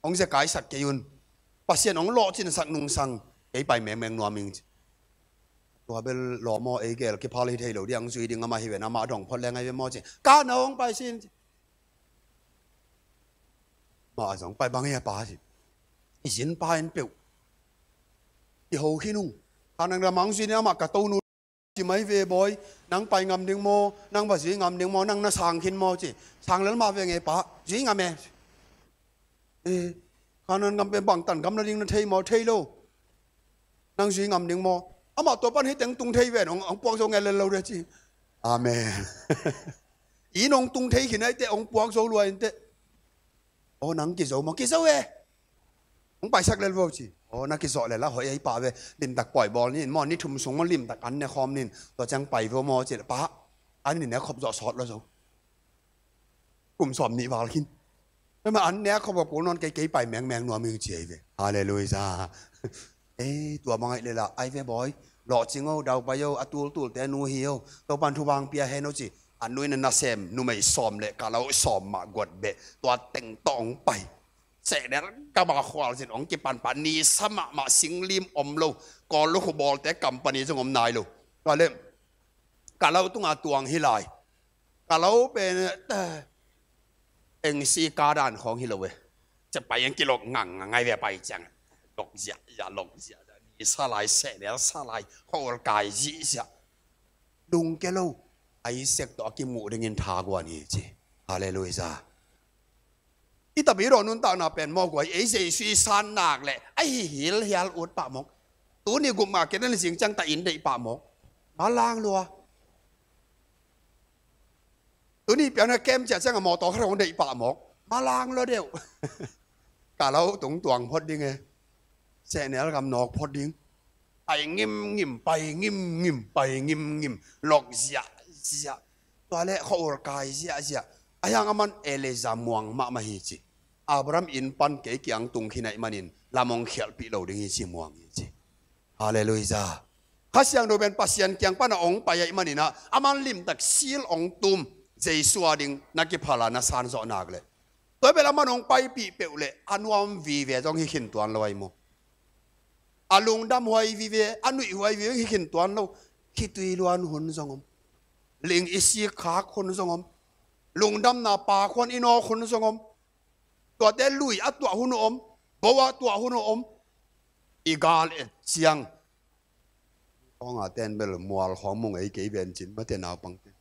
Hong zia kaisak kei un. Pasian hong lawhcinsak nungsang. Kei pai mengmeng nuam ing ci. Tua bel lawm aw ei gel kiphal hi thei lo diang zui ding amah hi ven amah dong phot leng ai ve maw ci. Ka na hong pai sin ci. Mah a zong pai bang hi a pa ci. I zin pa in peuh. I ho khin ung. Kha nang lamang zui ni amah ka to nu ci mai ve bawi. Nang pai ngam ding maw? Nang va zui ngam ding maw? Nang na sang khin maw ci. Sang lel mah ve ngei pa. Zui ngam e. Eh, Kanaan gam pen bangtan gam na ding na thei maw? Thei lo. Nang zui ngam ding maw? Amah tua pan hi teng tung thei ven. Hong, hong puak zo ngel lel lo de ci. Amen. I nong tung thei khin ai te hong puak zo lua in te. Aw, nang kizo maw? Kizo e. Hong paisak lel vo ci. Aw, na kizawh lel a hoih ei pah ve. Limtak pawi bawl nin maw, ni thum sung maw limtak an ne khawm nin. Tua ciang pai vo maw ci le pah. An nin ne khop zawh sawt lo zo. Kum sawm nih val khin. Tua mah an ne khop va pul nawn kei kei pai mengmeng nuam ing ci ei ve. Halleluiah. Eh, tua bang ai le la ai ve bawi. Lawhcing o, dau pai o, a tultulte nu hi o. Topan thu bang pia hen o ci. A nu in a nasem numei sawm le ka lo sawm mah guat beh tua teng tawh hong pai. Seh der ka mah khual zin hong kipanpan ni sa mahmah singlim om lo. Kawl lukhu bawlte company zong om nai lo. Tua le ka lo tunga tuang hi lai. Ka lo pen engsi ka dan khawng hi lo e. Cia pai ang kilok ngang ngai ve pai ciang. Lok ziah ziah lok ziah ziah ni sa lai seh der sa lai khawl kai zih ziah. Lungke lo. Isaac tawh a kimuh dingin thaguan hi ci. Halleluiah. I tapi dawn nuntakna pen mawk guai ei Jesu i san nak leh a hi hil hial ut pah mawk. Tuni gup mah kei nan zing ciang ta in deih pah mawk. Malang lua. Tuni piang na kem ciah ciang a mawtaw khat hong deih pah mawk. Malang lua deuh. Ka lo tung tuang phot ding e. Sehnel gam nawk phot ding. Pai ngimngim, pai ngimngim, pai ngimngim. Lok ziahziah. Tua le khawl kai ziahziah. A hiang a man Eliezer muang mahmah hi ci. Abraham inn pan kei kiang tung khin ahih manin lam hong khialhpih lo ding hi ci muang hi ci. Halleluiah. Kha Siangtho pen Pasian kiang pana hong pai ahih manin ah a man limtak sil hong tum. Jesu a ding na kiphal a na san zawh nak leh. Tua bel a man hong paipih peuh leh a nuam vive zong hi khin tuan lo ahi maw? A lungdam huai vive, a nuih huai vive hi khin tuan lo. Khitui luan hun zong om. Ling i sik khak hun zong om. Lungdamna pakhuan i nawk hun zong om. Tuate lui a tuah hun om. Bo a tuah hun om. I gal et ciang. Kong a ten bel mual khawng mung ei kei ven cin mate naupangte.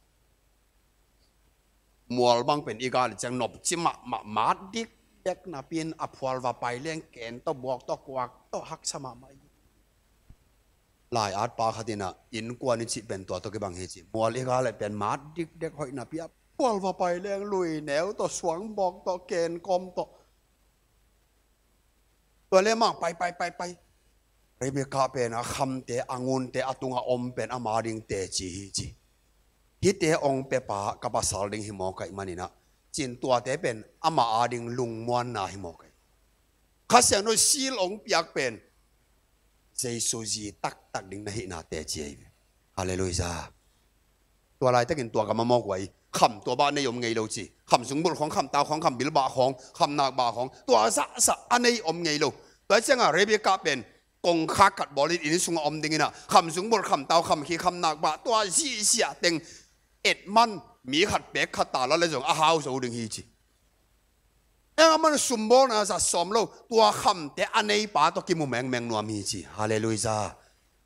Mual bang pen i gal ciang nop ci mahmah mat dik dek napi in a phual va pai leng ken tawh buak tawh kuak tawh haksa mahmah hi. Lai at pa khat in ah innkuan i cih pen tua tawh kibang hi ci. Mual i gal pen mat dik dek hoih napi a phual va pai leng lui neu tawh suang bawk tawh ken kawm tawh. Tua le mah pai pai pai pai. Rebekah pen a khamte a ngunte a tunga om pen ama ding teci hi ci. Hihte hong pepa ka pasal ding hi mawk ahih manin ah cin tuate pen ama a ding lungmuanna hi mawk ahi. Kha Siangtho sil hong piak pen Jesu zi taktak ding na hihna teci ahi ve. Halleluiah. Tua laitakin tua ka mamawk uh ahi. kham tua bah nei om ngei lo ci. Kham zungbulh khawng, kham tau khawng, kham bilbah khawng, kham nakbah khawng, tua zahzah a nei om ngei lo. Tua hi ciangah Rebekah pen kongkhak khat bawlin inn sungah om dinginah kham zungbulh, kham tau, kham khi, kham nakbah, tua zihziah teng et man mi khat pek khat ta la le zong a hau zo ding hi ci. Eng a man sumbawlna zat sawm lo, tua khamte a neipa tawh kimu mengmeng nuam hi ci. Halleluiah.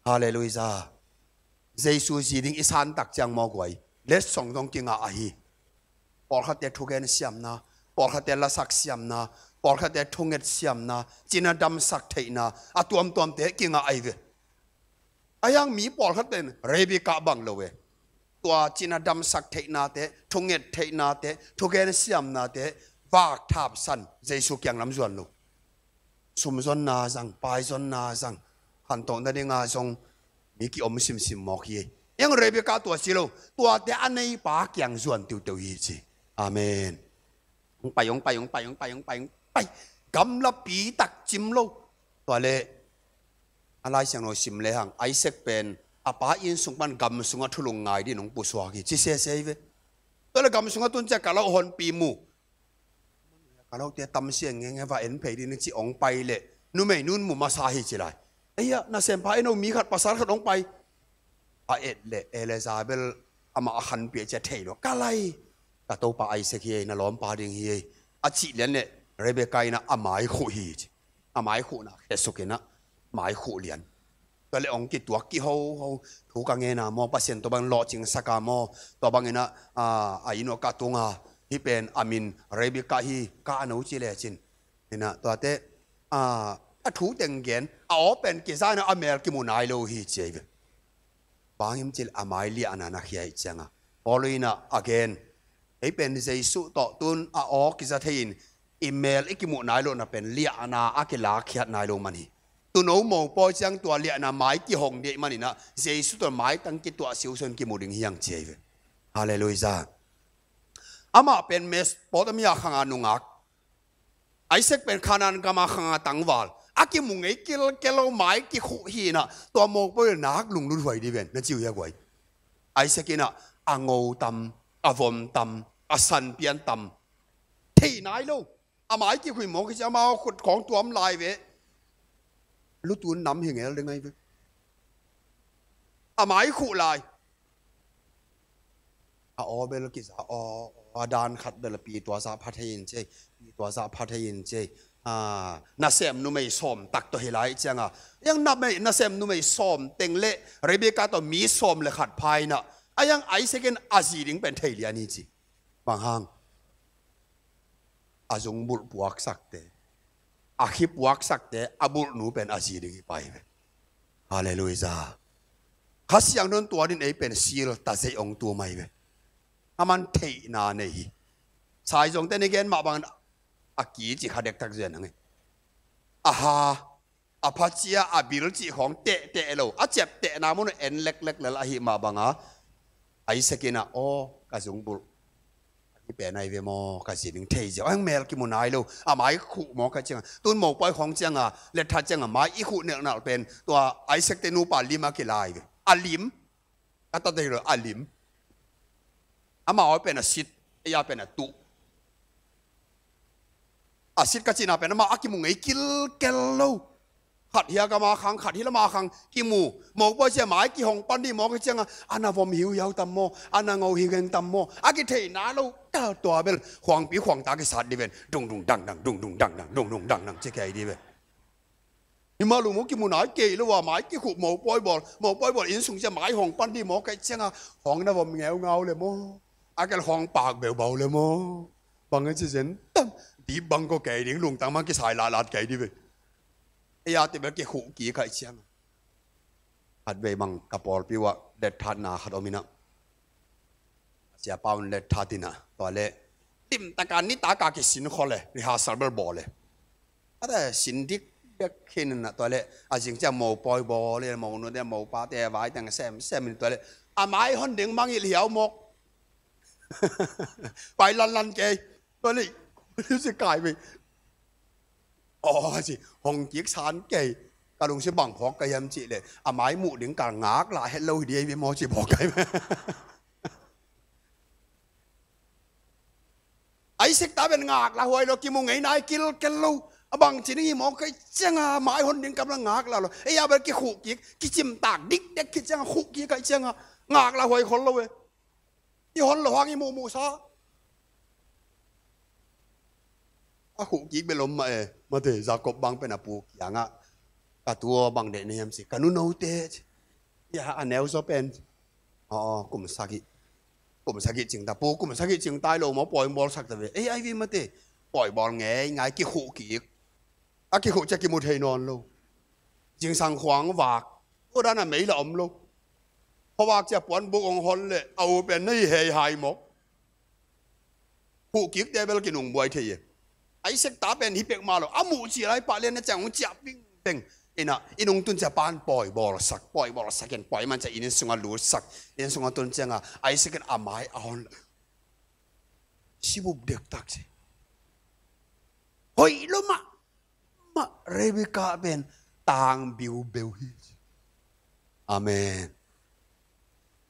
Halleluiah. Jesu zi ding i santak ciang maw guai, letsong zong kingah ahi. Pawlkhatte thugen siamna, pawlkhatte lasak siamna, pawlkhatte thunget siamna, cina damsak theihna, a tuamtuamte kingah ahi ve. A hiang mi pawlkhat pen Rebekah bang lo e. Tua cina damsak theihnate, thunget theihnate, thugen siamnate vak thapsan, Jesu kiang lam zuan lo. Sum zonna zang, pai zonna zang, khantohna dinga zong mi kiom simsim mawk hi. Hiang Rebekah tua si lo, tuate a neipa kiang zuan tiuteu hi ci. Amen. Hong pai, hong pai, hong pai, hong pai, hong pai, hong pai. Gamlapi tak cim lo. Tua le a Lai Siangtho sim le hang, Isaac pen a pa inn sung pan gam sungah thulung ngai dingin hong pusuak hi ci sese hi ve. Tua le gam sungah tun ciah ka lo honpi mu. Ka lote tam sia ngenge va en phei ding ci hong pai le numei nun mu masa hi ci lai. Eia, nasempa en o, mi khat pasal khat hong pai. A et le Elizabeth amah a khanpih cia thei lo. Ka lai, ka topa Isaac hi ei, na lawmpa ding hi ei. A cih lian le Rebekah in a mai khuh hi ci. A mai khuhna khesuk in a mai khuh lian. Tua le hong kituak kihoho. Thu ka ngena maw, Pasian tua bang lawhcing saka maw. Tua bangin a, a, a inn uh ka tunga, hih pen a min Rebekah hi, ka a no ci lecin. Ina tuate, a, a thu teng gen, a aw pen kiza in a mel kimu nai lo hi ci ei ve. Bang him cil a mai liahna na khia ih cianga. Paul in a a gen. Ei pen Jesu tawh tun a aw kiza thei in i mel i kimuh nai lo na pen liahna a kilak khiat nai lo man hi. Tuno mopawi ciang tua liahna mai kihong dih man in a Jesu tawh maitang kituah siuson kimu ding hiang ci ei ve. Halleluiah. Amah pen Mesopotamia khanga nungak. Isaac pen Canaan gama khanga tangval. A kimu ngei kilkel lo mai kikhuh hi in a tua mopawi nak lunglut huai dih ven. Na ciu hia guai. Isaac in a a ngo tam, a vom tam, a sanpian tam. Thei nai lo. A mai kikhuh hi maw kici amau khut khawng tuam lai ve. Lutun nam hi ngel ding ai ve. A mai khuh lai. A aw bel kiza aw, aw, a dan khat bel a pi tua zah pha thei in cei, pi tua zah pha thei in cei. A, nasem numei sawm tak tawh hi lai cianga. Yang namei, nasem numei sawm teng le Rebekah tawh mi sawm le khat pha in a. A yang Isaac in a zi ding pen thei lian hi ci. Bang hang. A zungbulh puaksakte, a khi puaksakte, a bulhnu pen a zi ding hi pai ve. Halleluiah. Kha Siangtho in tua din ei pen sil ta zei ong tu mai ve. A man theihna nei hi. Saizongte ni gen mah bangin a kici kha dektak zen ang e. A ha, a phacia, a bil cih khawng tehteh lo. A ciaptehna mun en leklek lel ahi mah banga Isaac in a, aw, ka zungbulh. Hi pen ai ve maw, ka zi ding thei ziau. Ang mel kimu nai lo. A mai khuh maw ka cianga. Tun mopawi khawng cianga, letthat cianga mai i khuh nelhnal pen tua Isaac te nupa lim a kilai ve. A lim. Ka ta dei lo a lim. Amau pen a sit, ei a pen a tuh. A sit ka cihna pen amah a kimu ngei kilkel lo. Khat hia gama khang, khat hi lama khang kimu. Mopawi cia mai kihong pan dih maw ka cianga, a na vom hiuhiau tam maw, a na ngo hi ngeng tam maw. A kitheihna lo, ta tua bel khuangpi khuangta kisat dih ven. Dung dung dang dang, dung dung dang dang, dung dung dang dang ci kei dih ven. Hi mah lungmuh kimu nai kei lo a, mai kikhuh mopawi bawl, mopawi bawl inn sung cia mai hong pan dih maw ka cianga, hong na vom ngeungau le maw. A kel hong pak beubau le maw. Bang a ci zen tam, dip bang ko kei ding, lungtang mang kisai lalat kei dih ve. Ei a te bel kikhuh kik ka cianga. Khatvei bang ka pawlpi uh a letthatna khat om in a. Sia paun letthat in a. Tua le. Tim taka ni taka kisin kho le. Rehearsal bel bawl le. A ta sin dik dek khin in a. Tua le. A zing cia mopawi bawl le. Monu te mopa te vai teng sem sem in tua le. A mai hon ding mangil hiau mawk. Pai lanlan kei. Tua le. Si kai ve. Aw, ci, hong kik san kei. Ka lungsim bang phawk ka hiam cih leh, a mai muh ding ka ngak lah het lo hi dih ei ve maw ci phawk ka hi ve. Isaac ta pen ngaklah huai lo, kimu ngeina i kilkel lo. A bangci ding hi mawk ka hih cianga mai hon ding kamla ngaklah lo. Ei a bel kikhuh kik, kicimtak dikdek khit cianga khuh kik ka hih cianga ngaklah huai khol lo e. I hon lo hang i muhmuhsa. A khuh kik bel om mah e. Mate, Jacob bang pen a pu kiangah, ka tu aw bang deih na hiam ci, ka nu note ci. Ia a neu zaw pen, aw, kum sagih, kum sagih cing ta pu, kum sagih cing ta i lo maw, pawi bawlsak ta ve. Ei ai vi mate, pawi bawl ngei ngai, kikhuh kik. A kikhuh cia kimu thei nawn lo. Zingsang khuang vak, tua dana mei la om lo. Khuavak cia puan buk hong hon leh a u pen na hi hei hai mawk. Khuh kikte bel kinungbuai thei e. Isaac ta pen hi pek mah lo, a muh ci lai pah lian na ciang hong ciah pingpeng. Ina, i nungtun cia pan pawi bawlsak, pawi bawlsak in pawi man cia inn sungah lutsak. Inn sungah tun cianga Isaac in a mai a hon. Sibup dektak ci. Hoih lo mah mah Rebekah pen tang biubeu hi. Amen.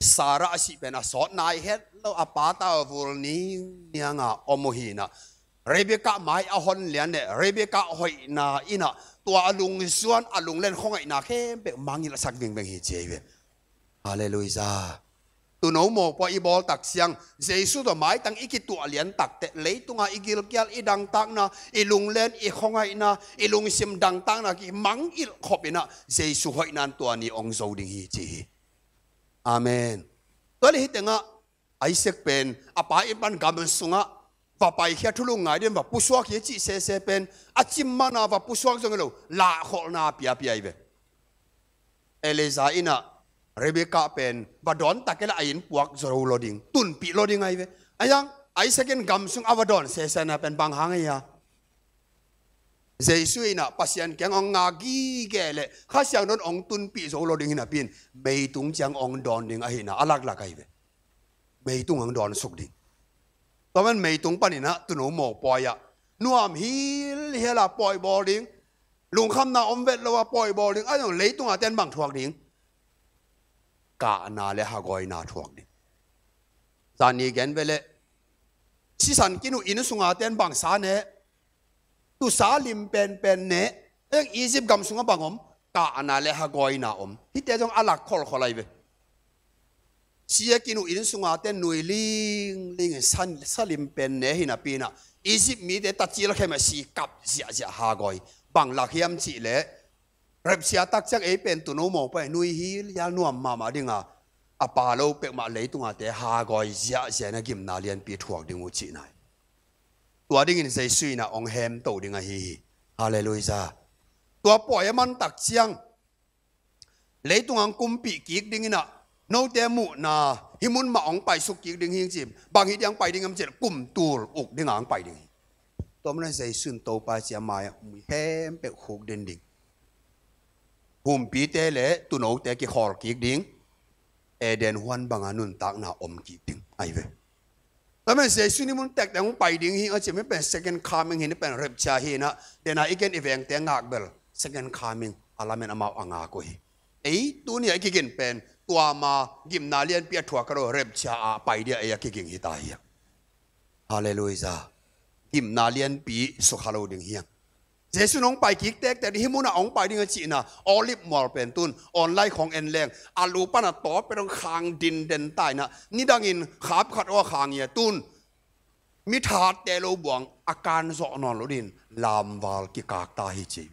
Sarah a sih pen a sawt nai het lo, a pa ta vul ningnianga om uh hi ina. Rebekah mai a hon lian le Rebekah hoihna ina tua a lungzuan a lunglen khuangaihna khempeuh mangngilhsak vingveng hi ci hi ve. Halleluiah. Tuuno mawhpuai i bawl tak ciang Jesu tawh maitang i kituah lian takteh leitunga i gilkial, i dangtakna, i lunglen, i khuangaihna, i lungsim dangtakna kimangngilh khop ina Jesu hoihna in tua ni hong zo ding hi ci hi. Amen. Tua le hi tengah Isaac pen a pa inn pan gam sungah va paikhia, thulu ngai ding va pusuak hi cih sese pen a cim mana va pusuak zong hi lo, lahkholhna piapia hi ve. Eliezer ina Rebekah pen va dawn tak ila a inn puak zo lo ding, tunpih lo ding ahi ve. Ahi zong Isaac in gam sung a va dawn sesena pen bang hang ahi a? Jesu ina Pasian kiang hong ngak gige le Kha Siangtho in hong tunpih zo lo ding hi napi in meitung ciang hong dawn ding ahina a laklak ahi ve. Meitung hong dawn suk ding. Tua man meitung panin ah tuuno mawhpuai ah nuam hilhial a pawi bawl ding, lungkhamna om vet lo a pawi bawl ding, a zong leitunga ten bang thuak ding? Kahna le hagawina thuak ding. Zani gen ve le sisan kinu inn sunga ten bang sa ne? Tusa lim penpen ne? Eng Egypt gam sungah bang om? Kahna le hagawina om. Hihte zong a lak kholkhol ahi ve. Sia kinu inn sunga ten nui lingling in sa, sa lim pen ne hi napi inah Egypt mite tacil khem a si kap ziahziah hagawi. Bang lak hiam cih leh Repsia tak ciang ei pen tuuno mawhpuai nui hilhial nuam mahmah dinga a pa lo pekmah leitungate hagawi ziahziah na gimna lianpi thuak ding uh cihna hi. Tua dingin Jesu inah hong hemto ding ahi hi. Halleluiah. Tua pawi a man tak ciang leitung hong kumpih kik ding inah note muhna hih mun mah hong paisuk kik ding hi ci. Bang hi ding hong pai ding hiam cih leh kum tul uk dinga hong pai ding hi. Tua munah Jesu in Topa cia mai-ah mi khempeuh khukdin ding. Humpite le tuunote kikhawl kik ding. Eden huan banga nuntakna om kik ding ahi ve. Tua man Jesu nih mun tektek hong pai ding hi a cih mi pen second coming hi, ni pen rapture hi inah, dena i gen i vengte ngak bel second coming a lamen amau a ngak uh hi. Ei tuni a i kigin pen tua ma gimna lianpi a thuak ka lo rapture a pai dia ei a kiging hi ta hi a. Halleluiah. Gimna lianpi sukha lo ding hiang. Jesu in hong pai kik tektek ding, hih munah hong pai ding a cihna Olive mual pen tun online khawng en leng a lu pana tawp pen hong khang dinden ta inah nidangin khap khat aw khang hi a tun mithatte lo buang a kan zawh nawn lo din lamval kikak ta hi ci.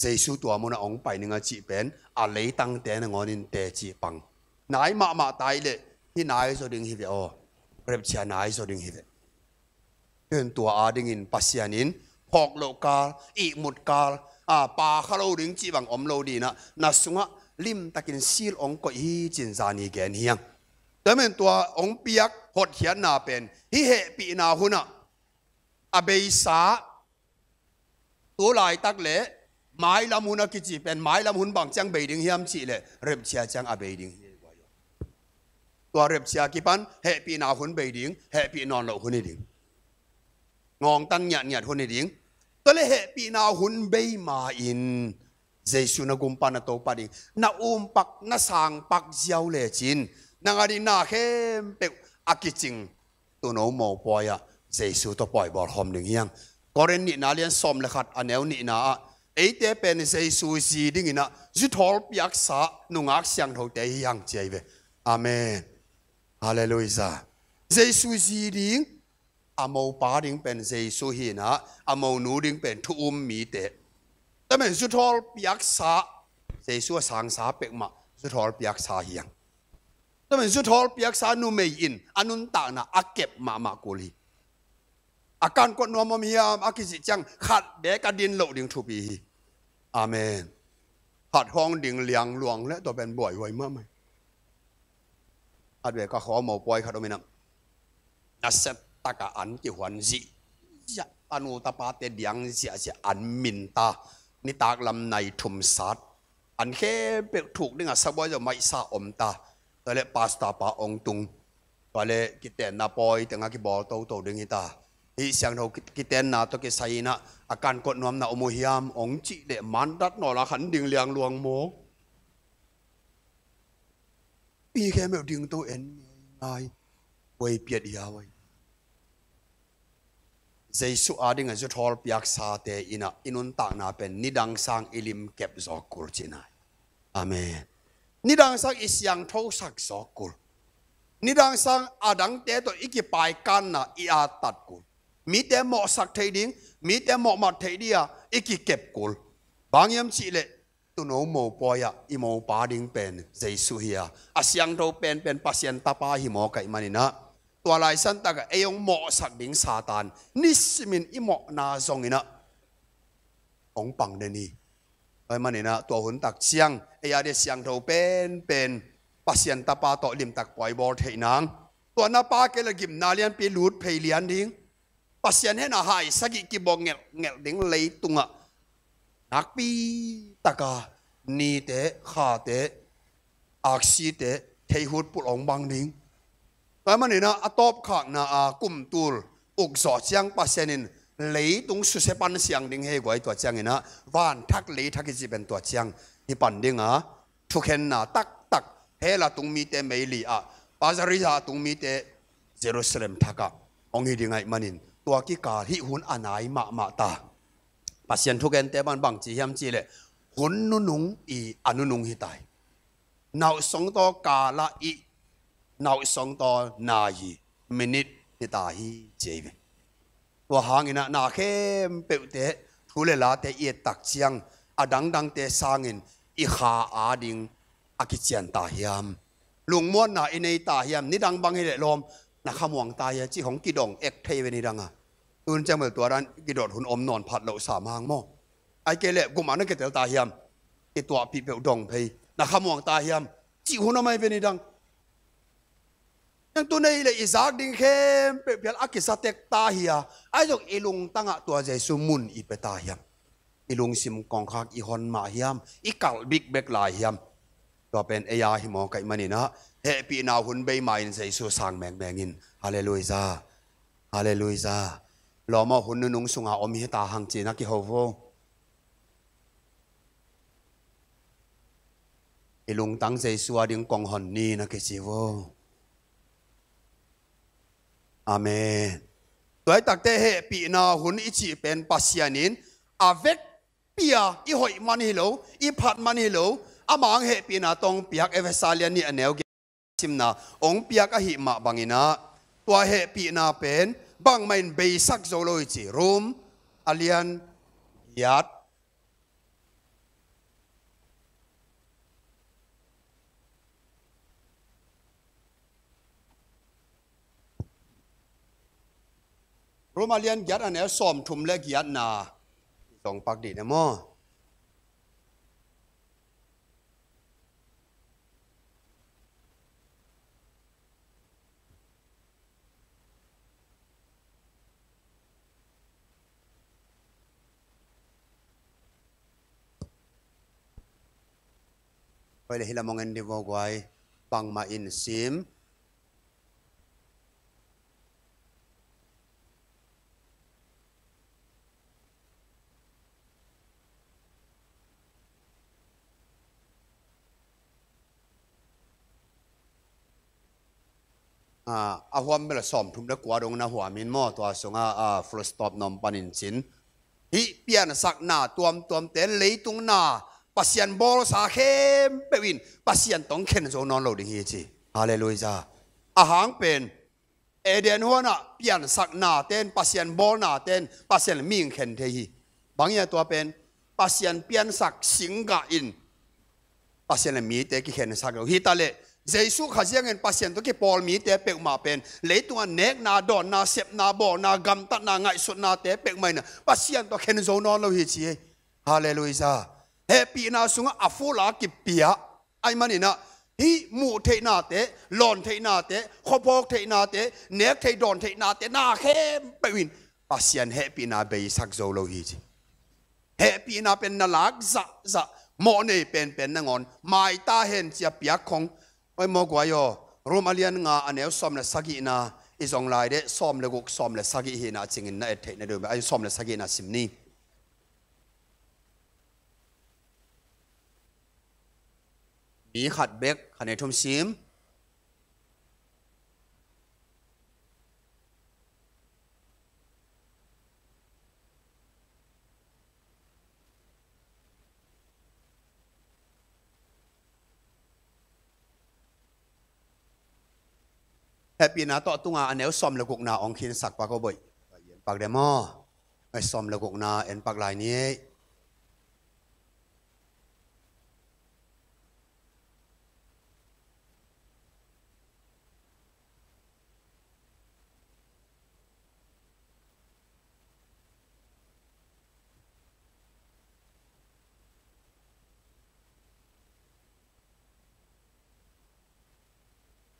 Jesu tua munah hong pai ning a cih pen a leitangte nangawnin teci pang. Nai mahmah ta hi leh hih nai zaw ding hi ve aw. Rapture nai zaw ding hi ve. Tua adingin Pasian in phawk loh kal, ihmut kal, a, pakha lo ding cih bang om lo dinah na sungah limtakin sil hong koih hi cin zani gen hiang. Tua men tua hong piak hotkhiatna pen hih hehpihna hunah a beisa, tu laitak le mailam hun a kici pen mailam hun bang ciang bei ding hiam cih leh rapture ciang a bei ding hi. Tua rapture kipan hehpihna hun bei ding, hehpih nawn loh hun hi ding. Ngawngtan ngiatngiat hun hi ding. Tua le hehpihna hun bei ma-in Jesu na gumpa na Topa ding na umpak na sangpak ziau lecin na ngadihna khempeuh a kicing tuuno mawhpuai ah Jesu tawh pawi bawl khawm ding hi hang. Korin nihna lian sawm le khat a neu nihna ah, eite pen Jesu zi dingin ah zuthawl piaksa nungak siangthote hi hang ci ahi ve. Amen. Halleluiah. Jesu zi ding, a mopa ding pen Jesu hi-in ah, a monu ding pen thu um mite. Tua pen zuthawl piaksa, Jesu a sangsa peuhmah zuthawl piaksa hi hang. Tua pen zuthawl piaksa numei in a nuntakna a kep mahmah kul hi. A kankot nuam om hiam a kicih ciang khat beek a din loh ding thupi hi. Amen. Khat hong ding liangluang le tua pen buaihuai mahmah hi. Khat beek a khaw mopawi khat om in ah, nasia takin an kihuan zihziah, tanu tapate diang ziahziah, an min ta. Nitak lam nai thum sat, an khempeuh thuk dingin sabuai zong maihsa om ta. Tua leh pastor pa hong tung. Tua leh kitenna pawi tengah kibawl toto ding hi ta. Hih siangtho ki-, kitenna tawh kisai in ah, a kankot nuamna om uh hiam hong cih leh mandat nawl a khan ding liangluang maw. Mi khempeuh ding to en ngeingai. Huai piat hi a huai. Jesu adingin zuthawl piaksate in ah i nuntakna pen nidang sang i limkep zawk kul cihna hi. Amen. Nidang sang i siangthosak zawk kul. Nidang sang adangte tawh i kipaikanna i attat kul. Mite mawhsak theih ding, mite mawhmat theih ding a i kikep kul. Bang hiam cih leh, tuuno mopawi ah i mopa ding pen Jesu hi a, a siangtho penpen Pasian Tapa hi mawk ahih manin ah, tua laisan takah ei hong mawhsak ding Satan nisimin i mawhna zongin ah hong pang den hi. Tua ahih manin ah tua hun tak ciang ei a ding siangtho penpen Pasian Tapa tawh limtak pawi bawl theih nang, tua na pa kei leh gimna lianpi lut phei lian ding, Pasian hehna hai sagih kibawk ngelhngelh ding leitungah, nakpi takin nite, khate, aksite, theihut pulh hong bang ding. Tua ahih manin ah a tawpkhakna a kum tul uk zawh ciang Pasian in leitung susia pan siang ding hi guai, tua ciangin ah vanthak leithak i cih pen tua ciang hi pan ding a, thukhenna taktak, hell a tung mite meili ah, Paradise a tung mite Jerusalem thak ah hong hi ding ahih manin, tua kikal hih hun a nai mahmah ta. Pasian thukente bang bang ci hiam cih leh, hun nunung i a nunung hi ta hi. Nauhsong tawh kal a i, nauhsong tawh nai i, minute hi ta hi ci hi ve. Tua hangin ah na khempeuhte, thu le late i et tak ciang, a dangdangte sangin i kha ading a kician ta hiam? Lungmuanna i nei ta hiam? Nidang bang hi leh lawm, na khamuang ta hia cih hong kidong ek thei ve nidang a. Tun ciang bel tua dan kidot hun om nawn phat loh sam hang maw. Ahih kei leh gum ah na kitel ta hiam? Kituahpih peuh dong phei. Na khamuang ta hiam cih hun om ahi ve nidang. Nang tu nei leh i zak ding khempeuh phial a kisa tek ta hia? Ahi zong i lungtangah tua Jesu mun i pia ta hiam? I lungsim kongkhak i hon mah hiam? I kalh bikbek lai hiam? Tua pen ei a hi mawk ahih manin ah, hehpihna hun bei ma-in Jesu sang mengmeng in. Halleluiah. Halleluiah. Lawm aw, hun nunung sunga om hi ta hang ci-in a kiho vo. I lungtang Jesu ading kong hon ni na kici vo. Amen. Tua ahih takteh hehpihna hun i cih pen Pasian in a vekpi a i hoih man hi lo, i phat man hi lo, amah hong hehpihna tawh hong piak, Efesa lian nih a neu giat simna hong piak ahih mah bangin ah, tua hehpihna pen bangmah in beisak zo lo hi ci. Rom a lian giat, Rom a lian giat a neu sawmthum le giatna zong pak dih ni maw. Koi le hi lam hong en dih vo guai, bangmah in sim. a, a huam bel a sawmthum le kua dong na huam in maw, tua sungah, a, full stop na om panin cin. Hih piansakna tuamtuamte in leitung na Pasian bawlsa khempeuh in Pasian tawh khen zo nawn lo ding hi ci. Halleluiah. A hang pen Eden huanah piansaknate in, Pasian bawlnate in Pasian mi khen thei hi. Bang hia tua pen? Pasian piansak singgah in Pasian le mite kikhensak lo. Hi ta leh Jesuh Khazih hangin Pasian tawh kipawl mite peuhmah pen leitungah nekna, dawnna, sepna, bawlna, gamtatna, ngaihsutnate peuhmah in Pasian tawh khen zo nawn lo hi ci hi. Halleluiah. Hehpihna sungah a full a kipia ahih manin ah, hih muh theihnate, lawn theihnate, khuaphawk theihnate, nek thei dawn theihnate na khempeuh in Pasian hehpihna beisak zo lo hi ci. Hehpihna pen na lak zahzah, mawh nei penpen nangawn mai ta hen ci a piak khong. Oi maw guai aw, Rom a lian nga a neu sawm le sagihna i zong lai deh, sawm le guk, sawm le sagih hihna cingin na et theih na deuh, a sawm le sagihna sim ni. Mi khat bek, khat nih thum sim. Hehpihna tawh tunga a neu sawm le gukna ong khinsak pak aw boih. Pak deh maw? Ai, sawm le gukna en pak lai ni.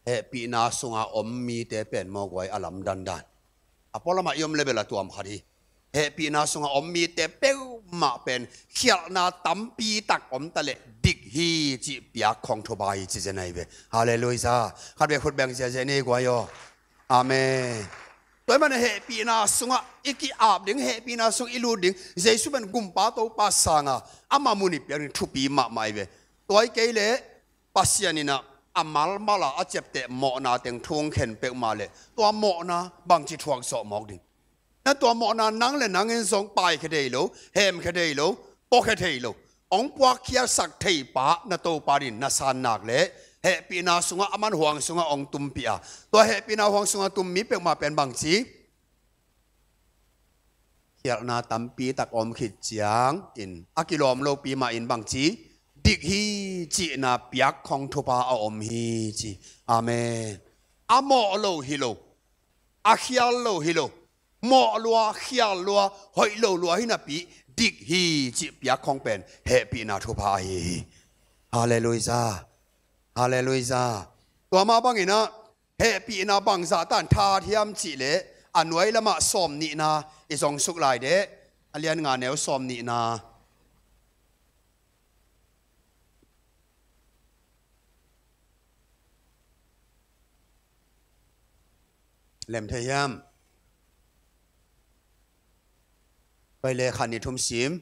Hehpihna sunga om mite pen maw guai a lamdandan. A pualamah i om level a tuam khat hi. Hehpihna sunga om mite peuhmah pen khialhna tampi tak om ta leh dik hi cih piak khong thupha hi ci zen ahi ve. Halleluiah. Khat ve khut beng ziazia ni guai aw. Amen. Tua ahih manin hehpihna sungah i ki-ap ding, hehpihna sung i lut ding. Jesuh pen gumpa Topa sanga ama mun i piak ding thupi mahmah ahi ve. Tua hi kei leh Pasian in ah a malmal a a ciapteh mawhna teng thu ong khen peuhmah leh tua mawhna bangci thuak zawh mawk ding. Na tua mawhna nang le nang in zong paikhia thei lo, hemkhia thei lo, pawkhia thei lo. Ong puakkhiasak thei pa na Topa in na san nak leh hehpihna sungah aman huang sungah ong tumpih a, tua hehpihna huang sungah tum mi peuhmah pen bangci khialhna tampi tak om khit ciangin a kilawm lopi mah in bangci dik hi cihna piak khong thupha a om hi ci. Amen. A mawh lo hi lo, a khial lo hi lo, mawh lua, khial lua, hoih lo lua hi napi dik hi cih piak khong pen hehpihna thupha ahi hi. Halleluiah. Halleluiah. Tua mah bangin ah hehpihna bangzah tan tha hiam cih leh a nuai lamah sawm nihna i zong suk lai deh. A lian nga neu sawm nihna. Lem thei hiam? Pai le khat nih thum sim.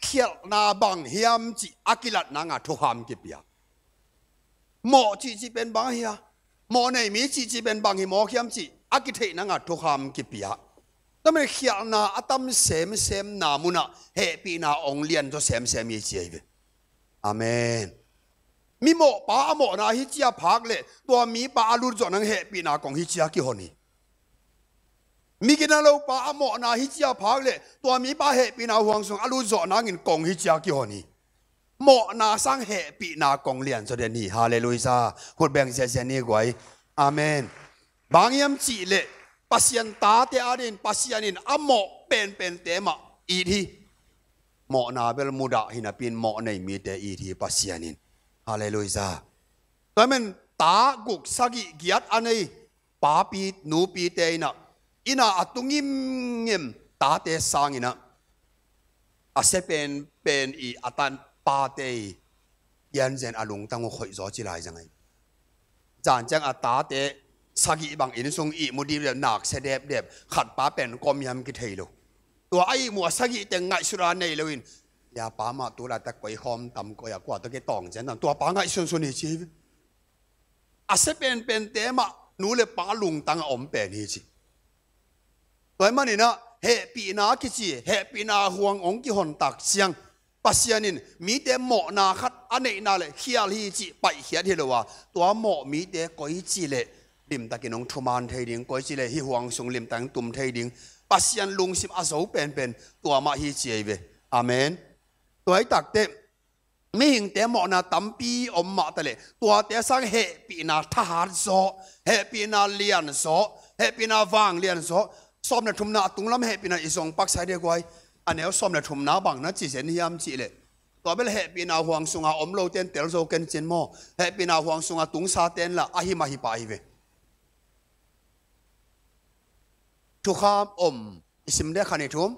Khialhna bang hiam cih a kilat nanga thukham kipia. Mawh cihcih pen bang hia? Mawh nei mi cihcih pen bang hi mawk hiam cih a kitheih nanga thukham kipia. Tua manin khialhna a tam semsemna munah hehpihna ong lianzaw semsem hi ci ahi ve. Amen. Mi mawhpa a mawhna hi cia phak leh tua mipa a lutzawh nang hehpihna kong hi cia kihon hi. Mi gina lopa a mawhna hi cia phak leh tua mipa hehpihna huang sung a lutzawh nangin kong hi cia kihon hi. Mawhna sang hehpihna kong lianzaw den hi. Halleluiah. Khut beng ziazia ni guai. Amen. Bang hiam cih leh Pasian tate adingin Pasian in a mawh penpente mah it hi. Mawhna bel mudah hi napi in mawh nei mite it hi Pasian in. Halleluiah. Tua ahih manin ta guk sagih giat a nei papi nupite in ah, inn ah a tu ngimngim tate sangin ah, a sia penpen i a tan pate i pianzen a lungtang uh khoihzaw ci lai zang ahi. Zan ciang a tate sagih bang inn sung ihmu dipdep, nak sia depdep, khat pa pen kua om hiam kithei lo. Tua a ihmu a sagih teng ngaihsut a nei lo in, ya pa mah tu laitak koi khawm tam, koi a kua tawh kei tawng cian tam, tua pa ngaihsunsun hi ci hi ve. A sia penpente mah nu le pa lungtang a om pen hi ci. Tua ahih manin ah hehpihna a kici, hehpihna huang hong kihon tak ciang, Pasian in mite mawhna khat a neihna le khial hi cih paihkhiat hi lo a, tua mawh mite koici le limtakin hong thuman thei ding, koici le hih huang sung limtakin tum thei ding, Pasian lungsim a zo penpen tua mah hi ci ahi ve. Amen. Tua ahih takteh mihingte mawhna tampi om mah taleh, tuate a sang hehpihna thahat zaw, hehpihna lian zaw, hehpihna vanglian zaw. Sawm le thumna a tunglam hehpihna i zong paksa hi dih guai. A neu sawm le thumna bang na ci zen hiam cih leh, tua bel hehpihna huang sunga om lote in tel zo ken cin maw? Hehpihna huang sunga tungsa ten la a him a hi pah hi ve. Thukham om i sim deh khan i thum.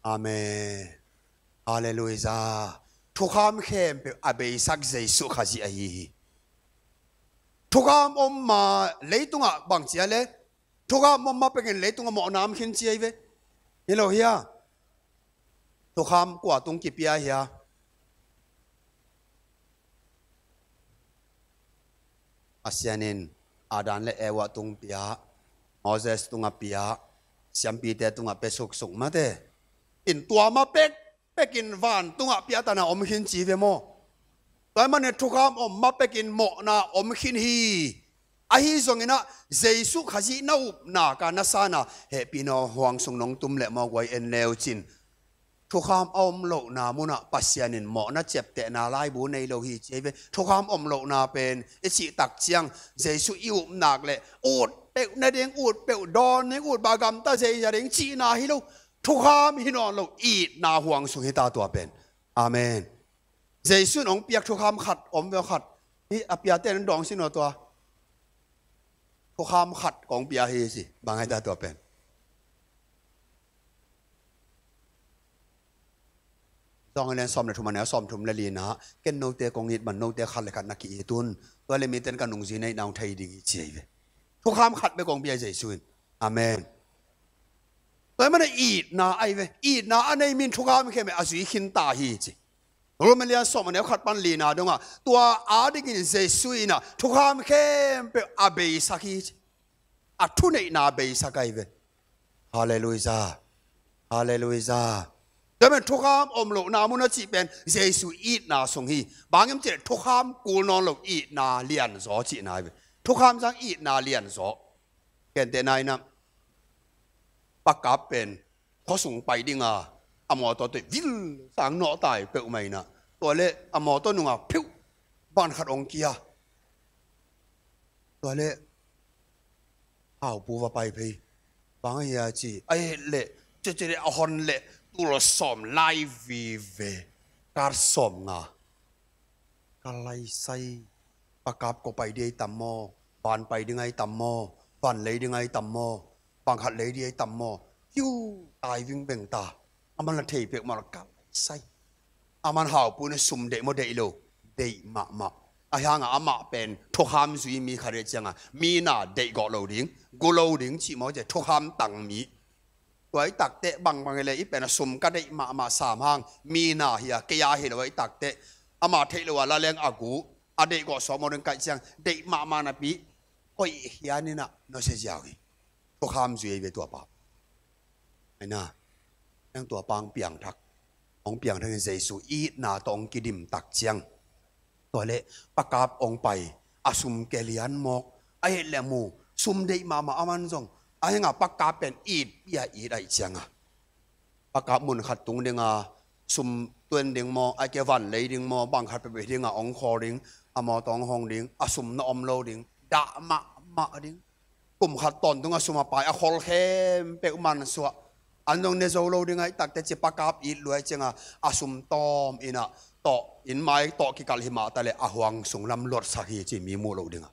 Amen. Halleluiah. Thukham khempeuh a beisak Jesuh Khazih ahi hi. Thukham om ma leitungah bang cia le? Thukham om ma pekin leitungah mawhna om khin ci ahi ve. Hi lo hia? Thukham kua tung kipia hia? Pasian in Adam le Eva tung pia, Moses tungah pia, siampite tungah pia suksuk mate. In tua ma pek pekin van tungah piatana om khin ci ve maw? Tua ahih manin thukham om ma pekin mawhna om khin hi. Ahi zongin ah Jesuh Khazih na upna ka na sana hehpihna huang sung nong tum leh maw guai en leu cin. Thukham a om lohna munah Pasian in mawhna ciaptehna laibu nei lo hi ci ahi ve. Thukham om lohna pen i cih tak ciang Jesuh i upnak le ut peuh na ding, ut peuh dawn ding, ut ba gamta zeizat ding cihna hi lo. Thukham hi nawn lo itna huang sung hi ta tua pen. Amen. Jesuh in hong piak thukham khat om ve khat. Hi a piate nan dawng sin aw tua. Thukham khat kong pia hi si. Bang hai ta tua pen. Zong len sawm le thum a neu sawm thum le lina. Ken note kong it man note khat le khat na ki-it un. Tua le miten ka nungzui nei nau thei ding hi ci ahi ve. Thukham khat be kong pia Jesuh in. Amen. Tua ahih manin itna ahi ve. Itna a nei min thukham khempeuh a zui khin ta hi ci. Rom lian sawm a neu khat pan lina dongah tua a dingin Jesuh in ah thukham khempeuh a beisak hi ci. A thuneihna beisak ahi ve. Halleluiah. Halleluiah. Tua ahih manin thukham om lohna mun a cih pen Jesuh itna sung hi. Bang hiam cih leh thukham kul nawn lo itna lianzaw cihna ahi ve. Thukham zang itna lianzaw. Kentehna in ah pakap pen khuasung pai dinga a mawtaw tawh vil sang nawh tai peuhmah in ah, tua le a mawtaw nunga pheuh van khat hong kia. Tua le haupu va pai phei. Bang a hia ci a het leh cece le a hon leh tul sawm lai vive. Kar sawm nga. Ka lai sai. Pakap ko pai ding ai tam maw? Van pai ding ai tam maw? Van lei ding ai tam maw? Bang khat lei ding ai tam maw? Kiu tai vingveng ta. Aman la thei pek maw la ka lai sai. Aman haupu na sum deih maw deih lo? Deih mahmah. A hianga amah pen thukham zui mi khat deh cianga mi na deih gawh lo ding, gu lo ding cih maw cia thukham tang mi. Tua i takteh bangbang i le i pen a sum ka deih mahmah sam hang mi na hi a kei a hi lo i takteh ama theih lo a la leng a gu a deih gawh sawm aw ding kaih ciang deih mahmah napi koih hian in ah nawsia ziau hi. Thukham zui ei ve tua pa. Aina nang tua pang piangthak hong piangthak in Jesu itna tawh hong kidim tak ciang. Tua le pakap hong pai a sum ke lian mawk a het le mu sum deih mahmah a man zong a henga pakap pen it pia it aih cianga. Pakap mun khat tung dinga sum tuan ding maw a ke van lei ding maw bang khat pepeh dinga hong khawl ding a maw tawng hong ding a sum na om lo ding dah mahmah ding. Kum khat tawntung a sum a pai a khol khempeuh mansuah an zong ne zo lo ding aih takte ci pakap it luai cianga a sum tawm inah tawh in mai tawh kikal hi mah ta le a huang sunglam luatsak hi ci mi muh lo dinga.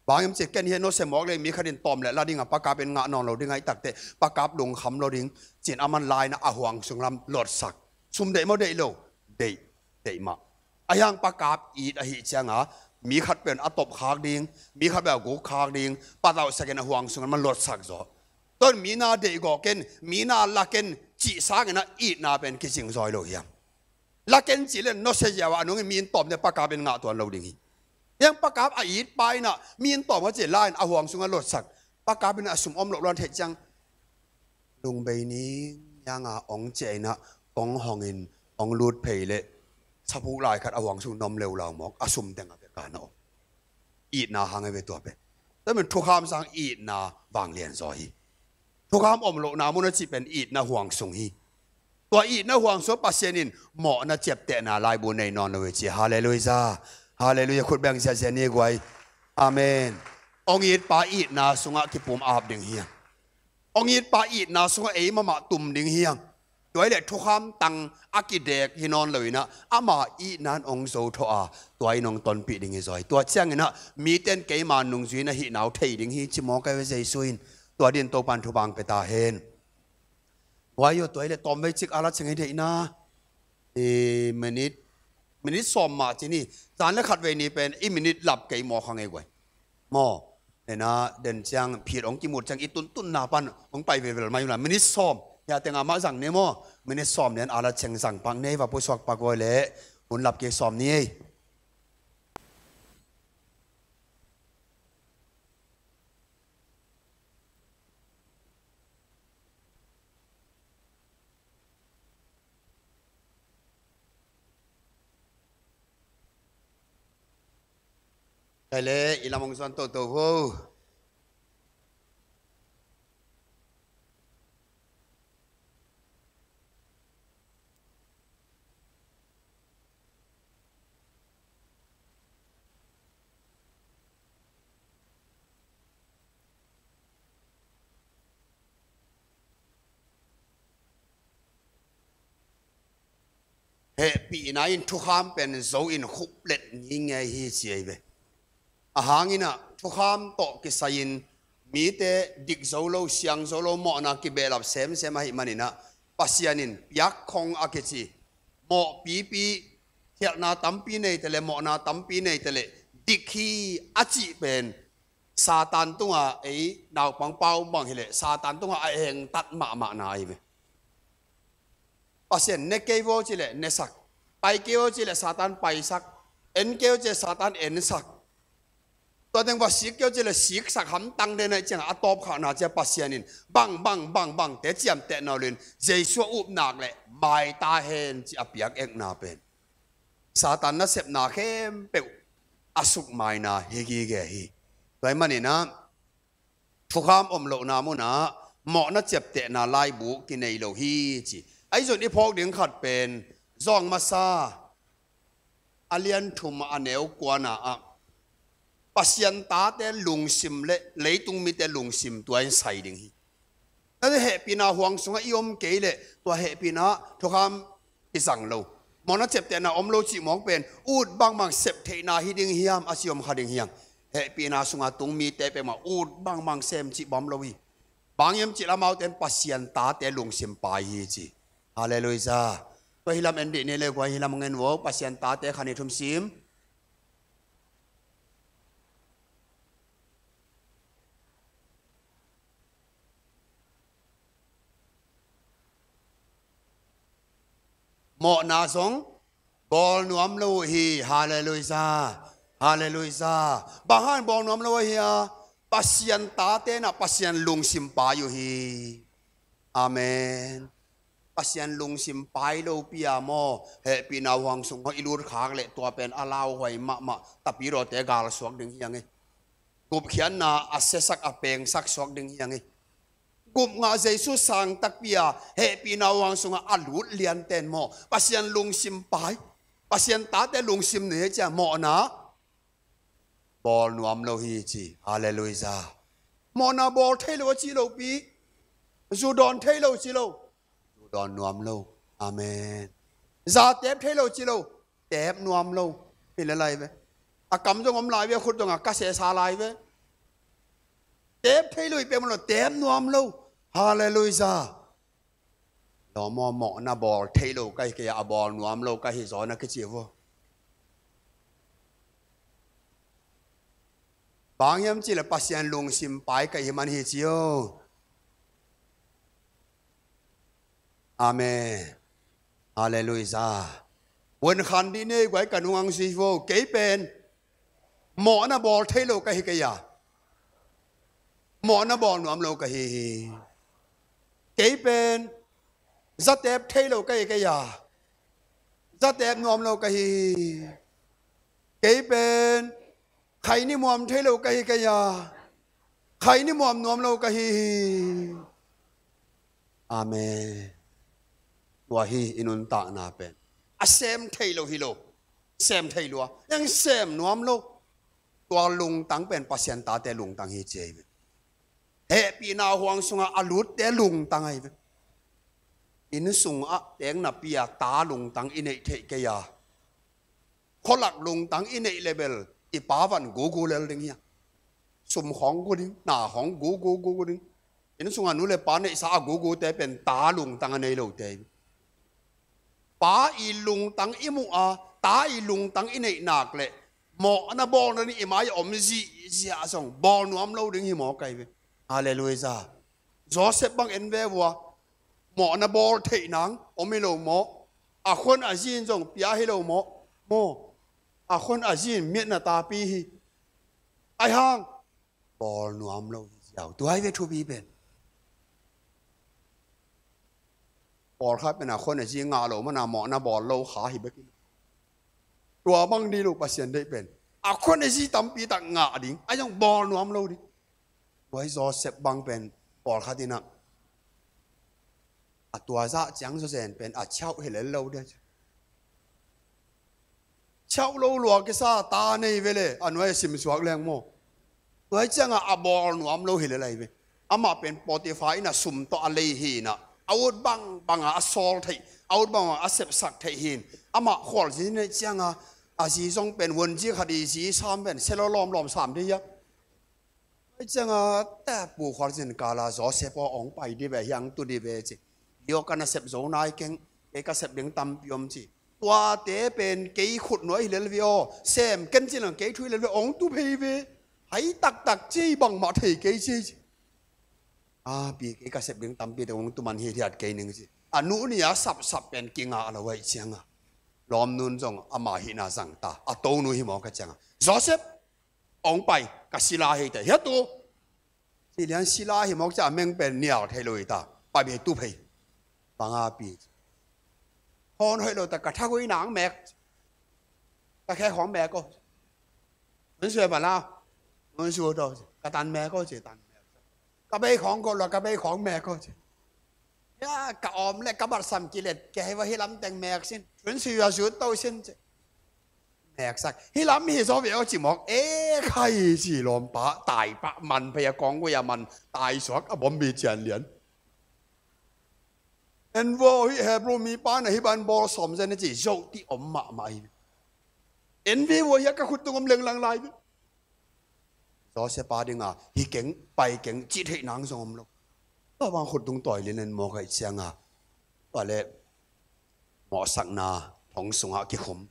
Bang hiam ci ken hian no se mawk le mi khat in tawm le la dinga pakap in ngah nawn lo ding aih takte pakap lungkham lo ding cin a man laina a huang sunglam luatsak. Sum deih maw deih lo? Deih, deih mah. Ahi hang pakap it ahih cianga mi khat pen a topkhak ding, mi khat pen a gukkhak ding, patauhsakin a huang sungah man lotsak zaw. Tua in mi na deihgawh ken, mi na la ken cih sangin ah itna pen kicing zaw hi lo hiam? La ken cih leh nawsia ziau ah a nungin mi in tawm ding pakap in ngah tuan lo ding hi. Hiang pakap a itpa in ah mi in tawm ka cih la in a huang sungah lotsak. Pakap in a sum om loh luan theih ciang lungbei ning hianga hong ciah in ah kong hongin hong lut phei leh saphuk lai khat a huang sung nom leulau mawk a sum teng a bek a na om. Itna hang a ve tua pen. Tua pen thukham sang itna vanglian zaw hi. Thukham om lohna mun a cih pen itna huang sung hi. Tua itna huang sungah Pasian in mawhna ciaptehna laibu nei nawn lo hi ci. Halleluiah. Halleluiah. Khut beng ziahziah ni guai. Amen. Hong itpa itna sungah kipum ap ding hiang. Hong itpa itna sungah ei mahmah tum ding hiang. Tua hi leh thukham tang a kidek hi nawn lo in ah ama itna in hong zo thawh a, tua in hong tonpih ding hi zaw hi. Tua ciangin ah mite in keima nungzui na hih nau thei ding hi ci mawk a ve Jesu in. Tua dingin Topan thupha pia ta hen. Guai aw, tua hi leh tawmvei cik a la ceng hi deihna. I minit, minit sawm mah ci ni. Zan le khatvei ni pen i minit lap kei maw kha ngei guai. Maw. Nena den ciang phit hong kimut ciang i tuntunna pan hong pai velvel mai uh la. Minit sawm. Hia teng a mah zang ni maw. Minit sawm nen a la ceng zang pak ni, va pusuak pak guai leh. Hun lap kik sawm ni ei. Kai le, i lam hong zuan toto vo. Hehpihna in thukham pen zo in khuplet ngingei hi ci ei ve. Ahang in ah thukham tawh kisai-in mite dik zo lo, siang zo lo, mawhna kibehlap semsem ahih manin ah Pasian in piakkhong a kici mawhpipi, khialhna tampi nei ta leh, mawhna tampi nei ta leh dik hi a cih pen Satan tungah ei naupang pau bang hi leh Satan tungah a engtat mahmahna ahi ve. Pasian ne kei vo ci leh nesak, pai kei vo ci leh Satan paisak, en kei vo ci leh Satan ensak. Tua teng va sik kei vo ci leh siksak hamtang den ahih ciangah a tawpkhakna ciang Pasian in bang bang bang bangte ciamteh nawn lo in Jesu a upna leh mai ta hen ci a piak ekna pen Satan nasepna khempeuh a sukmaina hi gige hi. Tua ahih manin ah thukham om lohna munah mawhna ciaptehna laibu kinei lo hi ci. Ahi zong i phawk ding khat pen Zawng Masa a lian thum a neu kuana ah Pasian tate lungsim le leitung mite lungsim tua in sai ding hi. Tua hehpihna huang sungah i om kei leh tua hehpihna thukham i zang lo. Mawhna ciaptehna om lo cih mawk pen ut bangbang sep theihna hi ding hiam a ci om kha ding hiang. Hehpihna sungah tung mite peuhmah ut bangbang sem cih bang om lo hi. Bang hiam cih leh amaute in Pasian tate lungsim pai hi ci. Halleluiah. Tua hi lam en dih ni le guai, hi lam ngen vo, Pasian tate khan i thum sim. Mawhna zong bawl nuam lo uh hi. Halleluiah. Halleluiah. Bang hang bawl nuam lo uh hi a, Pasian tate in ah Pasian lungsim pai uh hi. Amen. Pasian lungsim pai lopi a maw, hehpihna huang sung hong i lut khak leh tua pen a lauhuai mahmah, tapidawte galsuak ding hiang e. Gupkhiatna a siasak a pengsak suak ding hiang e. Gupngah Jesu sang takpi a hehpihna huang sungah a lut lianten maw, Pasian lungsim pai, Pasian tate lungsim nei hi ciah mawhna bawl nuam lo hi ci. Halleluiah. Mawhna bawl thei lo a ci lopi, zu dawn thei lo ci lo, zu dawn nuam lo. Amen. Za tep thei lo ci lo, tep nuam lo. Hi le lai ve. A kam zong om lai ve, a khut zong a ka sesa lai ve. Tep thei lo hi peuhmah lo, tep nuam lo. Halleluiah. Lawm aw, mawhna bawl thei lo ka hi kei a, a bawl nuam lo ka hi zaw na kici vo. Bang hiam cih leh Pasian lungsim pai ka hih man hi ci o. Amen. Halleluiah. Vuan khan dih ni ei guai, ka nung ang sui vo. Kei pen mawhna bawl thei lo ka hi kei a, mawhna bawl nuam lo ka hi hi. Kei pen zatep thei lo ka hi kei a, zatep nuam lo ka hi hi. Kei pen khaini muam thei lo ka hi kei a, khaini muam nuam lo ka hi hi. Amen. Tua hi i nuntakna pen. A sem thei lo hi lo. Sem thei lua. Eng sem nuam lo. Tua lungtang pen Pasian tate lungtang hi ci ei ve. Hehpihna huang sungah a lutte lungtang ahi ve. Inn sungah teng napi a ta lungtang i neih theih kei a, khualak lungtang i neih leh bel i pa van gugu lel ding hi a. Sum khawng gu ding, na khawng gugu gugu ding. Inn sungah nu le pa neihsa a gugute pen ta lungtang a nei lote hi. Pa i lungtang i muh a, ta i lungtang i neih nak leh mawhna bawlna ding i mai a om zihziah zong bawl nuam lo ding hi mawk ahi ve. Halleluiah. Joseph bang en ve vua. Mawhna bawl theih nang om hi lo maw? A khuan a zi in zong pia hi lo maw? Maw? A khuan a zi in miatna tapi hi. Ahi hang bawl nuam lo hi ziau. Tua hi ve thupi pen. Pawlkhat pen a khuan a zi ngah lo mana mawhna bawl lo kha hi bek hi. Tua bang dih lo Pasian deih pen. A khuan a zi tampi tak ngah ding, ahi zong bawl nuam lo ding. Tua hi Joseph bang pen pawlkhat in ah a tua zah ciang zawzen pen a ciauh hi lel lo dia. Ciauh lo lua kisa ta nei ve le a nuai a simsuak leng maw? Tua hi ciangah a bawl nuam lo hi lel ahi ve. Amah pen Potifar in a sum tawh a lei hi in ah, a ut bangbang a a sawl theih, a ut bangbang a a sepsak theih hi in, amah khualzin hi ciangah a zi zong pen vuanzi khat i zi sam pen sia lo lawmlawm sam dih hiam? Tua hi ciangah te pu khualzin kala Joseph aw, hong pai dih ve, hiang tu dih ve ci. Io, ka nasep zo nai keng, kei ka sep ding tampi om ci. Tuate pen kei khut nuai hi lel ve aw, sem ken ci lang kei thu hi lel ve, hong tu phei ve. Hai taktak ci, bangmah thei kei ci ci. A pi, kei ka sep ding tampi te hong tu man hi thiat kei ning ci. A nu ni a sapsap pen kingah lo ahi ciangah lawmnun zong ama hihna zang ta, a tonu hi mawk a ciangah, Joseph, hong pai, ka sila hi te, hiatu. Ci lian sila hi mawk ciah a meng pen nial thei lo hi ta, pai bia tu phei. Banga pi. Hawn hoih lo ta, ka thagui nang mek. Ka khe khawng mek aw. Hun sui bala. Hun sui to. Ka tan mek aw ci, tan mek. Ka bei khawng ko lo, ka bei khawng mek aw ci. Ya, ka om le ka bat sam kilet kei va hi lam teng mek sin. Hun sui a sui to sin ci. Meksak. Hi lam hi zaw ve aw ci mawk. E khai ci lawmpa, tai pah man phei a kawng gui a man, tai suak a bom bi cian lian. En vua hi Hebrew mi pa na hi ban bawl sawm zen a ci, zoh ti om mahmah hi. En ve vua hi a ka khut tung om lenglang lai. Joseph a dinga, hi keng, pai keng, cih theih nang zong om lo. Tua bang khut tung tawi lin en mawk ahi cianga. Tua le mawhsakna thong sungah kikhum.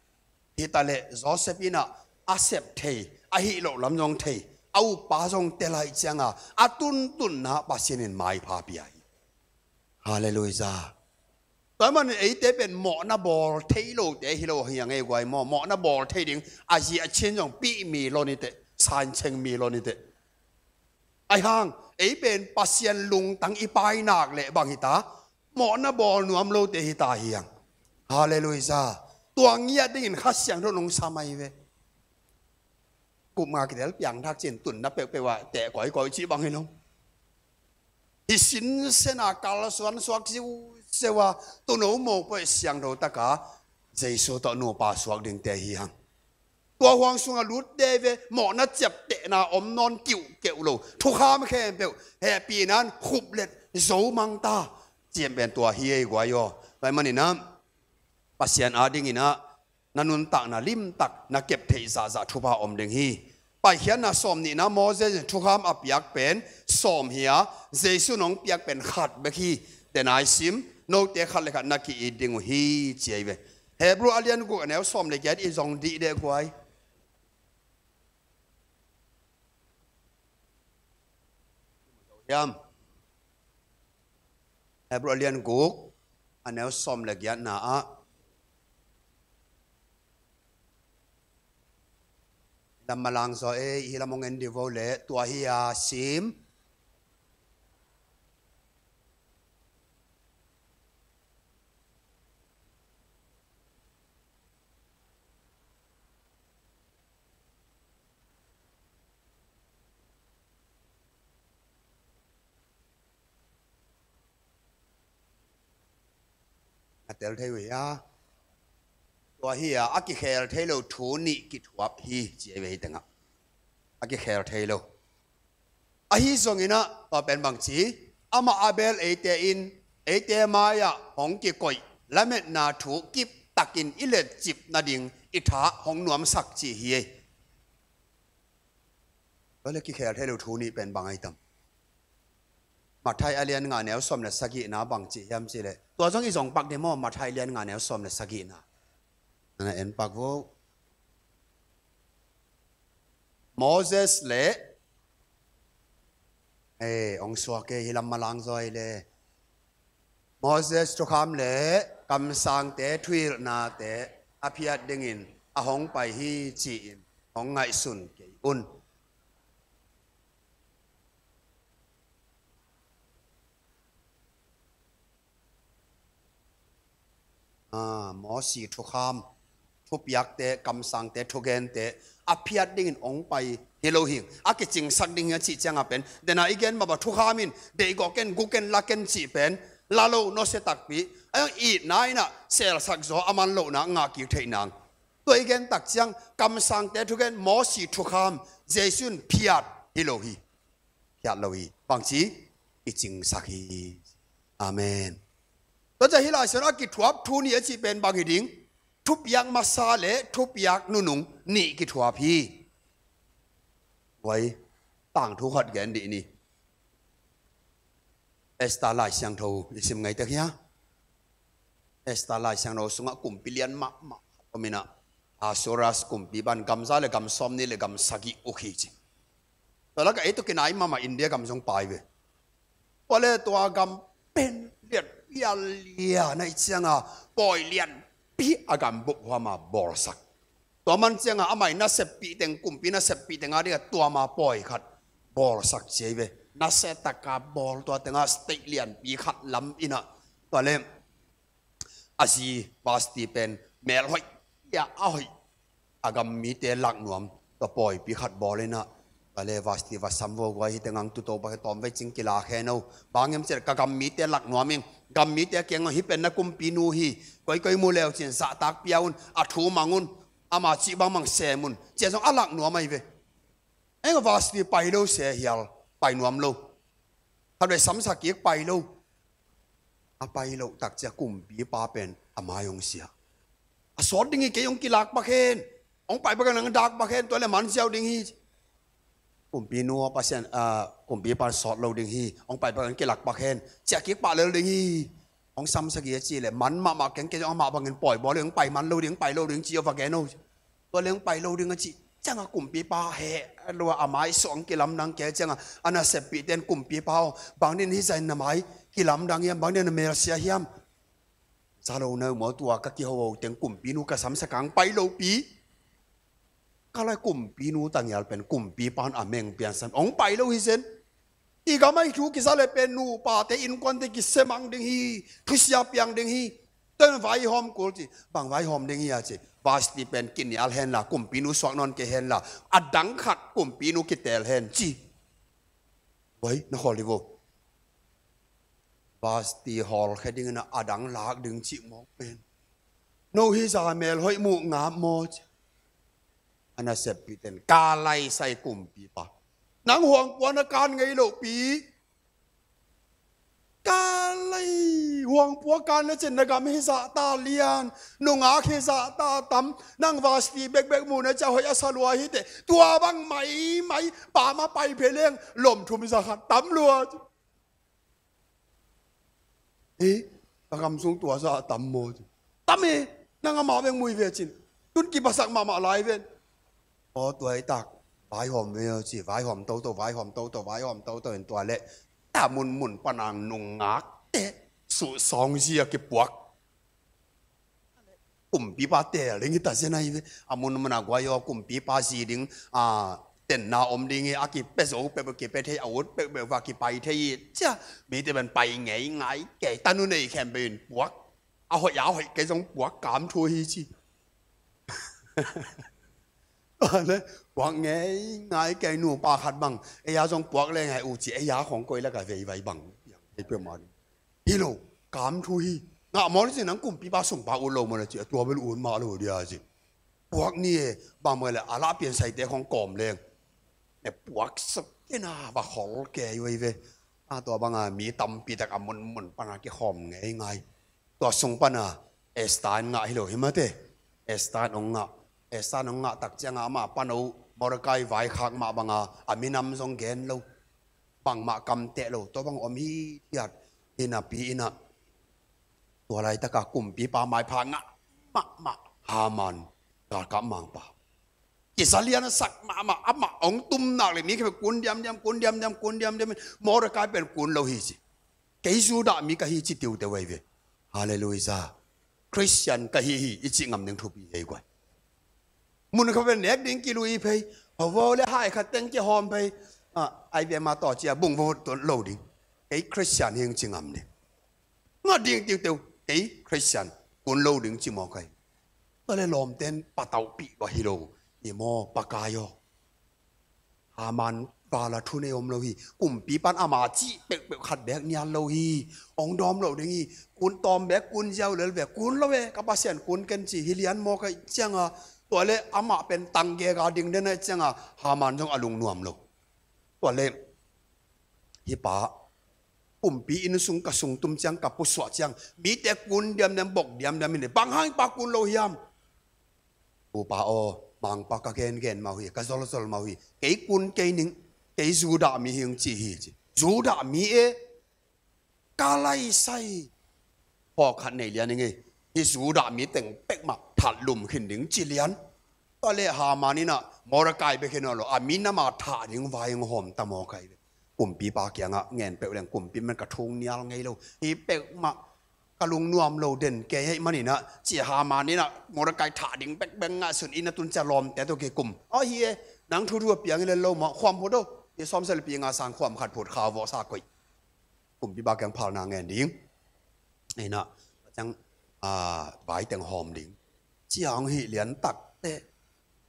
Hi ta le Joseph in ah a sep thei, a hih loh lam zong thei, a upa zong tel ahi cianga, a tuntunna Pasian in maipha pia hi. Halleluiah. Tua manin eite pen mawhna bawl thei lote hi lo hi a ngei guai maw? Mawhna bawl thei ding a zi a chin zong pih mi lo ni teh, sancheng mi lo ni teh. Ahi hang ei pen Pasian lungtang i painak leh bang hita? Mawhna bawl nuam lote hita hi hang. Halleluiah. Tua ngiat dingin Kha Siangtho nong sam ahi ve. Kup nga kitel piangthak cin tunna peuhpeuh ah teh kawikawi cih bang hi lo. Hi sinsena kalsuan suak ziuziau a, tuuno mopawi siangtho taka Jesu tawh nupa suak dingte hi hang. Tua huang sungah lutte ve, mawhna ciaptehna om nawn kiuhkeuh lo. Thukham khempeuh hehpihna in khuplet zo mang ta. Ciam pen tua hi ei guai aw. Tua ahih maninah Pasian adingin ah na nuntakna limtak na kep theih zahzah thupha om ding hi. Paikhiatna sawm nihna Moses in thukham a piak pen sawm hi a, Jesu in hong piak pen khat bek hi. Denai sim, note khat le khat na ki-it ding uh hi ci ahi ve. Hebrew a lian guk a neu sawm le giat i zong dih deh guai. Hiam. Hebru a lian guk, a neu sawm le giatna ah. Lam malang zaw ei, hi lam hong en dih vo le, tua hi a sim. A tel thei uh hi a. Tua hi a, a kikhel thei lo thu nih kithuap hi, ci ei ve hi tengah. A kikhel thei lo. Ahi zongin ah, tua pen bang ci, amah a bel eite in, eite mai-ah hong kikoih, lametna thu kip takin i letcip nading, i tha hong nuamsak ci hi ei. Tua le kikhel thei lo thu nih pen bang ahi tam. Matthai a lian nga neu sawm le sagihna bang ci hiam ci le. Tua zong i zong pak dih maw, Matthai lian nga neu sawm le sagihna. Na en pak vo. Moses le, eh, hong suak e, hi lam malang zaw ei le. Moses thukham le kamsangte thuhilhnate a phiat dingin a hong pai hi ci-in hong ngaihsun kei un. Ah, Mosi thukham, thupiakte, kamsangte, thugente a phiat dingin hong pai hi lo hi. A kicingsak ding hi a cih ciangah pen, dena i gen mah bang thukham in, deih gawh ken, gu ken, la ken cih pen, la lo, nusia takpi. A hong itna in ah selsak zaw a man lohna ngah kik theih nang. Tua i gen tak ciang, kamsangte thugen, Mosi thukham, Jesu in phiat hi lo hi. Phiat lo hi. Bangci, i cingsak hi. Amen. Tua ciang hih Lai Siangtho a kithuap thu nih a cih pen bang hi ding. Thupiak masa le thupiak nunung nih kithuap hi. Tua hi, tangthu khat gen dih ni. Esther Lai Siangtho i sim ngei tek hia. Esther Lai Siangtho sungah kumpi lian mahmah khat om in ah, Ahasuerus kumpipa in gam za le gam sawmnih le gam sagih uk hi ci. Tua lakah ei tawh kinai mahmah India gam zong pai ve. Tua le tua gam pen lianpi a lian ahih ciangah pawi lianpi a gam bup huam a bawlsak. Tua man ciangah amah in naseppih teng, kumpi naseppih teng a dingah tua ma pawi khat bawlsak ci ei ve. Nasia taka bawl, tua tengah state lianpi khat lam in ah, tua le a zi Vashti pen melhoih, ia a hoih, a gam mite lak nuam, tua pawipi khat bawl in ah, tua le Vashti va sam vo guai, hih teng ang tuto pak hi, tawmvei cing kilak hen o. Bang hiam cih leh ka gam mite lak nuam ing, gam mite kiangah hih pen na kumpinu hi, koikoi mu leu cin zahtak pia un, a thu mang un, ama cih bangbang sem un, ci-a zong a lak nuam ahi ve. Eng Vashti pai lo se hial, pai nuam lo. Khatvei samsak kik pai lo. A pai loh tak ciang kumpipa pen a mai hong sia. A sawt ding hi, kei hong kilak pak hen. Hong pai pak hen, nang dak pak hen, tua le man ziau ding hi. Kumpinu a Pasian, ah, kumpipa in sawt lo ding hi. Hong pai pak hen, kilak pak hen. Ciah kik pah lel ding hi. Hong samsak hi a cih leh man mahmah keng, kei zong amah bangin pawi bawl hi, hong pai man lo ding, hong pai lo ding ci a va gen o. Tua leng pai lo ding a cih ciangah kumpipa heh lua, a mai suang kilamdang kei ciangah a naseppihte in, kumpipa aw, bang dingin hih zah in na mai kilamdang hiam, bang dingin na melsia hiam? Za lo na uh maw, tua ka kiho uh teng kumpinu ka samsak ang pai lopi. Ka lai kumpinu tangial pen kumpipa in a meng piansan hong pai lo hi zen. I gam ah hih thu kiza le pen nupate innkuante kisia mang ding hi, thusia piang ding hi. Tua in vaihawm kul ci, bang vaihawm ding hi a ci. Vashti pen kinial henla, kumpinu suak nawn kei henla, a dang khat kumpinu kitel hen ci. Vai, na khawl hi vo. Vashti hawlkhia dingin a dang lak ding cih mawk pen. No hih zah melhoih muh ngap maw ci. A naseppihte in, ka lai sai kumpipa. Nang huangpua na kan ngei lohpi. Ka lai, huangpua kan na cin na gam hih zah ta lian, nungak hih zah ta tam, nang Vashti bekbek muh na ciah hoih a sa lua hi teh. Tua bang maimai, pa ma pai phe leng, lom thum za khat tam lua. Hi, ka gam sung tua zah tam maw ci. Tam e, nang amah beng mui ve cin. Tun kipasak mahmah lai ven. Aw, tua hi tak. Vaihawm ve aw ci, vaihawm toto, vaihawm toto, vaihawm toto in tua leh. a munmun panang nungak teh suhsawng zia kipuak. Kumpipa tel ding hi ta zen ahi ve. A munmun a guai aw kumpipa zi ding a tenna om ding hi. A kipia zo peuhpeuh kipia thei, a ut peuhpeuh va kipai thei hi. Cia mite pen pai ngeingai kei. Tanu nei khempeuh in puak. A hoih a hoih kei zong puak kam thu hi ci. Puak ngeingai kei. Nupa khat bang ei a zong puak leng hai uh ci. Ei a khong koi laka veivai bang. Ei peuhmah ding hi lo, kam thu hi. Ngah maw le ci, nang kumpipa sungpa ut lo maw le ci, a tua bel ut mah lo dia ci. Puak ni e, bang maw le a lah pian saite khong kawm leng. E puak sak kena va khol kei uh ei ve. A tua banga mi tampi tak a munmun pana kikhawm ngeingai. Tua sung pana Esther in ngah hi lo hi mate. Esther in ong ngah. Esther in ong ngah tak cianga amah pano Mordecai vaikhak mah banga a minam zong gen lo. Bangmah kamteh lo, tua bang om hithiat. Hi napi inah tua laitaka kumpipa maipha ngah mahmah Haman galkap mangpa. Kizalian a sak mahmah, amah ong tum nak le mi khe kun diamdiam, kun diamdiam, kun diamdiam. Mordecai pen kun lo hi ci. Kei Judah mi ka hi ci tiuteu ahi ve. Halleluiah. Khristian ka hi hi i cih ngam ding thupi hi ei guai. Mun kha pen nek ding kilui phei. Havo le hai khat teng kihawm phei. Ah, ai ve ma tawh cia bung vot lo ding. Kei Khristian hi ing ci ngam ding. Ngah ding tiuteu kei Khristian kun lo ding ci mawk ahi. Tua le lawmten patauhpih va hi lo. I maw Pakai aw. Haman vala thu nei om lo hi. Kumpipan ama cih peuhpeuh khat bek nial lo hi. Ong dawm lo ding hi. Kun tawm bek kun ziau lel ve. Kun lo e, ka Pasian kun ken ci hi lian mawk ahi cianga. Tua le amah pen tang gega ding den ahi cianga Haman zong a lungnuam lo. Tua le hi pa kumpi inn sung ka sung tum ciang ka pusuah ciang mite kun diamdiam bok diamdiam hi ne. Bang hang hi pa kun lo hiam? Upa aw, mangpa ka gengen mau hi, ka zolzol mau hi. Kei kun kei ning, kei Judah mi hi ing ci hi ci. Judah mi e, ka laisai. Phawk khat nei lian ing ei. Hi Judah mi teng pekmah that lum khin ding ci lian. Tua le Haman inah Mordecai bek hi nawn lo, a minama thah ding vai ong hawm ta mawk ahi ve. Kumpipa kiangah ngen peuh leng kumpi man ka thung nial ngei lo. Hi peuhmah ka lungnuam lo den kei hei maninah ci Haman inah Mordecai thah ding bekbek ngah sun inah tun cia lawmte tawh kikum. Aw hi e, nang thuthu a piang in le lo mah khuam phut o. Hi sawmsel pi nga sang khuam khat phut khau vawh sa koih. Kumpipa kiang phalna ngen ding. Inah ciang vai teng hawm ding. Ciang hih lian takteh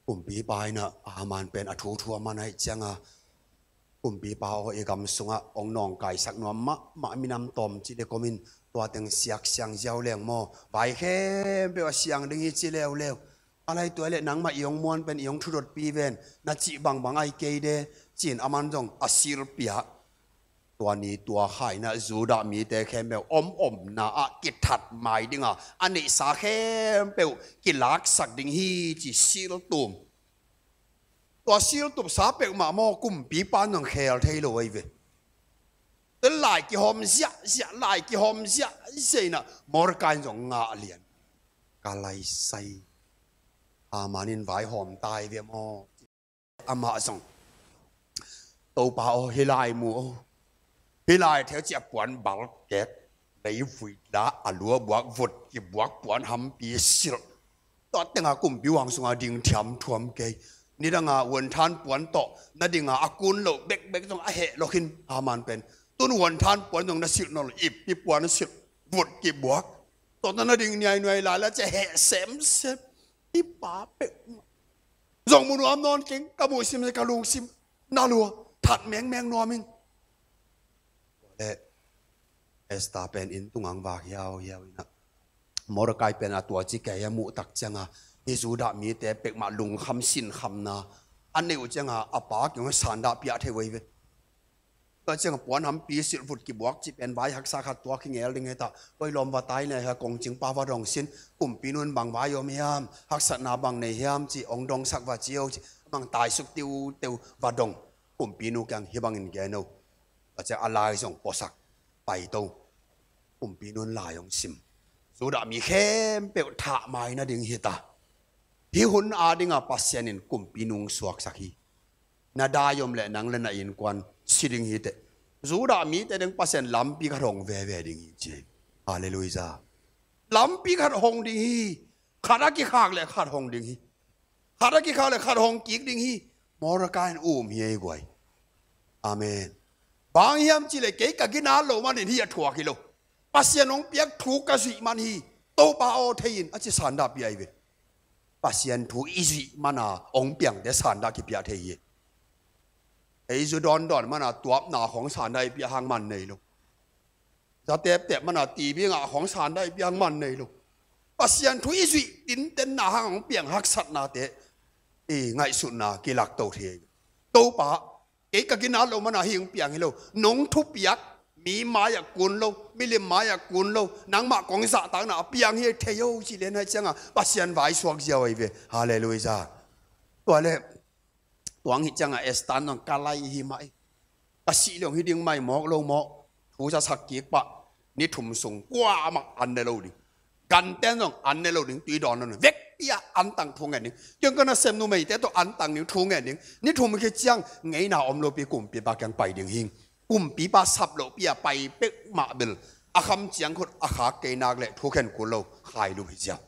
kumpipa inah Haman pen a thuthu a man ahi cianga Kumpipa aw, i gam sungah ong nawngkaisak nuam mahmah minam tawm ci dek om in tua teng siaksiang ziau leng maw? Vai khempeuh a siang ding hi ci leuleu. A lai tua le nangmah i ong muan pen i ong thudotpi ven na cih bangbang ahi kei de. Ci-in aman zong a silpia. Tua ni tua khaina Judah mite khempeuh om omna ah kithat mai dinga a neihsa khempeuh kilaksak ding hi ci siltum. Tua siltupsa peuhmah maw kumpipa in zong khel thei lo ahi ve. Tua lai kihawm ziahziah, lai kihawm ziahziah inah Mordecai in zong ngah lian. Ka laisai. Haman in vaihawm tai ve maw? Amah zong Topa aw, hi lai mu aw. Hi lai theu ci a puan balket. Lei vuih la a lua buak vut kibuak puan hampi silh. Tua tenga kumpi huang sunga ding thiam thuam kei. Nidanga uanthan puan tawh na dinga a kun loh bekbek zong a heh lo khin Haman pen. Tun uanthan puan zong na silh nawn lo, ippi puan a silh vut kibuak. Tua tawh na ding niainuai lai la cia heh semsem. I pa peuh zong mu nuam nawn keng, ka muhsim le ka lungsim na lua that mengmeng nuam ing. Tua le Esther pen inn tungang vak hiauhiau inah Mordecai pen a tua ci kei a muh tak cianga hi Judah mite pekmah lungkham sinkhamna a neih uh cianga a pa kiang sandah piah thei uh ahi ve. Tua cianga puan hampi silh vut kibuak cih pen vai haksa khat tuak hi ngel ding heta. Oi lawm va tai nei ha kongcingpa va dong sin. Kumpinu in bang vai om hiam, haksatna bang nei hiam ci ong dongsak va ci o ci. Bang taisuk tiuteu va dong. Kumpinu kiang hi bangin gen o. Tua ciang a lai zong puasak paito. Kumpinu in lai ong sim. Judah mi khempeuh thah mai nading hita. Hi hun a dinga Pasian in kumpinu ong suaksak hi. Na dai om le nang le na innkuan si ding hiteh. Judah mite ding Pasian lampi khat hong veve ding hi ci. Halleluiah. Lampi khat hong ding hi. Khat a kikhak le khat hong ding hi. Khat a kikhak le khat hong kik ding hi. Mordecai in um hi ei guai. Amen. Bang hiam cih leh kei ka ginat loh manin hih a thuak hi lo. Pasian hong piak thu ka zuih man hi. Topa aw thei in a ci sandah pia hi ve. Pasian thu i zuih mana hong piangte sandah kipia thei hi. Ei zu dawndawn mana tuapna khong sandah i pia hang man nei lo. Za teptep mana T V ngah khong sandah i pia hang man nei lo. Pasian thu i zuih tintenna hang hong piang haksatnate i ngaihsutna kilakto thei. Topa, kei ka ginat loh mana hih hong piang hi lo. Nong thupiak mi mai-ah kun lo, milim mai-ah kun lo, nangmah kong zahtakna a piang hi thei o ci lian hai ciangah Pasian vaisuak ziau ahi ve. Halleluiah. Tua le tuang hi ciangah Esther in zong ka lai hi mah hi. Ka sih leng hi ding mai mawk lo maw? Thu zasak kik pah. Ni thum sung kuamah an ne lo ding. Ganten zong an ne lo ding, tui dawn lo ding. Vekpi-a an tang thu ngen ding. Kiang ka nasem numeite tawh an tang ding, thu ngen ding. Ni thum khit ciang ngeina om lopi kumpipa kiang pai ding hing. Kumpipa sap lohpi-a pai pek mah bel a kham ciangkhut a khak kei nak le thu khen kul lo, khai lo hi ciang.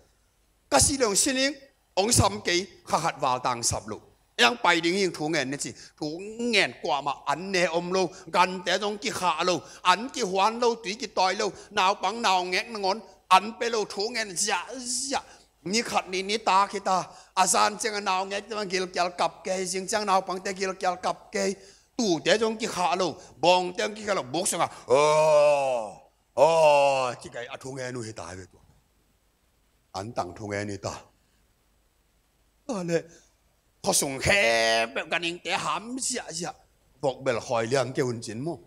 Ka sih leng sining hong sam kei, kha khat val tang sap lo. Ei ang pai ding hing, thu ngen ni ci. Thu ngen kuamah an ne om lo. Gante zong kikhah lo. An kihuan lo, tui kitawi lo. Naupang naungek nangawn an pe lo, thu ngen ziahziah. Ni khat ni nitak hi ta. A zan ciangah naungek te bang gilkial kap kei, zing ciang naupangte gilkial kap kei. Tute zong kikhah lo. Bawngte zong kikhah lo. Buk sungah aw, aw ci kei, a thu ngen uh hi ta hi ve tua. An tang thu ngen hi ta. Tua le khuasung khempeuh ganhingte ham ziahziah. Vok bel khawi liang kei hun cin maw?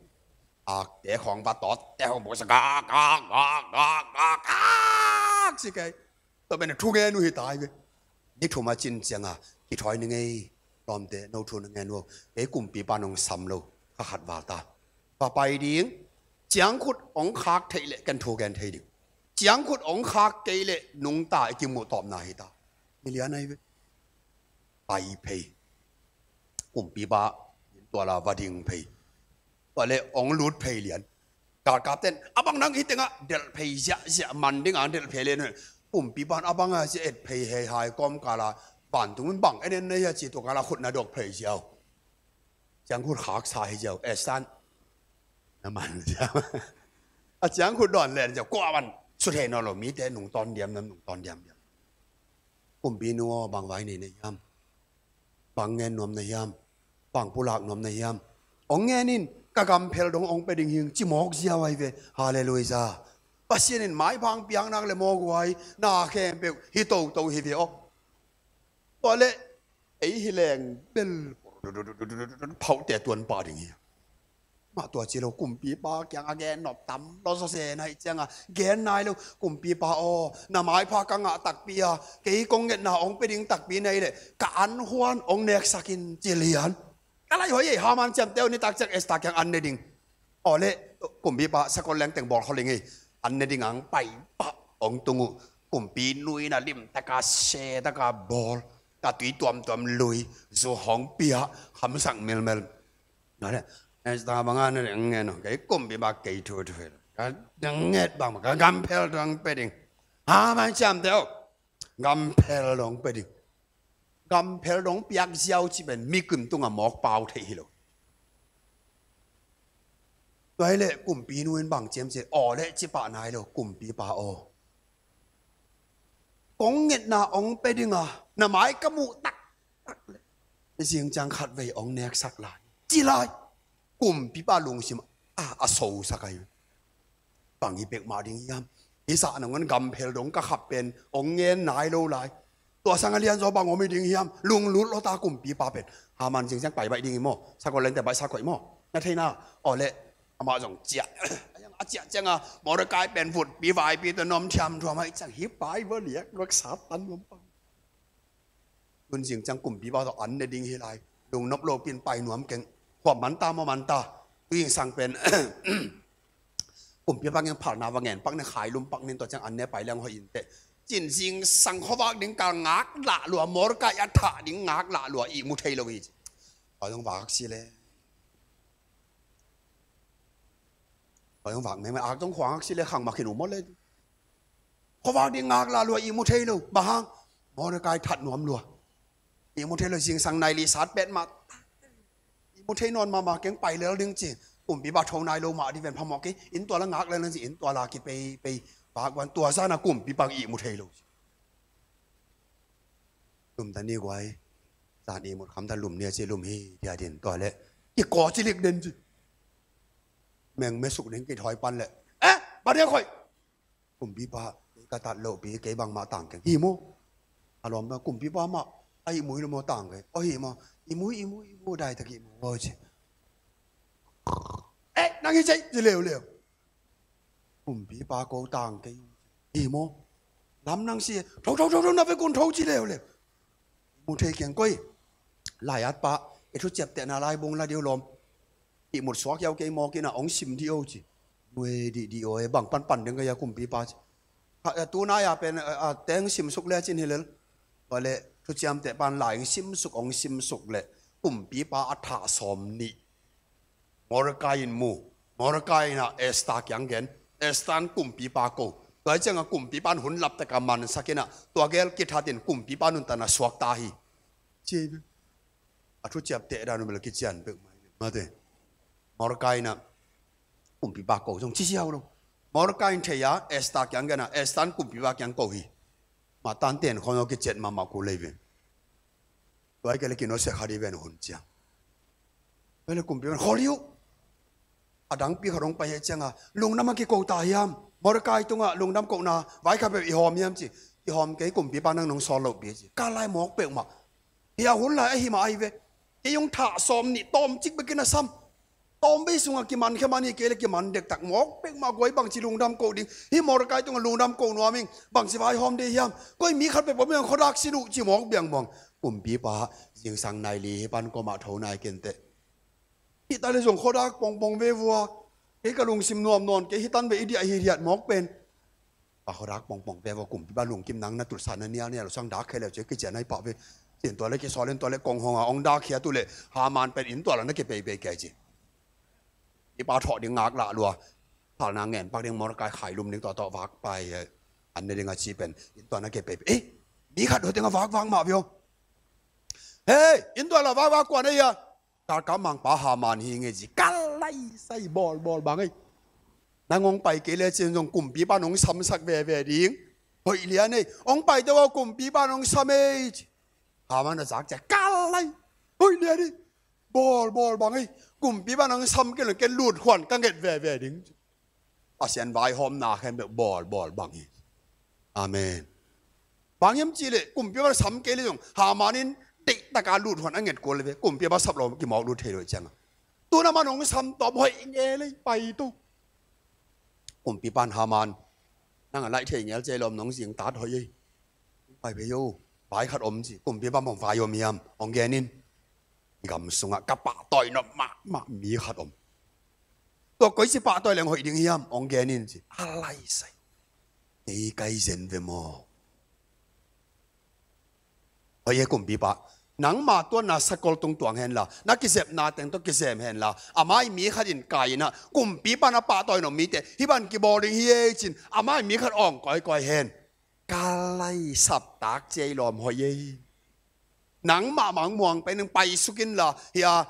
Akte khawng va tawtte khawng buk sa gak gak gak gak gak gak ci kei. Tua pen a thu ngen uh hi ta hi ve. Ni thum a cin cianga kithawi ni ngei. Lawmte, no thu na ngen uh. Kei kumpipa nong sam lo, kha khat val ta. Va pai ding. Ciangkhut hong khak theih leh ken thu gen thei ding. Ciangkhut hong khak kei leh nungta i kimuh tawpna hi ta. Milian ahi ve. Pai phei. Kumpipa tua la va ding phei. Tua le hong lut phei lian. Galkapten a bang nang hi tengah delh phei ziahziah, man dinga delh phei lian. Kumpipa in a bang a ci, et phei hei hai kawmkala vantung in bang en en nei a ci, tua kala khut na dok phei ziau. Ciangkhut khaksa hi ziau, Esther in na man ziau. A ciangkhut dawn len ziau, kua van sut hei nawn lo, mite nungtawn diamdiam, nungtawn diamdiam. Kumpinu aw, bang vai nei na hiam? Bang ngen nuam na hiam? Bang pulak nuam na hiam? Hong ngen in, ka gamphel dong hong pia ding hing, ci mawk ziau ahi ve. Halleluiah. Pasian in maipha hong piak nak le mawk uh a, na khempeuh hi toto hi ve aw. Tua le ei hi leng bel phauhte tuan pah ding hi. Mah tua ci lo, kumpipa kiang a gen nop tam lo zaw zen ahi cianga gen nai lo. Kumpipa aw, na maipha ka ngah takpi a, kei kong ngetna hong pia ding takpi nei leh ka an huan hong neksak in ci lian. Ka lai hoih ei, Haman ciamteh uh, nitak ciang Esther kiang an ne ding. Aw le, kumpipa sakol leng teng bawl khol ing ei. An ne ding ang pai pah hong tung uh. Kumpinu in a limtaka setaka bawl, ka tui tuamtuam lui, zu hong pia, hamsak melmel. Tua le Esther banga na ding ngen uh, kei kumpipa kei thu thu hi lo. Ka ding nget bang, ka gamphel dong pia ding. Haman ciamteh uh, gamphel dong pia ding. Gamphel dong piak ziau ci pen mi kim tunga mawk pau thei hi lo. Tua hi leh kumpinu in bang ciam ci, aw le ci pah nai lo, kumpipa aw, kong ngetna hong pia dinga na mai ka muh taktak le zing ciang khatvei hong neksak lai ci lai. Kumpipa lungsim a, a sosak ahi. Bang hi pek mah ding hiam? Hi sa nangawn gamphel dong ka khap pen hong ngen nai lo lai. Tua sanga lianzaw bang om hi ding hiam? Lunglut lo ta kumpipa pen. Haman zing ciang pai baih ding hi maw? Sakol lengte baihsak koih maw? Na theina aw le. Amah zong ciah. A ciah cianga Mordecai pen vutpi vaipi tawh na om thiamthuam ahi ciang, hi pai va liak luak Satan lampang. Tun zing ciang kumpipa tawh an ne ding hi lai. Lungnop lopi in pai nuam keng. Khuam man ta maw, man ta. Tui sang pen kumpipa kiang phalna va ngen pak ning, khailum pak ning, tua ciang an ne pai leng hoih inteh. Cin zingsang khuavak ding kal ngak lah lua, Mordecai a thah ding ngak lah lua, ihmu thei lo hi ci. Tua zong vak si le. Koi hong vak mengmeng, ak zong khuangak si le khang mah khin uh mawk le. Khuavak ding ngak lah lua, ihmu thei lo. Bang hang? Mordecai that nuam lua. Ihmu thei lo, zingsang nai li sat pet mah. Ihmu thei nawn mahmah keng, pai lel ding ci. Kumpipa tho nai lo mah ding ven, phamawh kei. Inn tual a ngak lel ding ci, inn tual a kipei pei. Vak van, tua zan a kumpipa ihmu thei lo ci. Lum ta ni guai. Zan ihmut kham ta lum ni a ci, lum hi, tia din tua le. Kikaw cilik den ci. Mengme suk ding kithawi pan le. Eh, bang dia khoi. Kumpipa, kei ka tat lohpi, kei bangmah tang keng. Hi maw? A lawm ta, kumpipa mah a ihmu hi lo maw, tang keng. Aw, hi maw? Ihmu, ihmu, ihmu, dai tak ihmu aw ci. Eh, nang hi cei, ci leuleu. Kumpipa ko tang kei. Hi maw? Lam nang si, tho, tho, tho, tho, na ve kun tho ci leuleu. Mu thei keng koi. Lai-at pa, i thuciamtehna laibung la dih o lawm. Ihmut suak hiau kei mawk in a, hong sim dih o ci. Nui dih dih o e, bang panpan ding ka hia kumpipa ci. Ha, a, tunai a pen, a, a, teng simsuk le cin hi lel. Tua le, thuciamteh pan lai hong simsuk, hong simsuk le. Kumpipa a thah sawm nih. Mordecai in mu. Mordecai in a Esther kiang gen. Esther in kumpipa ko. Tua hi ciang a kumpipa in hun laptak a mansak in a, tua gel kithat in kumpipa nuntakna suak ta hi. Ci hi. A thuciamteh dan uh bel kician peuhmah hi. Mate. Mordecai in a kumpipa ko zong ci siau lo. Mordecai in thei a, Esther kiang gen a, Esther in kumpipa kiang ko hi. Mah tan ten khawng aw kician mahmah kul hi ve. Tua hi kei le kinusia kha dih ven hun ciang. Tua hi le kumpipa in khawl hi uh. A dangpi khat hong pai hi ciang a, lungdam a kiko ta hiam? Mordecai tungah lungdam kohna vai khat peuh i hawm hiam ci. I hawm kei, kumpipa nang nong sawl lohpi ci. Ka lai mawk peuhmah. Hia hun lai ahi mah ahi ve. Kei hong thah sawm nih tawmcik bekin a sam. Tawmvei sungah kiman khe man hi kei le kiman dektak mawk peuhmah guai, bangci lungdam koh ding. Hih Mordecai tungah lungdam koh nuam ing, bangci vaihawm ding hiam? Koi mi khat peuh peuhmah khuadak sin uh ci mawk biangbuang. Kumpipa zingsang nai li hi pan kua mah tho nai kei inteh. Hih ta le zong khuadak pongpong ve vua. Kei ka lungsim nuam nawn kei, hih tan ve i diah hi riat mawk pen. Pa khuadak pongpong ve vua, kumpipa lungkim nang na tutsa na nialnial uh sang dak khia le uh ci, kician ai pah ve. Cin tua le kisawl in tua le kong hong a hong dak khia tu le Haman pen inn tual a na kipeipei kei ci. I pa thawh ding ngak lah lua. Phalna ngen pak ding Mordecai khai lum ding tua tawh vak pai, eh, an ne ding a ci pen inn tual na kipeipei. Eh, mi khat dua ding a vakvak mah ve aw. Hei, inn tual a vakvak kua na hia? Galkap mangpa Haman hi ngei ci. Ka lai sai bawlbawl bang ei. Nang hong pai kei le cin zong kumpipa nong samsak veve ding. Hoih lian ei. Hong pai tawh kumpipa nong sam ei ci. Haman a zak cia. Ka lai. Hoih lian ei. Bawlbawl bang ei. Kumpipa nong sam kei lo ken luthuan ka nget veve ding ci. Pasian vaihawmna khempeuh bawlbawl bang hi. Amen. Bang hiam cih leh kumpipa sam kei le zong Haman in deihtak a luthuan a nget kul ve. Kumpipa sap lo kimawk lut thei lo ciang a, tu na man hong sam tawm hoih ngel ei, pai tu. Kumpipa in Haman, nang a laih thei ngel cei lawm, nong zing tat hoih ei. Pai phei o. Vai khat om ci. Kumpipa bang vai om hiam? Hong gen in. Gam sungah ka pahtawi nop mahmah mi khat om. Tua koici pahtawi leng hoih ding hiam? Hong gen in ci. A lai sai. Kei kai zen ve maw? Hoih e kumpipa. Nangma tua na sakol tung tuang henla, na kizepna teng tawh kizem henla, amah i mi khat in kai in a, kumpipa na pahtawi nop mite hih bang kibawl ding hi ei cin, amah i mi khat awng kawikawi hen. Ka lai saptak cei lawm hoih ei. Nangmah mangmuang pen nang paisuk inla, hia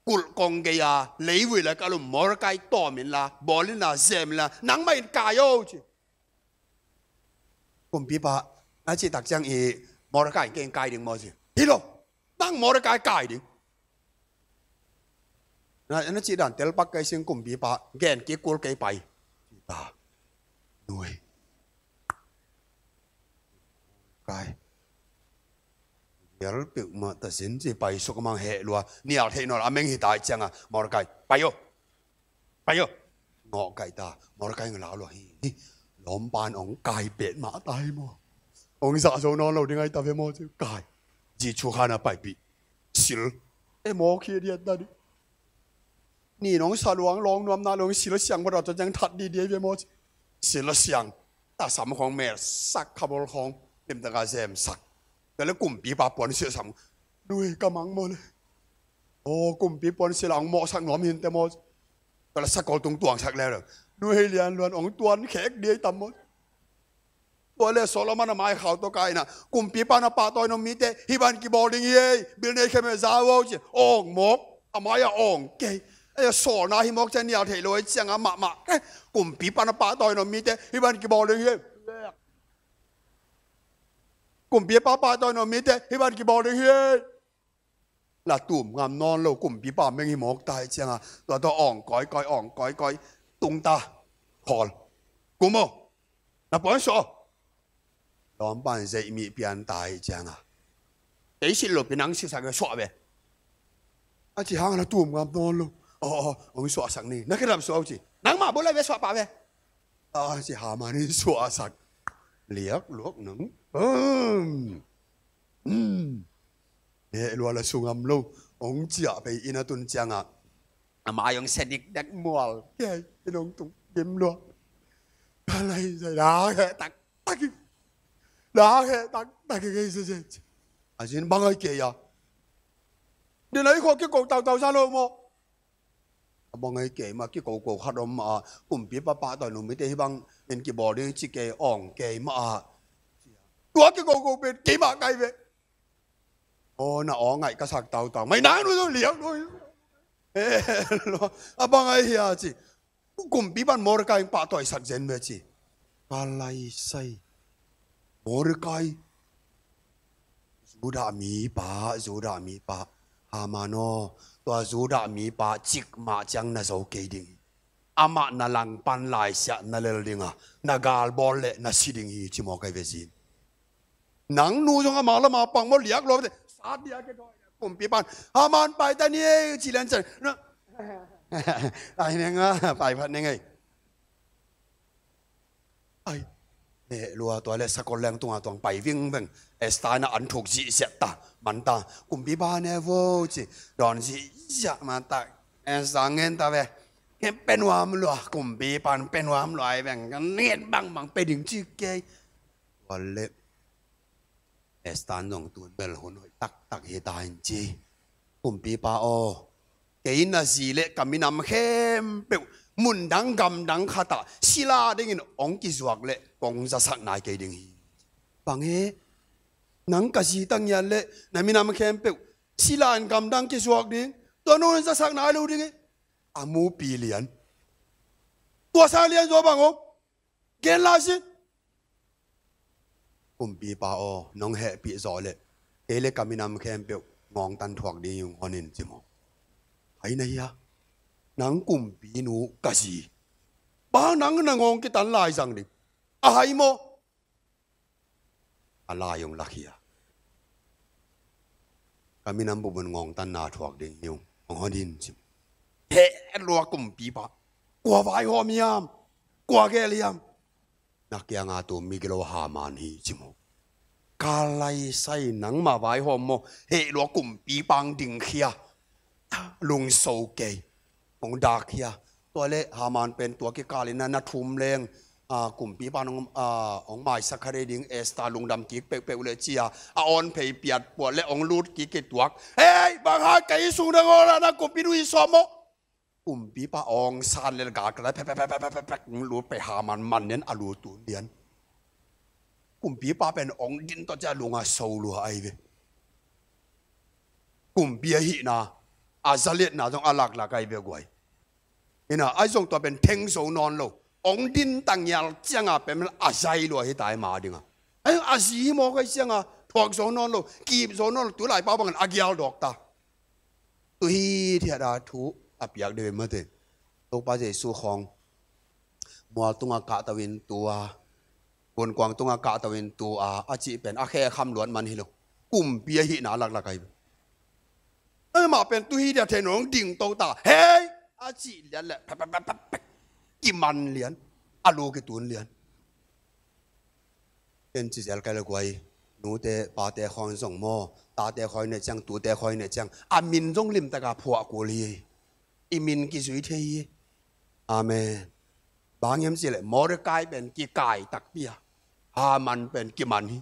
kulh kong gei a leivui la ka lum Mordecai tawm inla, bawl inla, zem inla, nangmah in kai o ci. Kumpipa, na cihtak ciang i Mordecai in kei in kai ding maw ci. Hi lo, nang Mordecai kai ding. Na, na cih dan telpak kei sing kumpipa, gen kik kul kei pai. Pipa, nui. Kai. Nial peuhmah ta sin ci paisuk a mang heh lua. Nial theih nawn a meng hi tai ciang a, Mordecai, pai o. Pai o. Ngawh kaih ta. Mordecai ngala lua hi. Lawmpa in hong kai pet mah tai maw? Hong zah zo nawn lo ding ai ta ve maw ci. Kai. Ji chu khan a paipih. Sil. E maw khi diat ta dih. Ni nong sa luang lawng nuam na luang sil a siang bawt a tua ciang that dih dih ai ve maw ci. Sil a siang. Ta sam khawng mel sak khabol khawng. Limtak a zem sak. Tua le kumpipa puan sil sam. Lui ka mang maw le. Aw, kumpi puan sil a hong mawhsak nuam hinte maw. Tua le sakol tung tuangsak le. Nu hei lian luan ong tuan khek diai tam maw. Tua le Solomon a mai khau tawh kaina, kumpipa na pahtawi nong mite hih ban kibawl ding hi ei, bil nei khem e, za vo ci. Awng mawk, a mai a awng kei. Ei a sawlna hi mawk ciang nial thei lo ei cianga mahmah. Eh, kumpipa na pahtawi nong mite hih ban kibawl ding hi ei. Kumpipa pahtawi nong mite hih ban kibawl ding hi ei. La tum ngam nawn lo, kumpipa meng hi mawk ta hi cianga, tua tawh awng kawikawi, awng kawikawi, tung ta, khawl. Kum aw, na puan suah aw. Lawmpan zeih mi pian ta hi cianga, kei silh lo pi nang silhsak ve, suah ve. A ci hang la tum ngam nawn lo. Aw, aw, hong suahsak ni, na khedap suah aw ci. Nangmah bula ve, suah pah ve. A ci Haman in suahsak. Liak luak nang. Um. Um. Heh lua la sungam lo. Hong ciah pei inn a tun ciangah, a mai hong sia dikdek mual. Kei in hong tung dim lua. Ka lai zai la heh taktak hi. La heh taktak hi kei zai zai. A zin bang ai kei a. Din ai khawh kiko tautau za lo maw? A bang ai kei mah, kiko ko khat om mah a, kumpipa pahtawi nong mite hih bang in kibawl ding ci kei, awng kei mah a. Tua kiko ko pen kei mah kai ve. Aw, na aw ngaih ka sak tautau. Mai nang nu zo liau nu. Eh, a bang ai hia ci. Kumpipan Mordecai in pahtawi sak zen ve ci. Ka lai sai. Mordecai. Judah mipa, Judah mipa. Haman aw, tua Judah mipa cikmah ciang na zo kei ding hi. Amah na langpan laisiah na lel dinga, na galbawl le na si ding hi ci mawk ai ve zin. Nang nu zong ama lama pang maw, liak lua te. Sat dia ke doi. Kumpipan, Haman pai ta ni ei ci lian cian. Ai neng a, pai phat neng ei. Ai, heh lua tua le sakol leng tunga tuang pai vingveng. Esther na an thuk zihziah ta, man ta. Kumpipa ne vo ci, dawn zihziah man ta. Esther ngen ta ve. Ngen pe nuam lua, kumpipan pe nuam lua ai veng. Ngen bangbang pe ding ci kei. Tua le Esther in zong tun bel hun hoih taktak hi ta in ci. Kumpipa aw, kei na zi le ka minam khempeuh mundang gamdang khatah sila dingin hong kizuak le kong zasak nai kei ding hi. Bang he, nang ka zi tangian le na minam khempeuh sila in gamdang kizuak ding, tua nong zasak nai lo ding hi. A mupi lian. Tua sang lian zaw bang om. Gen lai si. Kumpipa aw, nong hehpih zawh leh kei le ka minam khempeuh ngawngtan thuak ding hi ung, hon in ci maw? Hai na hia? Nang kumpinu ka zi. Bang nang na ngawng kitan lai zang ding? A hai maw? A lai ung lakhia. Ka minam bup un ngawngtanna thuak ding hi ung, hong hon in ci maw? Heh lua kumpipa. Kua vaihawm hiam? Kua gel hiam? Na kianga tu migilo Haman hi ci maw? Ka lai sai nangmah vaihawm maw? Heh lua kumpipa hong dingkhia. Lungso kei. Hong dakkhia. Tua le Haman pen tua kikalin na na thum leng, a, kumpipa hong, a, hong maisak kha dei ding, Esther lungdam kik peuhpeuh le cia. A awn phei piat puat le hong lut kik kituak. Hei, bang hai ka inn sung na ngawl a na kumpinu hi sawm maw? Kumpipa awng san le gak lai pek pek pek pek pek pek, lut pei Haman man nen a lut tun lian. Kumpipa pen awng din tawh cia lunga so lua ai ve. Kumpi ahihna a zaliatna zong a laklak ai ve guai. Ina ai zong tua pen theng zo nawn lo. Awng din tangial cianga pen a zai lua hi tai ma dinga. Ai a zi hi mawk ai cianga thuak zo nawn lo, kip zo nawn lo, tu lai pa bangin a gial dawk ta. Tu hi thiat a thu a piak deuh mate. Topa Jesu khawng mual tunga kahto in tua, gunkuang tunga kahto in tua a cih pen a khe kham luat man hi lo. Kumpi ahihna laklak ai. Amah pen tu hi dia thei nong ding to ta. Hei! A cih lian le pek pek pek pek pek. Kiman lian. A lu kitun lian. Ken ci zel kai le guai. Nute pate khawng zong maw, tate khawng ne ciang, tute khawng ne ciang, a min zong limtaka phuah kul hi. I min kizui thei hi. Amen. Bang hiam cih leh Mordecai pen kikai takpi a, Haman pen kiman hi.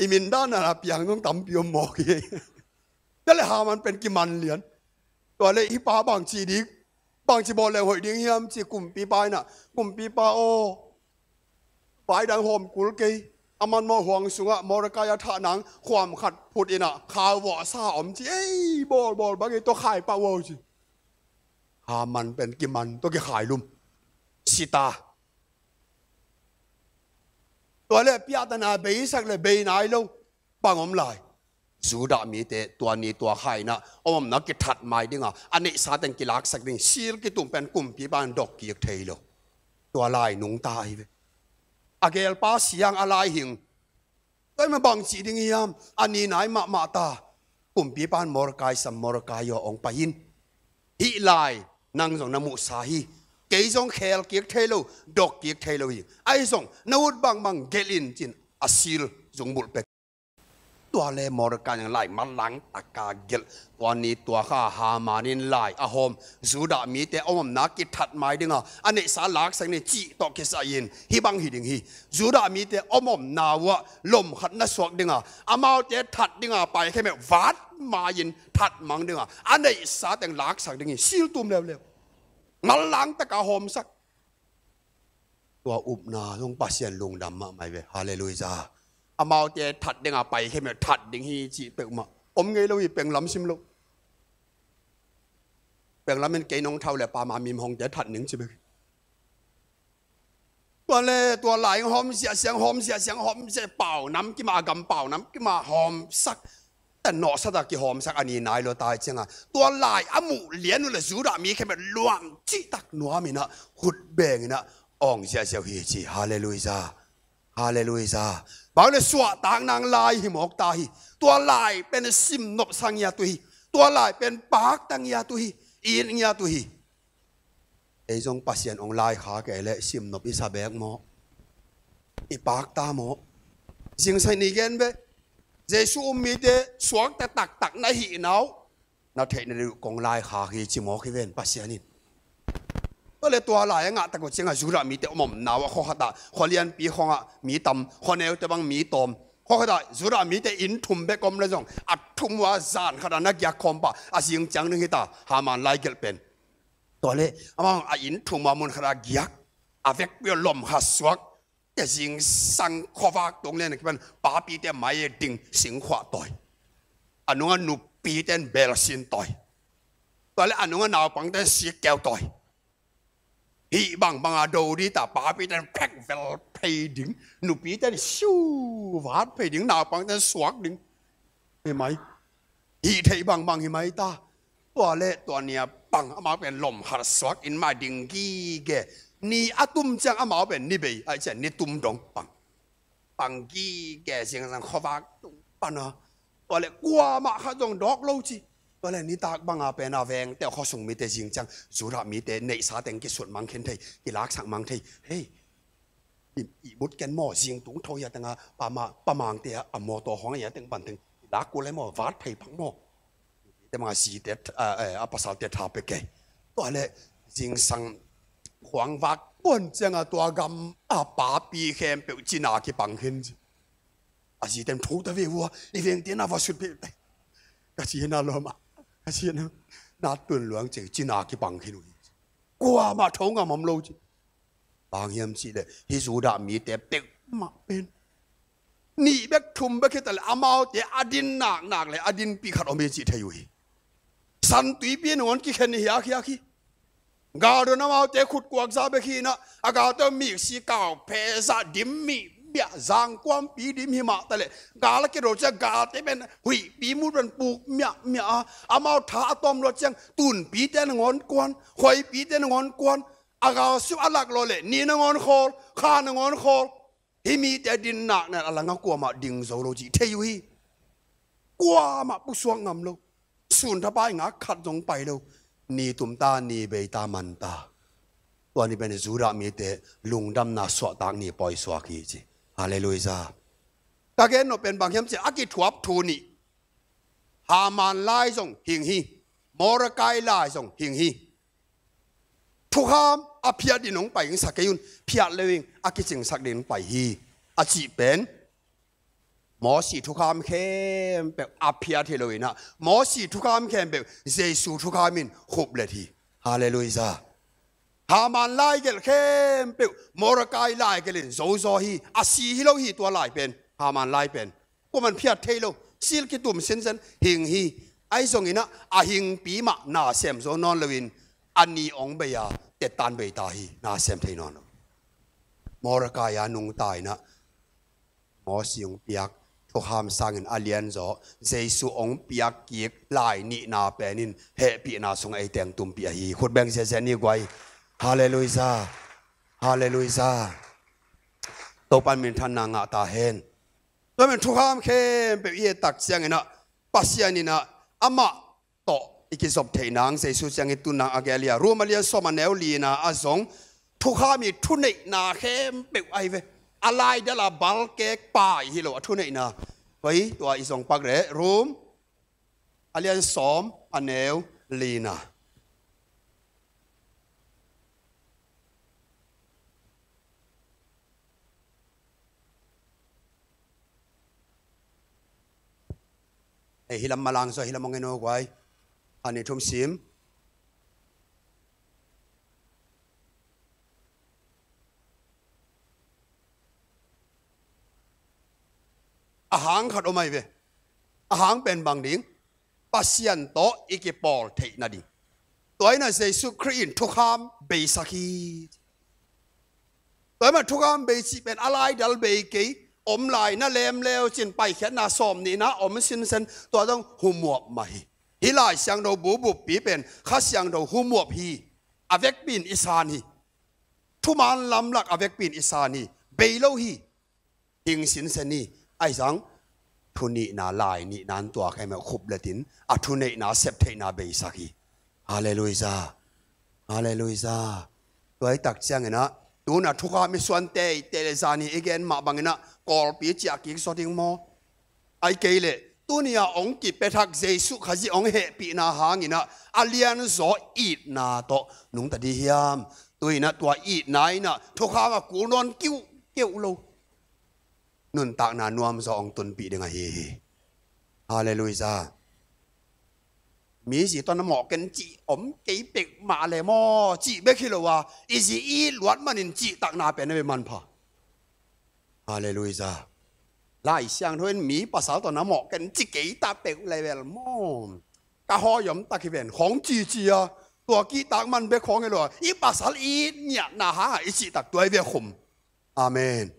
I min dan a piang zong tampi om mawk hi. Tua le Haman pen kiman lian. Tua leh hih pa bangci ding, bangci bawl leng hoih ding hiam ci kumpipa in ah, kumpipa aw, vai dang hawm kul kei. A man mawh huang sungah Mordecai a thah nang khuam khat phut in ah khau vawhsa om ci. Ei, bawl bawl bang ei, tua khai pah uh aw ci. Haman pen kiman, tua kikhai lum. Si ta. Tua leh piahtana beisak leh bei nai lo. Bang om lai? Judah mite tua ni tua kha in ah om omna kithat mai ding a, a neihsa teng kilaksak ding, sil kitum pen kumpipa in dok kik thei lo. Tua lai nungta ahi ve. A gelpa siang a lai hing. Tua hi mah bangci ding hiam? A ni nai mahmah ta. Kumpipa in Mordecai sam, Mordecai aw, hong pai in. Hih lai nang zong na muhsa hi. Kei zong khel kik thei lo, dok kik thei lo hi. Ahi zong na ut bangbang gelh in ci-in a sil zungbulh pek. Tua leh Mordecai in lai manlang taka gelh. Tua ni tua kha Haman in lai a hawm. Judah mite om omna kithat mai ding a, a neihsa laksak ni cih tawh kisai in hih bang hi ding hi. Judah mite om omna uh ah lom khat na suak ding a, amaute that ding a paikhia mah vat mai-in that mang ding a, a neihsa teng laksak ding hi. Sil tum leuleu. Manlang taka hawmsak. Tua upna zong Pasian lungdam mahmah hi ve. Halleluiah. Amaute that ding a paikhia mah that ding hi cih peuhmah om ngei lo hi. Penglam sim lo. Penglam in kei nong thau leh pama mim hongte that ning ci bek. Tua leh tua lai hawm siahsiang, hawm siahsiang, hawm siah, pau nam kim a, a gam pau nam kim a hawmsak. Tan nawhsa tak kihawmsak a ni nai lo tai ciang a, tua lai a muh lian uh leh Judah mi khempeuh luang cihtak nuam in ah, khut beng in ah, awng ziahziah uh hi ci. Halleluiah. Halleluiah. Bang leh suahtak nang lai hi mawk ta hi. Tua lai pen simnop sa ngiat uh hi. Tua lai pen pakta ngiat uh hi. It ngiat uh hi. Ei zong Pasian hong laikha kei leh simnop i sa bek maw? I pakta maw? Zingsang ni gen ve. Jesu um mite suakta taktak na hihna uh na theihna ding uh kong laikha hi ci mawk hi ven Pasian in. Tua leh tua lai a ngah tak uh ciang a Judah mite om omna uh a, khua khat ah, khua lianpi khawng ah mi tam, khua neute bang mi tawm. Khua khat ah Judah mite inn thum bek om leh zong a thum uh a zan khat ah na giak khawm pah a, zing ciang ding hi ta Haman lai gelh pen. Tua leh amah a inn thum a mun khat a giak, a vekpi ah lom khat suak. Tua zingsang khuavak tung lian a kipan papite mai ding singkhuah tawi. A nungah nupite in belsin tawi. Tua leh a nungah naupangte in sikkeu tawi. Hih bangbang a do ding ta, papite in phek vel phei ding, nupite in siu vat phei ding, naupangte in suak ding. Hi mai. Hih theih bangbang hi mai ta. Tua leh tua ni a pang amau pen lom khat suak in mai ding gige. Ni a tum ciang amau pen ni bei, ahih ciang ni tum dong pang. Pang gige zingsang khuavak tung pan a. Tua leh kuamah khat zong dawk lo ci. Tua leh nitak bang a pen a vengte, khuasung mite zing ciang Judah mite neihsa teng kisut mang khin thei, kilaksak mang thei. Hei, i, i mut ken maw, zing tung tho hi a teng a, pama, pamangte a, a mawtaw hong a hi a teng pan teng, i lak kul leh maw, vat phei phang maw. Te mang a zite, a, a, a pasalte tha pia kei. Tua leh zingsang khuavak puan ciang a tua gam a papi khempeuh cina kipang khin ci. A zite in tho ta ve uh a, i vengte na va sut phei. Ka ci hi na lawm a, ka ci hi na, na tun luang ci, cina kipang khin uh hi. Kuamah tho ngam om lo ci. Bang hiam cih leh hih Judah mite peuhmah pen nih bek thum bek hi ta leh amaute a din naknak leh a dinpih khat om hi cih thei uh hi. San Tuipi nangawn kikhen hi hiakhiak hi. Gal don amaute khutkuak zah bek hi in ah, a galte miksi kau phe zah dim mihmiah, zangkuampi dim hi mah ta leh gal a kidol ciang galte pen huihpi mut pen puk miahmiah a, amau tha a tawm luat ciang tunpite nangawn kuan, khuaipite nangawn kuan, a galsuk a lak lawh leh ni nangawn khawl, kha nangawn khawl. Hih mite a din naknak a langah kuamah ding zo lo cih thei uh hi. Kuamah pusuak ngam lo. Sun thapai ngak khat zong pai lo. Ni tum ta, ni bei ta, man ta. Tua ni pen Judah mite lungdamna suahtak ni pawisuak hi ci. Halleluiah. Ka gen nop pen bang hiam cih leh a kithuap thu nih. Haman lai zong hing hi. Mordecai lai zong hing hi. Thukham a phiat in hong pai hing sa kei un, phiat leu hing, a kicingsak ding hong pai hi. A cih pen Mosi thukham khempeuh a phiat hi lo in ah, Mosi thukham khempeuh Jesu thukham in khuplet hi. Halleluiah. Haman laigelh khempeuh Mordecai laigelh in zozaw hi. A si hi lo hi tua lai pen, Haman lai pen. Kuaman phiat thei lo, sil kitum sinsen hing hi. Ahi zongin ah, a hingpi mah nasem zo nawn loin, a ni hong bei a, tettan bei ta hi, nasem thei nawn lo. Mordecai a nungta in ah, Mosi hong piak thukham sangin a lianzaw Jesu hong piak kik lai nihna pen in hehpihna sungah ei teng tumpih ahi hi. Khut beng ziahziah ni guai. Halleluiah. Halleluiah. Topan minthanna ngah ta hen. Tua men thukham khempeuh i et tak ciangin ah, Pasian in ah amah tawh i kizop theih nang Jesu ciang i tun nang a gel hi a. Rom a lian sawm a neu lina ah zong thukham i thuneihna khempeuh ahi ve. A laidal a balkek pai hi lo a thuneihna. Hoi, tua i zong pak leh Rom a lian sawm a neu lina. Ei, hi lam malang zaw, hi lam hong en o guai. A ni thum sim. A hang khat om ahi ve. A hang pen bang ding? Pasian tawh i kipawl theih nading. Tua in ah Jesu Khrih in thukham beisak hi. Tua in ah thukham bei cih pen a laidal bei kei, om lai na lem leu cin paikhiatna sawm nihna om sinsen tua zong humuap mah hi. Hih Lai Siangtho bu buppi pen Kha Siangtho humuap hi. A vekpi in i san hi. Thuman lamlak a vekpi in i san hi. Bei lo hi. Hing sinsen hi. Ahi zong thunihna lai nihna in tua khempeuh khuplet in a thuneihna septheihna beisak hi. Halleluiah. Halleluiah. Tua hi tak ciangin ah, tun a thukham i suan teitei leh zan hi i gen mah bangin ah Kawlpi ciah kik zaw ding maw? Ahih kei leh tuni a hong kipia thak Jesu Khazih hong hehpihna hangin ah a lianzaw itna tawh nungta ding hiam? Tu in ah tua itna in ah thukham a kul nawn kiuhkeuh lo, nuntakna nuamzaw hong tunpih ding ahi hi. Halleluiah. Mi zi tawh na mawh ken cih om kei peuhmah leh maw, cih bek hi lo a, i zi it luat manin cihtakna pen a bia manpha. Halleluiah. Lai Siangtho in mi pasal tawh na mawh ken ci kei ta peuh leh bel maw, ka hawi om tak hi ven khawng cici a, tua kihtak man bek khawng hi lo a, i pasal it ngiatna hangah i cihtak tua hi ve khum. Amen.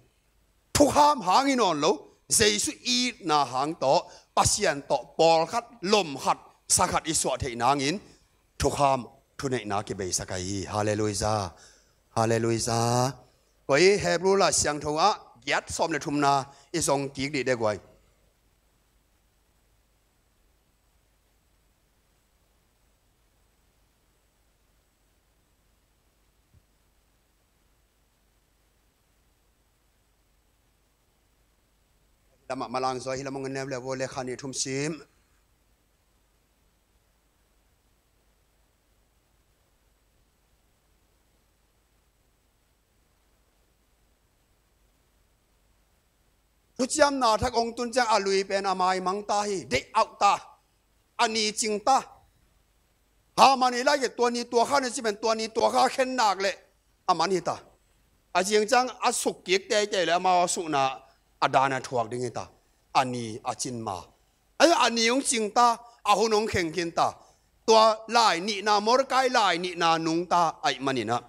Thukham hang hi nawn lo, Jesu itna hang tawh, Pasian tawh pawlkhat, lomkhat, sakhat i suah theih nangin thukham, thuneihna kibeisak ahi hi. Halleluiah. Halleluiah. Koi Hebru Lai Siangtho ah giat sawm le thumna i zong kik dih de guai. Lamah malang zaw, hi lam hong en leuleu vo le, kha ni thum sim. Thuciamna thak hong tun ciang a lui pen a maimang ta hi, deih auh ta, a ni cing ta. Haman i lai kei tua ni tua kha ni ci pen tua ni tua kha khen nak leh a man hi ta. A zing ciang a suk kik teitei leh amau a sukna a dan a thuak ding hi ta. A ni a cin ma. Ahi a ni hong cing ta, a hun hong kheng khin ta. Tua lai nihna, Mordecai lai nihna nungta ahih manin ah,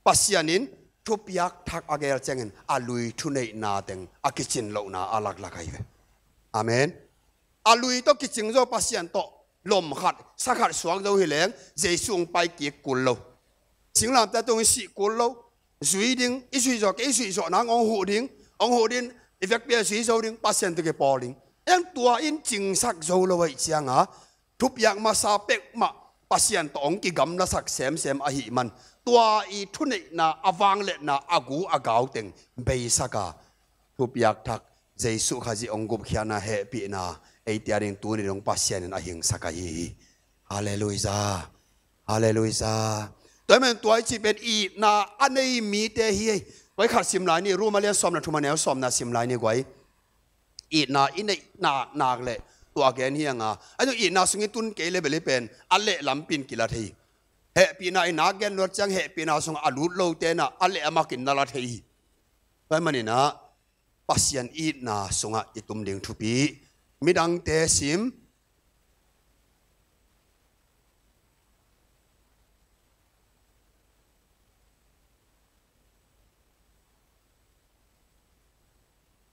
Pasian in thupiak thak a gel ciangin a lui thuneihna teng a kicin lohna a laklak ahi ve. Amen. A lui tawh kicing zo, Pasian tawh lomkhat sakhat suak zo hi leng Jesu hong pai kik kul lo. Singlamteh tung i sih kul lo. Zui ding, i zuih zawh kei, i zuih zawh nang hong huh ding, hong huh ding, i vekpi a zui zo ding, Pasian tawh kipawl ding. Eng tua in cingsak zo lo ahih cianga, thupiak masa peuhmah Pasian tawh hong kigamlasak semsem ahih man, tua i thuneihna, a vangliatna, a gu a gau teng beisak a, thupiak thak Jesu Khazih hong gupkhiatna, hehpihna eite a ding tuni dong Pasian in a hingsak ahi hi. Halleluiah. Halleluiah. Tua hi man tua i cih pen itna a nei mite hi. Tua hi khat sim lai ni, Rom a lian sawm le thum a neu sawmna sim lai ni guai. Itna i neih nak nak leh tua gen hi hang a, a zong itna sung i tun kei leh bel i pen a leh lampi in kila thei hi. Hehpihna i nak gen luat ciang hehpihna sung a lut lote in ah a leh a mak in na la thei hi. Tua ahih manin ah Pasian itna sungah i tum ding thupi. Midangte sim.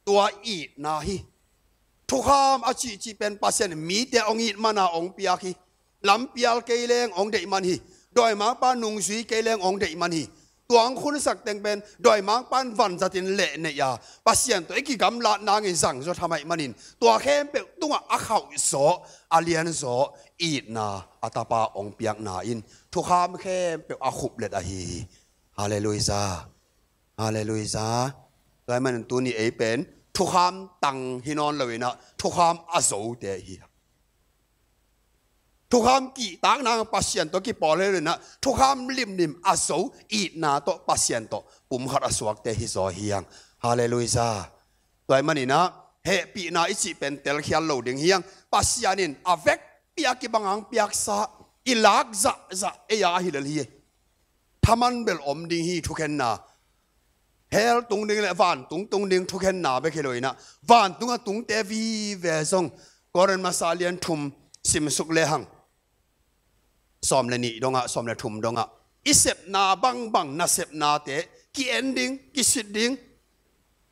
Tua itna hi. Thukham a cihcih pen Pasian in mite hong it man a hong piak hi. Lampial kei leng hong deih man hi. Dawimangpa nungzui kei leng hong deih man hi. Tua hong khunsak teng pen dawimangpa in vanzatin leh neih a, Pasian tawh i kigamlat nangin zangzaw thamai manin tua khempeuh tungah a khauhzaw, a lianzaw itna a Tapa hong piakna in thukham khempeuh a khuplet ahi hi. Halleluiah. Halleluiah. Tua ahih manin tuni ei pen thukham tang hi nawn lo in ah thukham a zote hi. Thukham kihtak nang Pasian tawh kipawl hi lo in ah thukham limlim a zo itna tawh Pasian tawh pumkhat a suakte hi zaw hi hang. Halleluiah. Tua ahih manin ah hehpihna i cih pen telkhial lo ding hi hang. Pasian in a vekpi a kibang hang piaksa i lak zahzah ei a hi lel hi. Thaman bel om ding hi thukhenna. Hell tung ding le vantung tung ding thukhenna bek hi lo in ah vantung a tungte vive zong Korin masa lian thum simsuk lehang sawm le nih dongah, sawm le thum dongah i sepna bangbang nasepnate ki-en ding, kisit ding,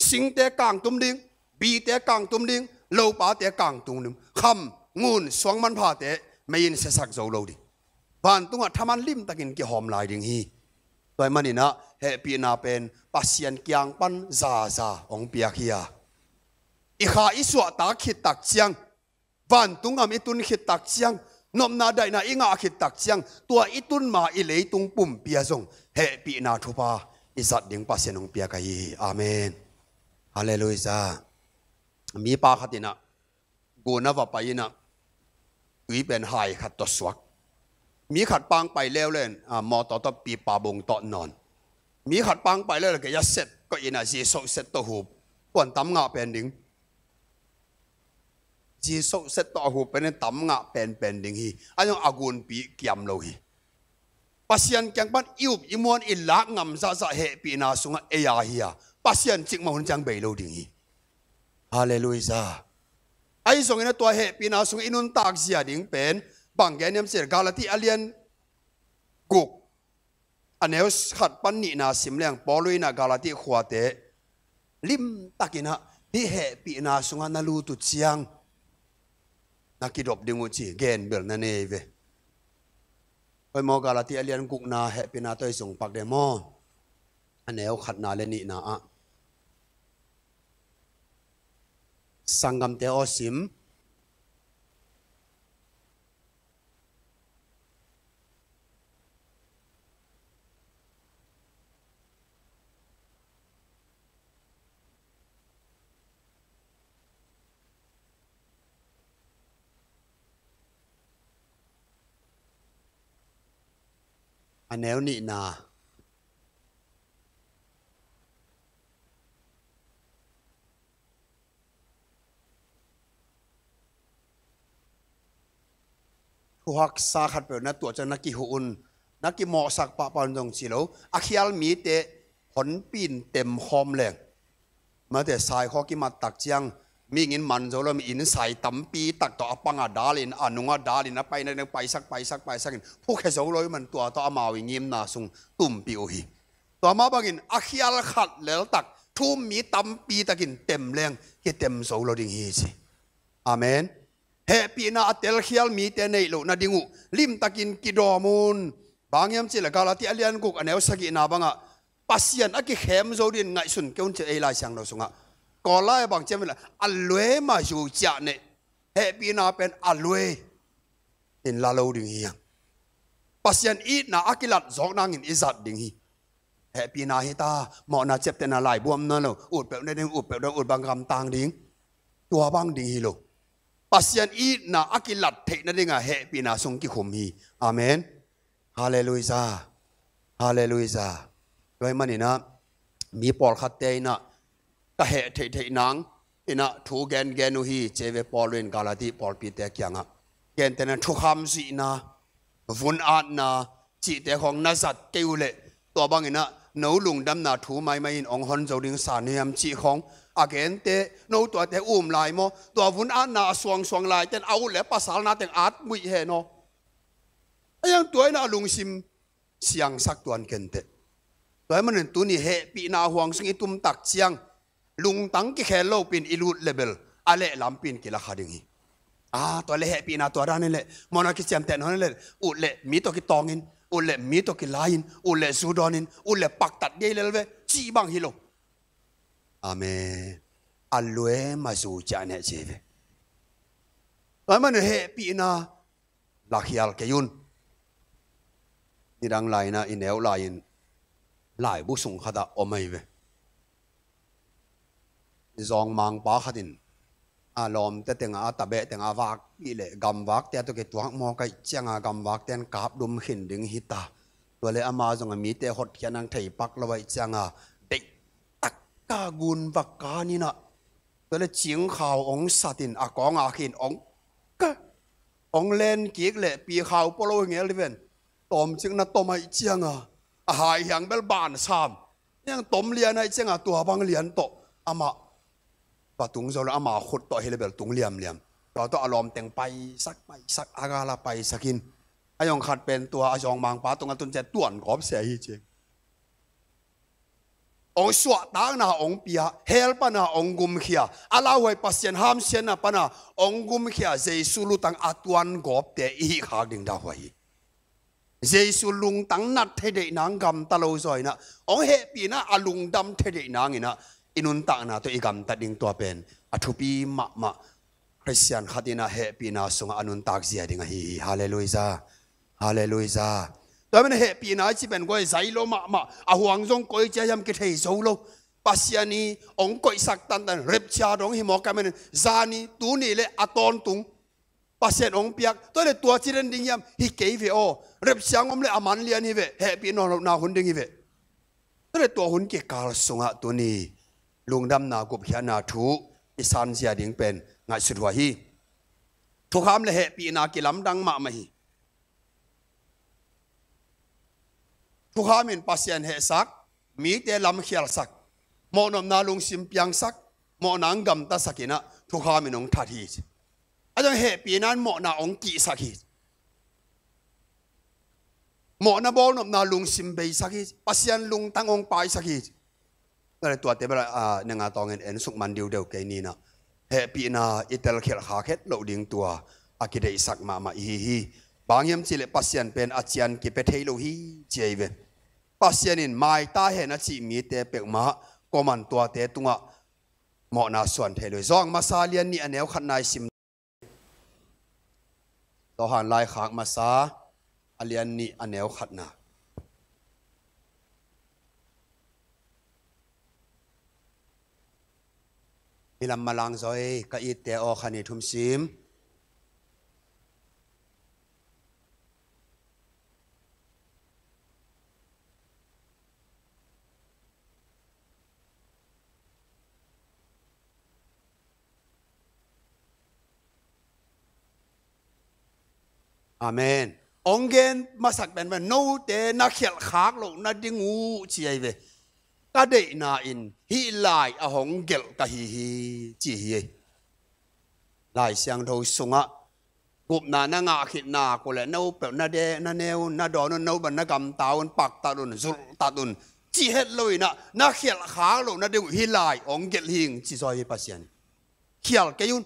singte kangtum ding, bite kangtum ding, lopate kangtum ding, kham, ngun, suangmanphate mei in siasak zo lo ding. Vantungah thaman limtakin kihawm lai ding hi. Tua ahih manin ah hehpihna pen Pasian kiang pan zaza hong piak hi a, i kha i suahtak khit tak ciang, vantung gam i tun khit tak ciang, nopna daihna i ngah khit tak ciang, tua i tun ma i leitung pumpi ah zong hehpihna thupha i zat ding Pasian hong piak ahi hi. Amen. Halleluiah. Mipa khat in ah gun a va pai in ah tui pen hai khat tawh suak. Mi khat pang pai leuleu in ah mawtaw tawh pipa bung tawh nawn. Mi khat pang pai leuleu in ah kei a set koih in ah ziso set tawh hup. Kuan tam ngah pen ding. Ziso set tawh a hup pen in tam ngah penpen ding hi. A zong a gunpi kiam lo hi. Pasian kiang pan i up i muan i lak ngam zahzah hehpihna sungah ei a hi a, Pasian cikmah hun ciang bei lo ding hi. Halleluiah. Ahi zongin a tua hehpihna sungah i nuntak zia ding pen bang gen hiam cih leh Galati a lian guk a neu khat pan nihna sim leng Paul in ah Galati khuate limtakin ah hih hehpihna sungah na lut uh ciang na kidop ding uh ci gen bel na nei ve. Hoi maw, Galati a lian gukna hehpihna tawh i zong pak de maw? A neu khatna le nihna ah sanggamte aw sim. A neu nihna. Thuhaksa khatpeuh na tuah ciang na kihuh un, na kimawhsak pahpah un zong ci lo. A khial mite honpi in temkhawm leng. Mate, saikhua kimat tak ciang mihing in man zo lo, mi inn sai tampi tak tawh a pang a dal in, a nung a dal in, a paina ding paisak, paisak, paisak in phukhia zo lo ahih man tua tawh amau i ngimna sung tumpih uh hi. Tua mah bangin a khial khat leltak thu-um mi tampi takin tem leng kitem zo lo ding hi ci. Amen. Hehpihna a telkhial mite neih loh nading uh limtakin kidawm un. Bang hiam cih leh Galati a lian guk a neu sagihna bangah Pasian a kikhem zo dingin ngaihsun kei un ci ei Lai Siangtho sungah. Kawl lai a bang ci hiam cih leh a luai mah zu ciah neh. Hehpihna pen a luai in la lo ding hi hang. Pasian itna a kilat zawk nangin i zat ding hi. Hehpihna hi ta, mawhna ciaptehna laibuam nawn lo, ut peuh na ding, ut peuh dong, ut bang gamtang ding. Tua bang ding hi lo. Pasian itna a kilat theih nadingah hehpihna sung kikhum hi. Amen. Halleluiah. Halleluiah. Tua ahih maninah mi pawlkhatte inah ka heh theihtheih nang, inah thu gengen uh hi ci ei ve. Paul in Galati pawlpite kiangah gentehna thukham zuihna, vun atna cihte khawng na zat kei uh leh, tua banginah no lungdamna thu maimai in hong hon zo ding sa na hiam cih khawng a gente, no tuate um lai maw? Tua vun atna a suangsuang laite in a ut leh pasal na teng at muih hen aw. A hiang tua inah a lungsim siangsak tuan kenteh. Tua ahih manin tuni hehpihna huang sung i tumtak ciang lungtang kikhel lopin i lut leh bel a leh lampin kila kha ding hi. A, tua leh hehpihna tua dan hi leh, mawhna kiciamteh nawn hi leh, ut leh mi tawh kitawngin, ut leh mi tawh kilaiin, ut leh zu dawnin, ut leh paktat dei lel ve cih bang hi lo. Amen. A lua mah zu ciah neh ci ei ve. Tua ahih manin hehpihna lakhial kei un. Nidang lai-inah i neu lai-in laibu sung khatah om ahi ve. Zawngmangpa khat in a lawmte tengah, a tabeh tengah a vakpih leh gamvakte a tawh kituak mawk ahih ciangah gamvakte in kap dum khin ding hi ta. Tua leh ama zong a mite hotkhiat nang thei pak lo ahih ciangah deihtak a gun va kan inah, tua leh cingkhau hong satin a kawng a khin hong ka, hong len kik leh pikhau pua lo hi ngel hi ven. Tawmcikna tom ahih ciangah a hai hiang bel ban sam. Hiang tom lian ahih ciangah tua bang lian tawh amah va tung zo lo, ama khut tawh hi leh bel tung liamliam. Tua tawh a lawmteng paisak, paisak, a gala paisak in. A hiang khat pen tua a zawngmangpa tungah tun ciang tuan gawp sia hi ci. Hong suahtakna hong pia, hell pana hong gumkhia, a lauhuai Pasian hamsiatna pana hong gumkhia Jesu lutang a tuan gawpte i hih khak ding dauhuai hi. Jesu lungtang nat thei deih nang, gamta lo zaw inah, hong hehpihna a lungdam thei deih nanginah i nuntakna tawh i gamtat ding tua pen a thupi mahmah. Khristian khat inah hehpihna sungah a nuntak zia ding ahi hi. Halleluiah. Halleluiah. Tua ahih manin hehpihna i cih pen guai zai lo mahmah, a huang zong koi cia hiam kithei zo lo. Pasian in hong koihsak tantan, rapture dong hi mawk ahih manin zani, tuni leh a tawntung Pasian hong piak, tua leh tua ci den ding hiam? Hi kei ve aw. Rapture hong om leh a man lian hi ve, hehpih nawn lohna hun ding hi ve. Tua leh tua hun kikal sungah tuni lungdamna gupkhiatna thu i san zia ding pen ngaihsut huai hi. Thukham leh hehpihna kilamdang mahmah hi. Thukham in Pasian hehsak, mite lamkhialsak, mawhnopna lungsim piangsak, mawhna hong gamtasak inah thukham in hong that hi. A zong hehpihna in mawhna hong kihsak hi. Mawhna bawlnopna lungsim beisak hi. Pasian lungtang hong paisak hi. Tua leh tuate bel a, a, neng a tawngin en suk man diudeu kei ni inah. Hehpihna i telkhialh khak het loh ding tua a kideihsak mahmah i hi hi. Bang hiam cih leh Pasian pen a cian kipia thei lo hi ci ei ve. Pasian in maita hen a cih mite peuhmah kuaman tuate tungah mawhna suan thei lo hi. Zawhang masa lian nih a neu khatna i sim. Zawhang laikhak masa a lian nih a neu khatna. Milam malang zaw ei, ka itte aw, kha ni thum sim. Amen. Hong gen masak pen pen note na khialh khak loh nading uh ci ei ve. Ka deihna in hih lai a hong gelh ka hi hi ci hi ei. Lai Siangtho sungah gupna na ngah khit nak uh leh no peuh na de, na ne un, na dawn un, no bang na gamta un, paktat un, zulhtat un, cih het lo inah na khialh khak loh nading uh hih lai hong gelh hi ing ci zaw hi Pasian. Khial kei un.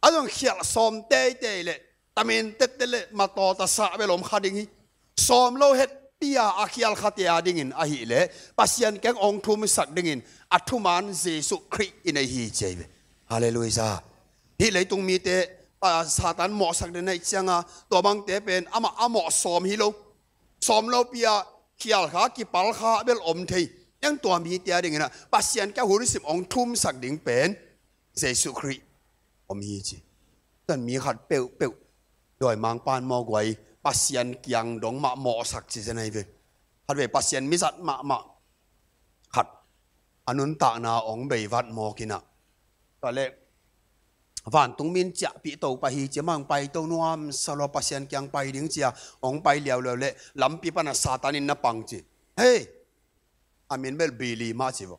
A zong khialh sawm teitei leh, tamin tette leh, matawh tasah bel om kha ding hi. Sawm lo het tia a khial khate a dingin ahih leh Pasian kiang hong thumsak dingin a thuman Jesu Khrih i nei hi ci ei ve. Halleluiah. Hih leitung mite, a, Satan mawhsak den ahih cianga tua bangte pen amah a mawh sawm hi lo. Sawm lopi-a khial kha, kipal kha bel om thei. Eng tua mite a dinginah Pasian kiang hun sim hong thumsak ding pen Jesu Khrih om hi ci. Tua mi khat peuhpeuh dawimangpa'n mawk guai Pasian kiang dong mah mawhsak ci zen ahi ve. Khatvei Pasian mizat mahmah khat a nuntakna hong beivat mawk inah Tua leh vantung mi in ciahpih to pah hi ci a, amah hong pai to nuam sa lua, Pasian kiang pai ding ci a hong pai liauliau leh lampi pan a Satan in na pang ci. Hei, a min bel Billy mah ci vua.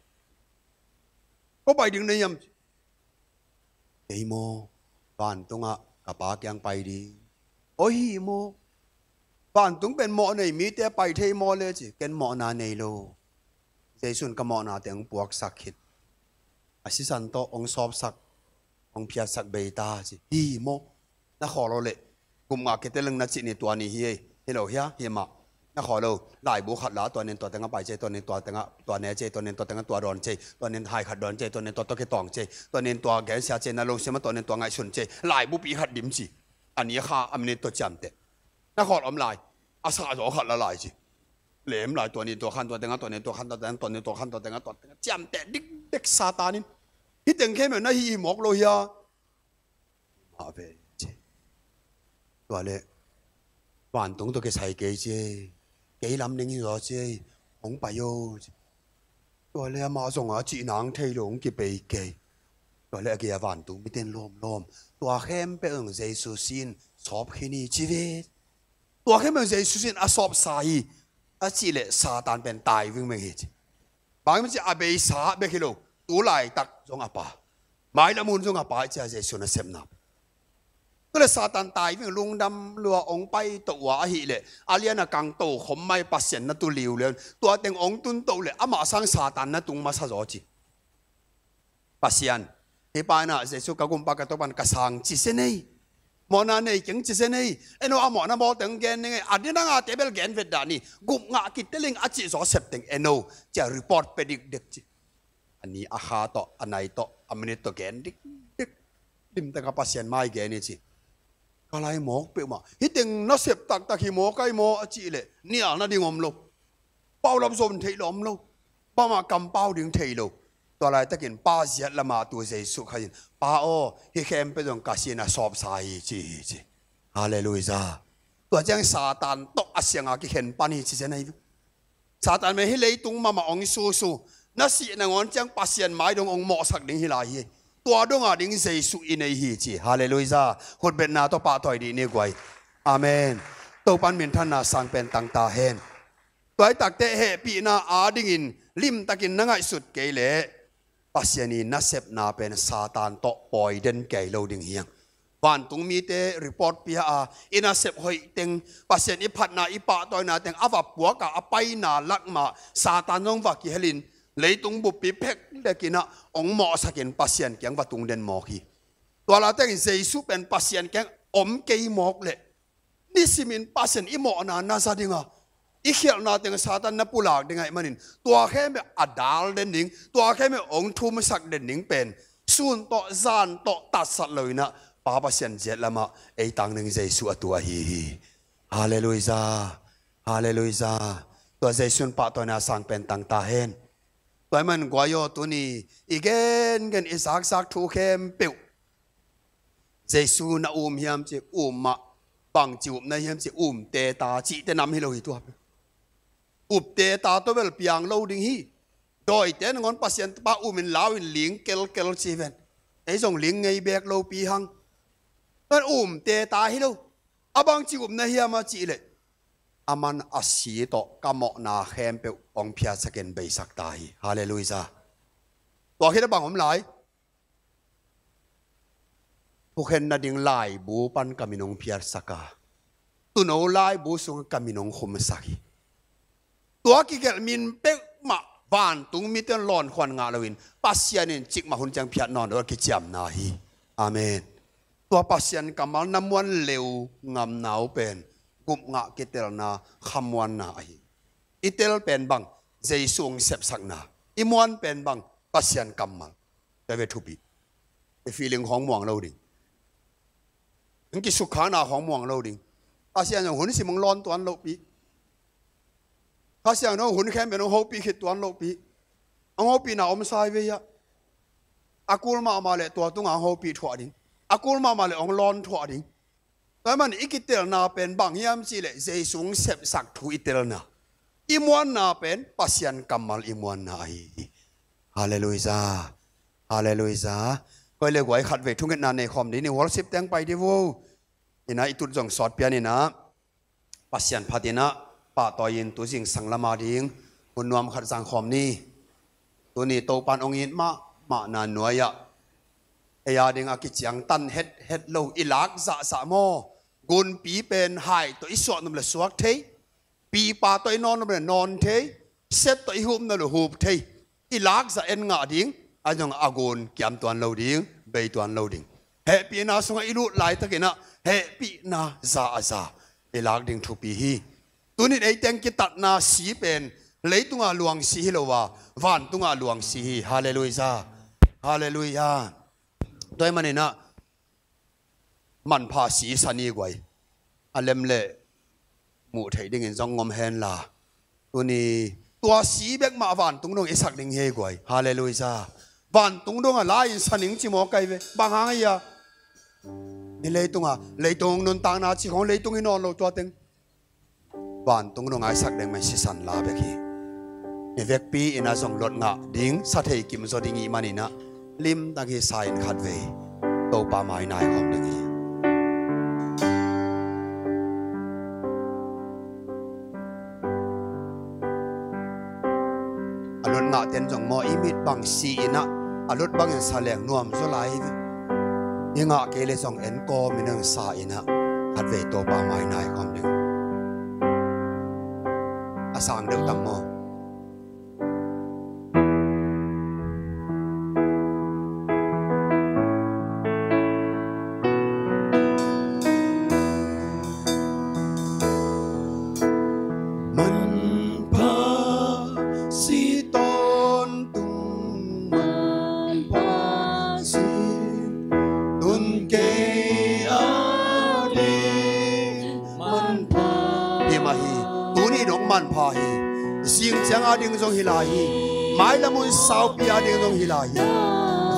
Ko pai ding na hiam? Kei maw, vantungah ka Pa kiang pai ding. Aw hi maw, vantung pen mawh nei mite a pai thei maw le ci. Ken mawhna nei lo. Jesu in ka mawhna teng hong puaksak khin. A sisan tawh hong sawpsak, hong phiatsak bei ta ci. Hi maw? Na khawl lo leh gupngah kitel leng na cih ni, tua ni hi ei. Hi lo hia? Hi mah. Na khawl lo. Laibu khat la, tua nen tua tengah pai ci ei, tua nen tua tengah tua ne ci ei, tua nen tua tengah tua dawn ci ei, tua nen hai khat dawn ci ei, tua nen tua tawh kitawng ci ei, tua nen tua gensia ci ei, na lungsim ah tua nen tua ngaihsun ci ei. Laibupi khat dim ci. A ni a kha a minit tawh ciamteh. Na khawl om lai. A sah zaw khat la lai ci. Lem lai, tua ni tua khan tua tengah, tua ni tua khan tua tengah, tua ni tua khan tua tengah, tua tengah ciamteh dikdik Satan in. Hih teng khempeuh na hih hi mawk lo hia? Mah ve ci. Tua leh vantung tawh kisai kei ci ei. Kei lam ding hi zaw ci ei. Hong pai o ci. Tua leh amah zong a cih nang thei lo, hong kipei kei. Tua leh a gei a vantung mite in lawmlawm, tua khempeuh zong Jesu sin sawp khin hi ci ve. Tua khempeuh Jesu sin a sawpsa hi. A cih leh Satan pen tai vingveng hi ci. Bang hiam cih leh a beisa bek hi lo, tu laitak zong a pa, mailam hun zong a pa ci a, Jesu nasepna. Tua leh Satan tai ving, lungdam lua, hong pai to uh a, ahih leh a lian a kang tokhom mai, Pasian na tu liuliau in tua teng hong tun to leh amah sang Satan na tung masa zaw ci. Pasian, hih pa in ah Jesu ka gumpa ka Topa in ka sang ci zen ei. Mawhna nei keng ci zen ei. En o, a mawhna maw teng gen ning ei. A ding a ngate bel gen vet dah ni. Gupngah kitel ing a cih zawsep teng en o, ci a report pia dikdik ci. A ni a kha tawh, a nai tawh, a minit tawh gen dikdik. Limtak a Pasian mai gen hi ci. Ka lai mawk peuhmah. Hih teng nasep taktak hi maw, kai maw a cih leh nial nading om lo. Paulap zom theih lo om lo. Bangmah kampau ding thei lo. Tua laitakin Pa ziat lamah tu Jesu Kha in, Pa aw, hih khempeuh zong ka sin a sawpsa hi ci hi ci. Halleluijah. Tua ciang Satan tawh a sianga kikhen pan hi ci zen ahi. Satan mah hih leitung mahmah hong susu, na sih nangawn ciang Pasian mai dong hong mawhsak ding hi lai hi. Tua donga ding Jesu i nei hi ci. Halleluijah. Khutbetna tawh pahtawi dih ni guai. Amen. Topan minthanna sang pen tangta hen. Tuaitakte hehpihna adingin limtakin na ngaihsut kei leh Pasian i nasepna pen Satan tawh pawi den kei lo ding hiang. Vantung mite report pia a, i nasep hoih teng, Pasian i phatna, i pahtawina teng a va puak a, a paina lakmah Satan zong va kihelin, leitung buppi phek dekinah hong mawhsakin Pasian kiang va tung den mawk hi. Tua laitakin Jesu pen Pasian kiang om kei mawk leh nisimin Pasian i mawhna na za dinga, i khialhna teng Satan na pulak ding ahih manin, tua khempeuh a dal den ding, tua khempeuh hong thumsak den ding pen sun tawh zan tawh tatsat loinah Pa Pasian ziat lamah ei tang ding Jesu a tu ahi hi. Halleluijah. Halleluijah. Tua Jesu in pahtawina sang pen tangta hen. Tua ahih man guai aw, tuni i gengen i zakzak thu khempeuh Jesu na um hiam ci, um mah. Bangci upna hiam ci, um teta cihte nam hi lo hi tua. Up teta tawh bel piang lo ding hi. Dawite nangawn Pasian pa umin lau in ling kelkel ci ven. Ei zong ling ngei bek lopi hang. Nan um teta hi lo. A bangci upna hiam a cih leh, aman a si tawh ka mawhna khempeuh hong phiatsakin beisak ta hi. Halleluijah. Tua khit a bang om lai? Thukhen nading laibu pan ka min hong phiatsak a, tuuno laibu sungah ka min hong khumsak hi. Tua kigelh min peuhmah vantung mite in lawnkhuan ngah loin Pasian in cikmah hun ciang phiat nawn lo a kiciamna hi. Amen. Tua Pasian kammal na muan leu ngamna uh pen gupngah kitelna khamuanna ahi. I tel pen bang? Jesu hong sepsakna. I muan pen bang? Pasian kammal. Tua ve thupi. I feeling khawng muang lo ding. Hong kisukkhakna khawng muang lo ding. Kha Siangtho hun sim hong lawn tuan lohpi. Kha Siangtho hun khempeuh hong hopih khit tuan lohpi. Hong hopihna om sai ve hiah. A kul mahmah leh tua tungah hong hopih thuah ding. A kul mahmah leh hong lawn thuah ding. Tua ahih man i kitelna pen bang hiam cih leh Jesu hong sepsak thu i telna. I muanna pen Pasian kammal i muanna ahi hi. Halleluijah. Halleluijah. Koi le guai khatvei thungetna nei khawm ding ni, worship teng pai dih vo. Ina i tut zong sawt pian ina Pasian phat ina pahtawi in tu zingsang lama ding hun nuam khat zang khawm ni. Tuni Topan ong it mahmahna nuai-ah ei a ding a kiciangtan hethet lo i lak zahzah maw? Gunpi pen hai tawh i suah nop le suak thei, pipa tawh i nawn nop le nawn thei, set tawh i hup nop le hup thei. I lakzah en ngah ding, a zong a gun kiam tuan lo ding, bei tuan lo ding. Hehpihna sungah i lut laitakinah hehpihna za a za i lak ding thupi hi. Tunin eiteng kitatna si pen leitunga luang si hi lo a, vantunga luang si hi. Halleluiah. Halleluiah. Tua hi maninah manpha si san i guai. A lem le muh theih dingin zong ngom henla, tuni tua si bek mah vantung dong i sak ding hi ei guai. Halleluiah. Vantung dong a la-in sa ning ci maw kai ve? Bang hang a ia? Ni leitunga, leitung nuntakna ci khong leitung hi nawn lo tua teng. Vantung dong a i sak ding man sisan la bek hi. I vekpi ina zong lot ngah ding sa thei kim zaw ding i hih maninah limtak hi sa in khatvei Topa mai nai khawm ding hi. A lot ngah ten zong maw i mit bang si inah a lot bangin sa leng nuam zaw lai hi ve. I ngah kei le zong en kawm inah sa inah khatvei Topa mai nai khawm ding. A sang deuh tang maw? Manpha si tawntung, manpha si tun kei a ding manpha. Hi mah hi. Tuni dong manpha hi. Zing ciang a ding zong hi lai hi. Mailam hun saupi a ding zong hi lai hi.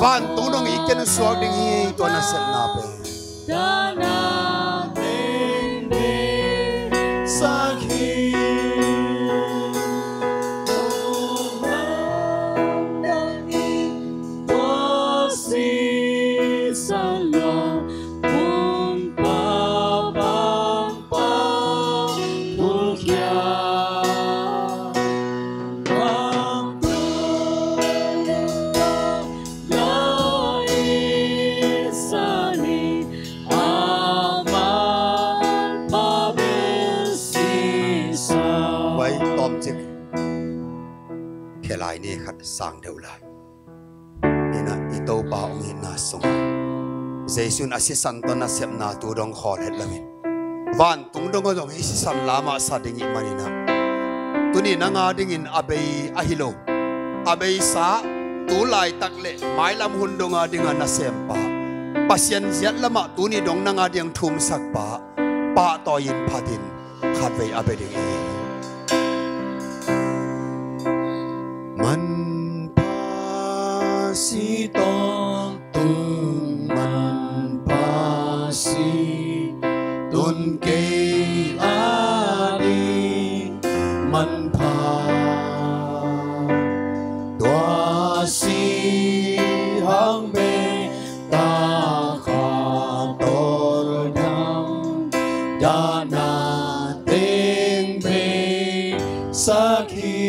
Vantung dong i ken suak ding hi. Tua nasepna pen Pai tawmcik khelai ni khat sang deuh lai. Inah i Topa ong itna sungah Jesu in a sisan tawh nasepna tu dong khawl het loin vantung dong aw zong hi sisan lamah sa ding i hih maninah tuni nang a dingin a bei ahi lo, a beisa tu laitak le mailam hun dong a dinga nasempa, Pasian ziat lamah tuni dong nang a ding thumsakpa pahtawi in phatin khatvei a bia ding hi. Manpha si tawntung, manpha si tun kei a ding manpha. Tua si hang bek ta kha tawldam dahna teng bei sak hi.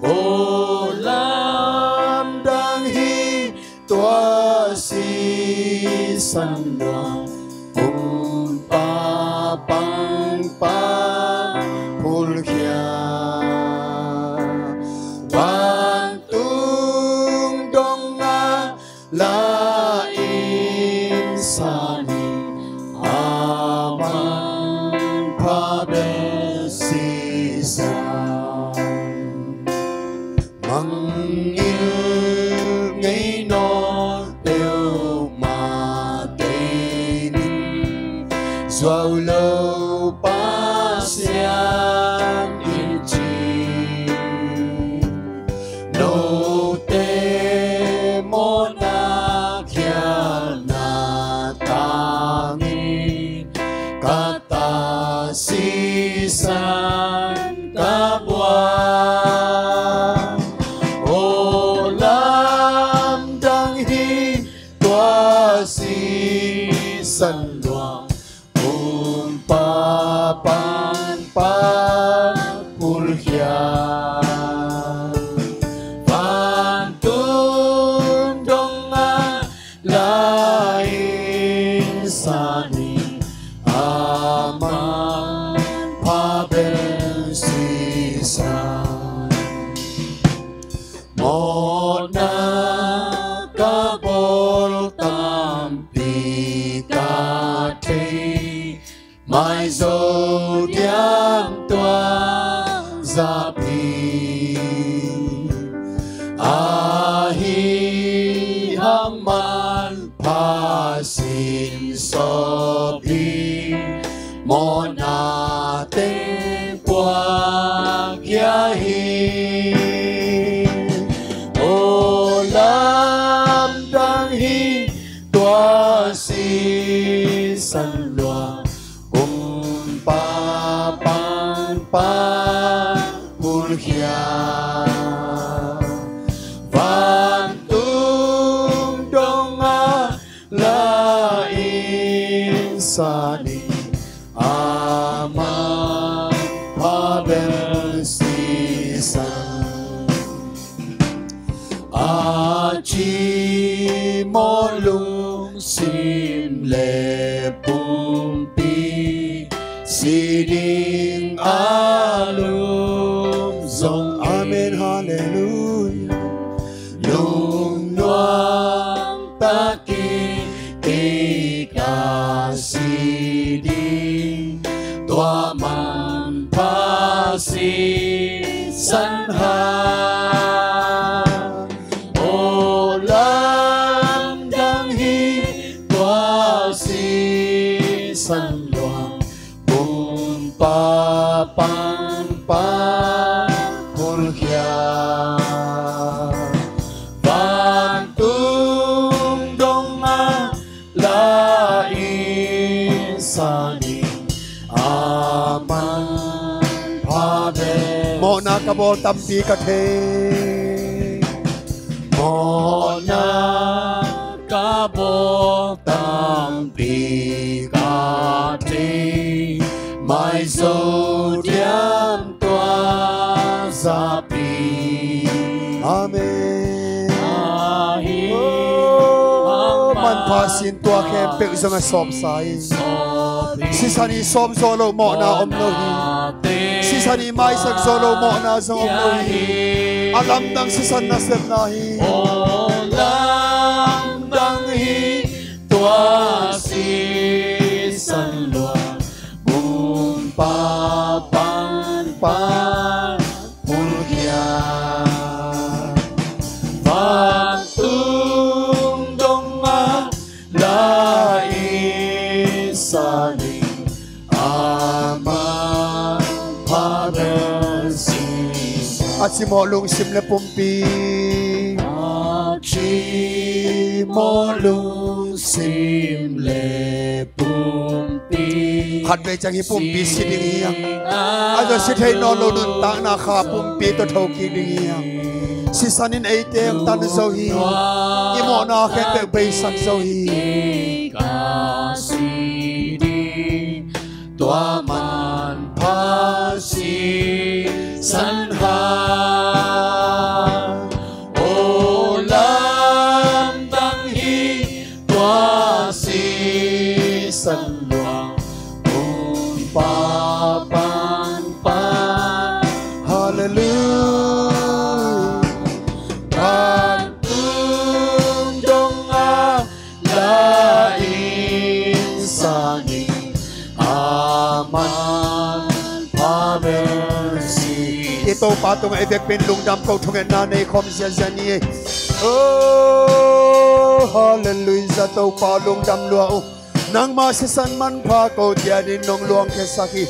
Aw lamdang hi tua sisan dong kumpa pangpang phulkhia. Vantung dong a la in sa ni a manpha bel si sa. Mangngilh ngei nawn peuhmah tei ning, zuau lo Pasian i ci. Note mawhna khialhna tangin ka ta sisan ka buang. Aw lamdang pulkhia. Vantung dongah la-in san in, a manpha bel sisan. Mawhna ka bawl tampi ka thei, maizo diam tua zahpi. Ahi hang manpha sin sawpi, mawhna teng puakkhia hi. Aw lamdang hi tua sisan lua, kumpa pan pan pulkhia. Vantung dongah la-in san in, a manpha bel sisan. A cimawh lungsim le pumpi, si ding a lum zong. Amen, halleluiah. Lungnuam takin kei ka si ding, tua manpha sisan hang. Aw lamdang hi tua sisan lua, kumpa pan pan pulkhia. Vantung dongah la-in san in, a manpha bel. Mawhna ka bawl tampi ka thei. Mawhna ka bawl tampi ka thei, maizo diam tua zahpi. Amen. Ahi hang manpha sin tua khempeuh zong a sawpsa hi. Sisan i sawp zo lo mawhna om lo hi. Sisan i maisak zo lo mawhna zong om lo hi. A lamdang sisan nasepna hi. Aw lamdang hi tua sisan lua, kumpa pan pan pulkhia. Vantung dongah la-in san in, a manpha bel sisan. A cimawh lungsim le pumpi. A cimawh lungsim le pumpi. Khatvei ciang hih pumpi si ding hi hang. A zaw si thei nawn lo nuntakna kha pumpi tawh thokik ding hi hang. Sisan in eite hong tan zo hi. I mawhna khempeuh beisak zo hi. Ka si ding, tua manpha sisan hang. Aw lamdang hi tua sisan lua, kumpa pan pan. Halleluiah. Vantung dongah la-in san in, a manpha bel si. I Topa tungah i vekpi in lungdam ko, thungetna nei khawm ziazia ni. Oh halleluiah, Topa lungdam lua uh. Nangma sisan manpha ko ciat in nong luangkhiasak hi.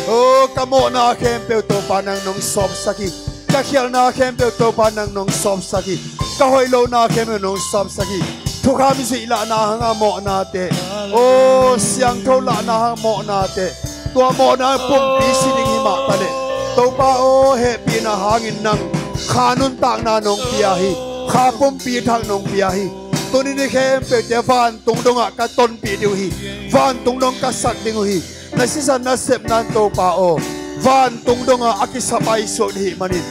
Oh ka mawhna khempeuh Topa nang nong sawpsak hi. Ka khialhna khempeuh Topa nang nong sawpsak hi. Ka hoih lohna khempeuh nong sawpsak hi. Thukham zuih lahna hanga mawhnate, aw siangtho lahna hang mawhnate, tua mawhna pumpi si ding hi mah taleh, Topa aw hehpihna hangin nang kha nuntakna nong pia hi. Kha pumpi thak nong pia hi. Tuni ni khempeuhte vantung dongah ka tonpih ding uh hi. Vantung dong ka sak ding uh hi. Na sisan nasepna in Topa aw, Vantung dongah a kisapaisuak na hih manin,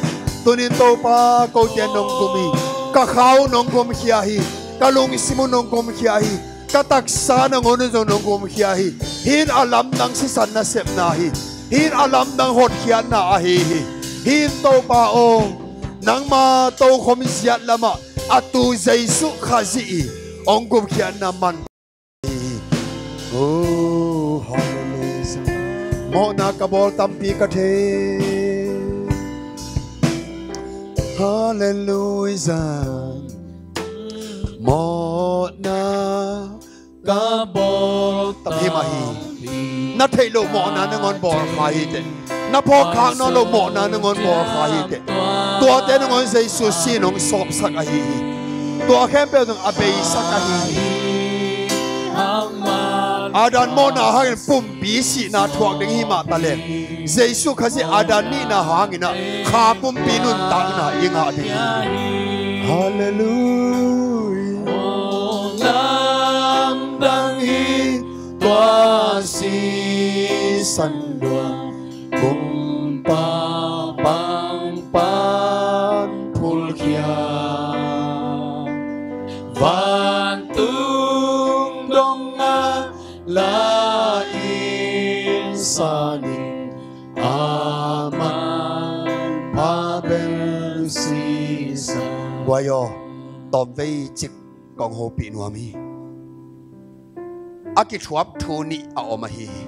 tunin Topa, kote nong gum hi. Ka kha uh nong gumkhia hi. Ka lungsim uh nong gumkhia hi. Ka taksa nangawn uh zong nong gumkhia hi. Hih in a lamdang sisan nasepna hi. Hih in a lamdang hotkhiatna ahi hi. Hih in Topa aw, nangma tokhom ziat lamah a tu Jesuh Khazih i hong gumkhiatna man. Oh, hallelujah. Mawhna ka bawl tampi ka thei. Hallelujah. Mawhna ka bawl tampi. Hi mah hi. Na theih loh mawhna nangawn bawl kha hi teh. Na phawk khak nawn loh mawhna nangawn bawl kha hi teh. Tuate nangawn Jesuh sin hong sawpsak ahi hi. Tua khempeuh zong a beisak ahi hi. Adam mawhna hangin pumpi sihna thuak ding hi mah taleh, Jesuh Khazih Adam nihna hangin ah kha pumpi nuntakna i ngah ding hi. Hallelujah. Lamdang hi tua sisan luang, kumpa pangpan phulkhia. Vantung dongah la in sanin, aman pha bel sisan. Guai aw, tawmvei cik kong hopih nuam hi. A kithuap thu nih a om ahi hi.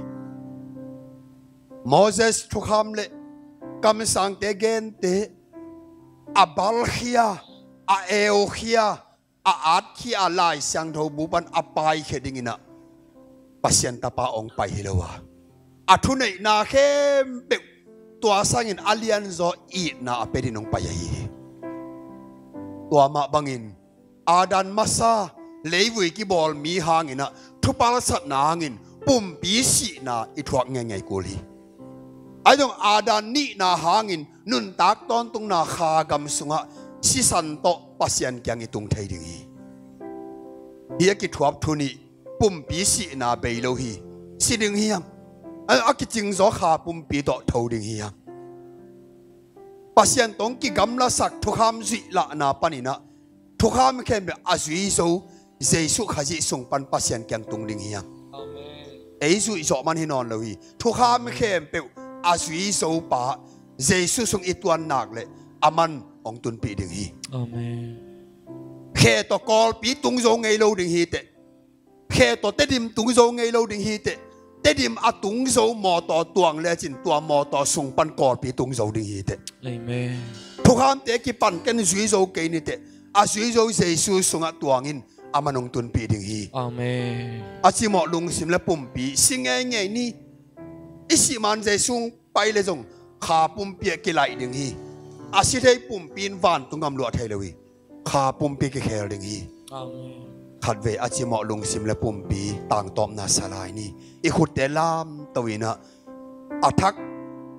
Moses thukham le kamsangte gente a balkhia, a eukhia, a atkhia, a Lai Siangtho bu pan a paikhia dinginah Pasian Tapa hong pai hi lo a, a thuneihna khempeuh tua sangin a lianzaw itna a pia dingin hong pai ahi hi. Tua mah bangin Adam masa leivui kibawl mi hanginah thupalsatna hangin pumpi sihna i thuak ngeingei kul hi. Ahi zong Adam nihna hangin nuntak tawntungna kha gam sungah sisan tawh Pasian kiang i tung thei ding hi. Hi a kithuap thu nih pumpi sihna bei lo hi. Si ding hiam? A, a kicingzaw kha pumpi tawh tho ding hiam? Pasian tawh kigamlasak thukham zuih lahna paninah thukham khempeuh a zui zo Jesuh Khazih sung pan Pasian kiang tung ding hiam? Amen. Ei zuih zawh man hi nawn lo hi. Thukham khempeuh a zui zo pa Jesuh sung i tuan nak leh aman hong tunpih ding hi. Amen. Khe tawh Kawlpi tung zo ngei lo ding hi teh. Khe tawh Tedim tung zo ngei lo ding hi teh. Tedim a tung zo mawtaw tuang lecin tua mawtaw sung pan Kawlpi tung zo ding hi teh. Amen. Thukhamte kipan ken zui zo kei ni teh. A zui zo Jesuh sungah tuangin aman hong tunpih ding hi. Amen. A cimawh lungsim le pumpi si ngeingei ni. I sih man Jesuh pai le zong kha pumpi ah kilaih ding hi. A si thei pumpi in vantung gam luah thei lo hi. Kha pumpi kikhel ding hi. Amen. Khatvei a cimawh lungsim le pumpi tangtawpna sa lai ni. I khutte lamto inah a thak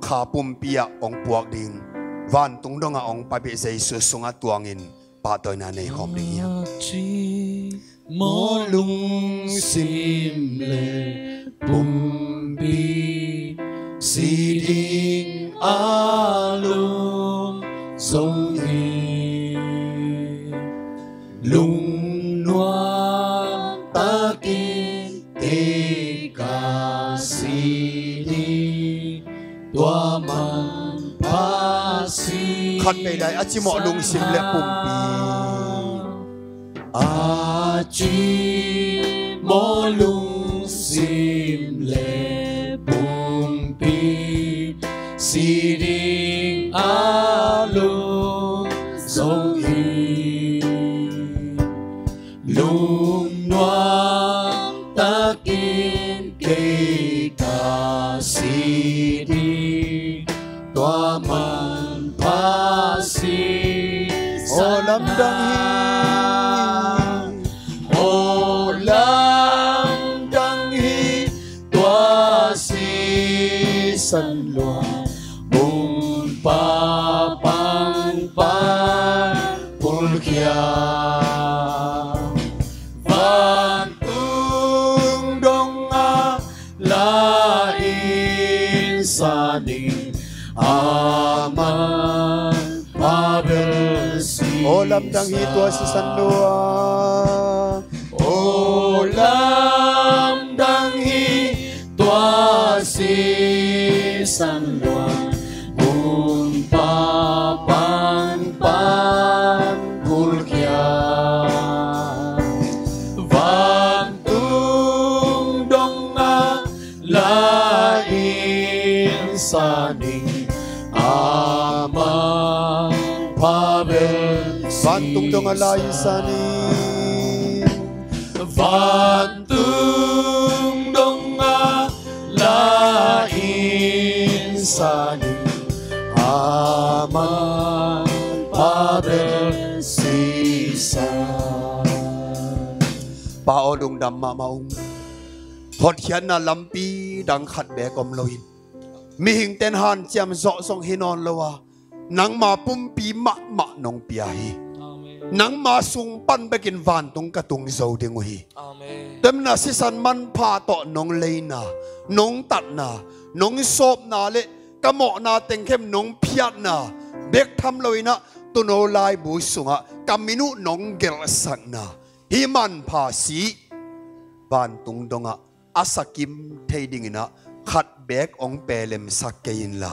kha pumpi ah hong puak ding, vantung dongah hong paipih Jesuh sungah tuangin pahtawina nei khawm ding hiam? Cimawh lungsim le pumpi si ding a lungzong hi. Lungnuam takin kei ka si ding, tua manpha si. Khat vei lai, a cimawh lungsim le pumpi. A cimawh lungsim le pumpi si ding a lungzong hi. Lungnuam takin kei ka si ding, tua manpha si. Aw lamdang hi. Aw lamdang hi. Tua sisan luang, kumpa pangpan phulkhia. Vantung dongah la in sa ding, Aman pha bel si. Aw lamdang hi tua sisan lua. Aw lamdang hi tua sisan lua. Bumpa pangpang bulkhia. Vantung dongah la in sa ning. Aman pha bel si. Vantung dongah la in sa ning. Vantung dongah la in sa ning. Aman pha bel si sa. Pa aw, lungdam mahmah ung. Hotkhiatna lampi dang khat beek om loin, mihingte'n hanciam zawh zong hi nawn lo a, nangma pumpi mahmah nong pia hi. Amen. Nangma sung pan bekin vantung ka tung zo ding uh hi. Amen. Tua ahih manin sisan manpha tawh nong leina, nong tatna, nong sawpna le ka mawhna tengkhem nong phiatna bek tham loin ah, tuuno laibu sungah ka min uh nong gelhsakna, hih manpha si vantung dongah a sakim thei dingin ah khat beek hong pelemsak kei inla,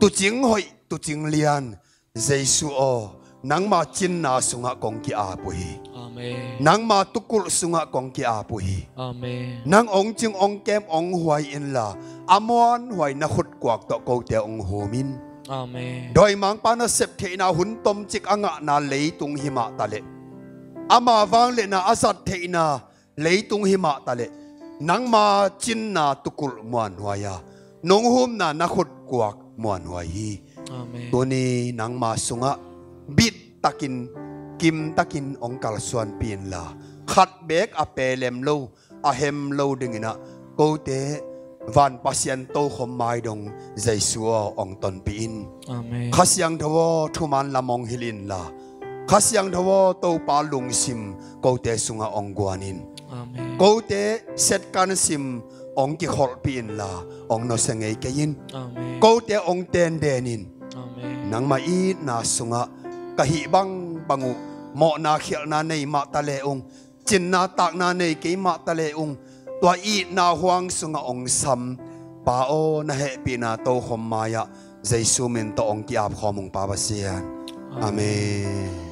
tuucing hoih, tuucing lian Jesu aw, nangma cinna sungah kong ki-ap uh hi. Amen. Nangma tuukulh sungah kong ki-ap uh hi. Amen. Nang hong cing, hong kem, hong huai inla, a muanhuai na khutkuak tawh kote hong hum in. Amen. Dawimangpa nasep theihna hun tomcik a ngahna leitung hi mah taleh, ama vangliatna a zat theihna leitung hi mah taleh, nangma cinna tuukulh muanhuai a, nong humna na khutkuak muanhuai hi. Amen. Tuni nangma sungah bittakin, kimtakin hong kalsuanpih inla, khat beek a pelem lo, a hem lo dingin ah kote van Pasian tokhom mai dong Jesu aw hong tonpih in. Amen. Kha Siangtho aw, thuman lam hong hilh inla, Kha Siangtho aw, Topa lungsim kote sungah hong guan in. Amen. Kote setkan sim hong kikholhpih inla, hong nusia ngei kei in. Amen. Kote hong tenden in. Amen. Nangma itna sungah ka hih bangbang uh, mawhna khialhna nei mah taleh ung, cinna takna nei kei mah taleh ung, tua itna huang sungah hong sam Pa aw, na hehpihna tokhom mai-ah Jesu min tawh hong ki-ap khawm ung Pa Pasian. Amen. Amen.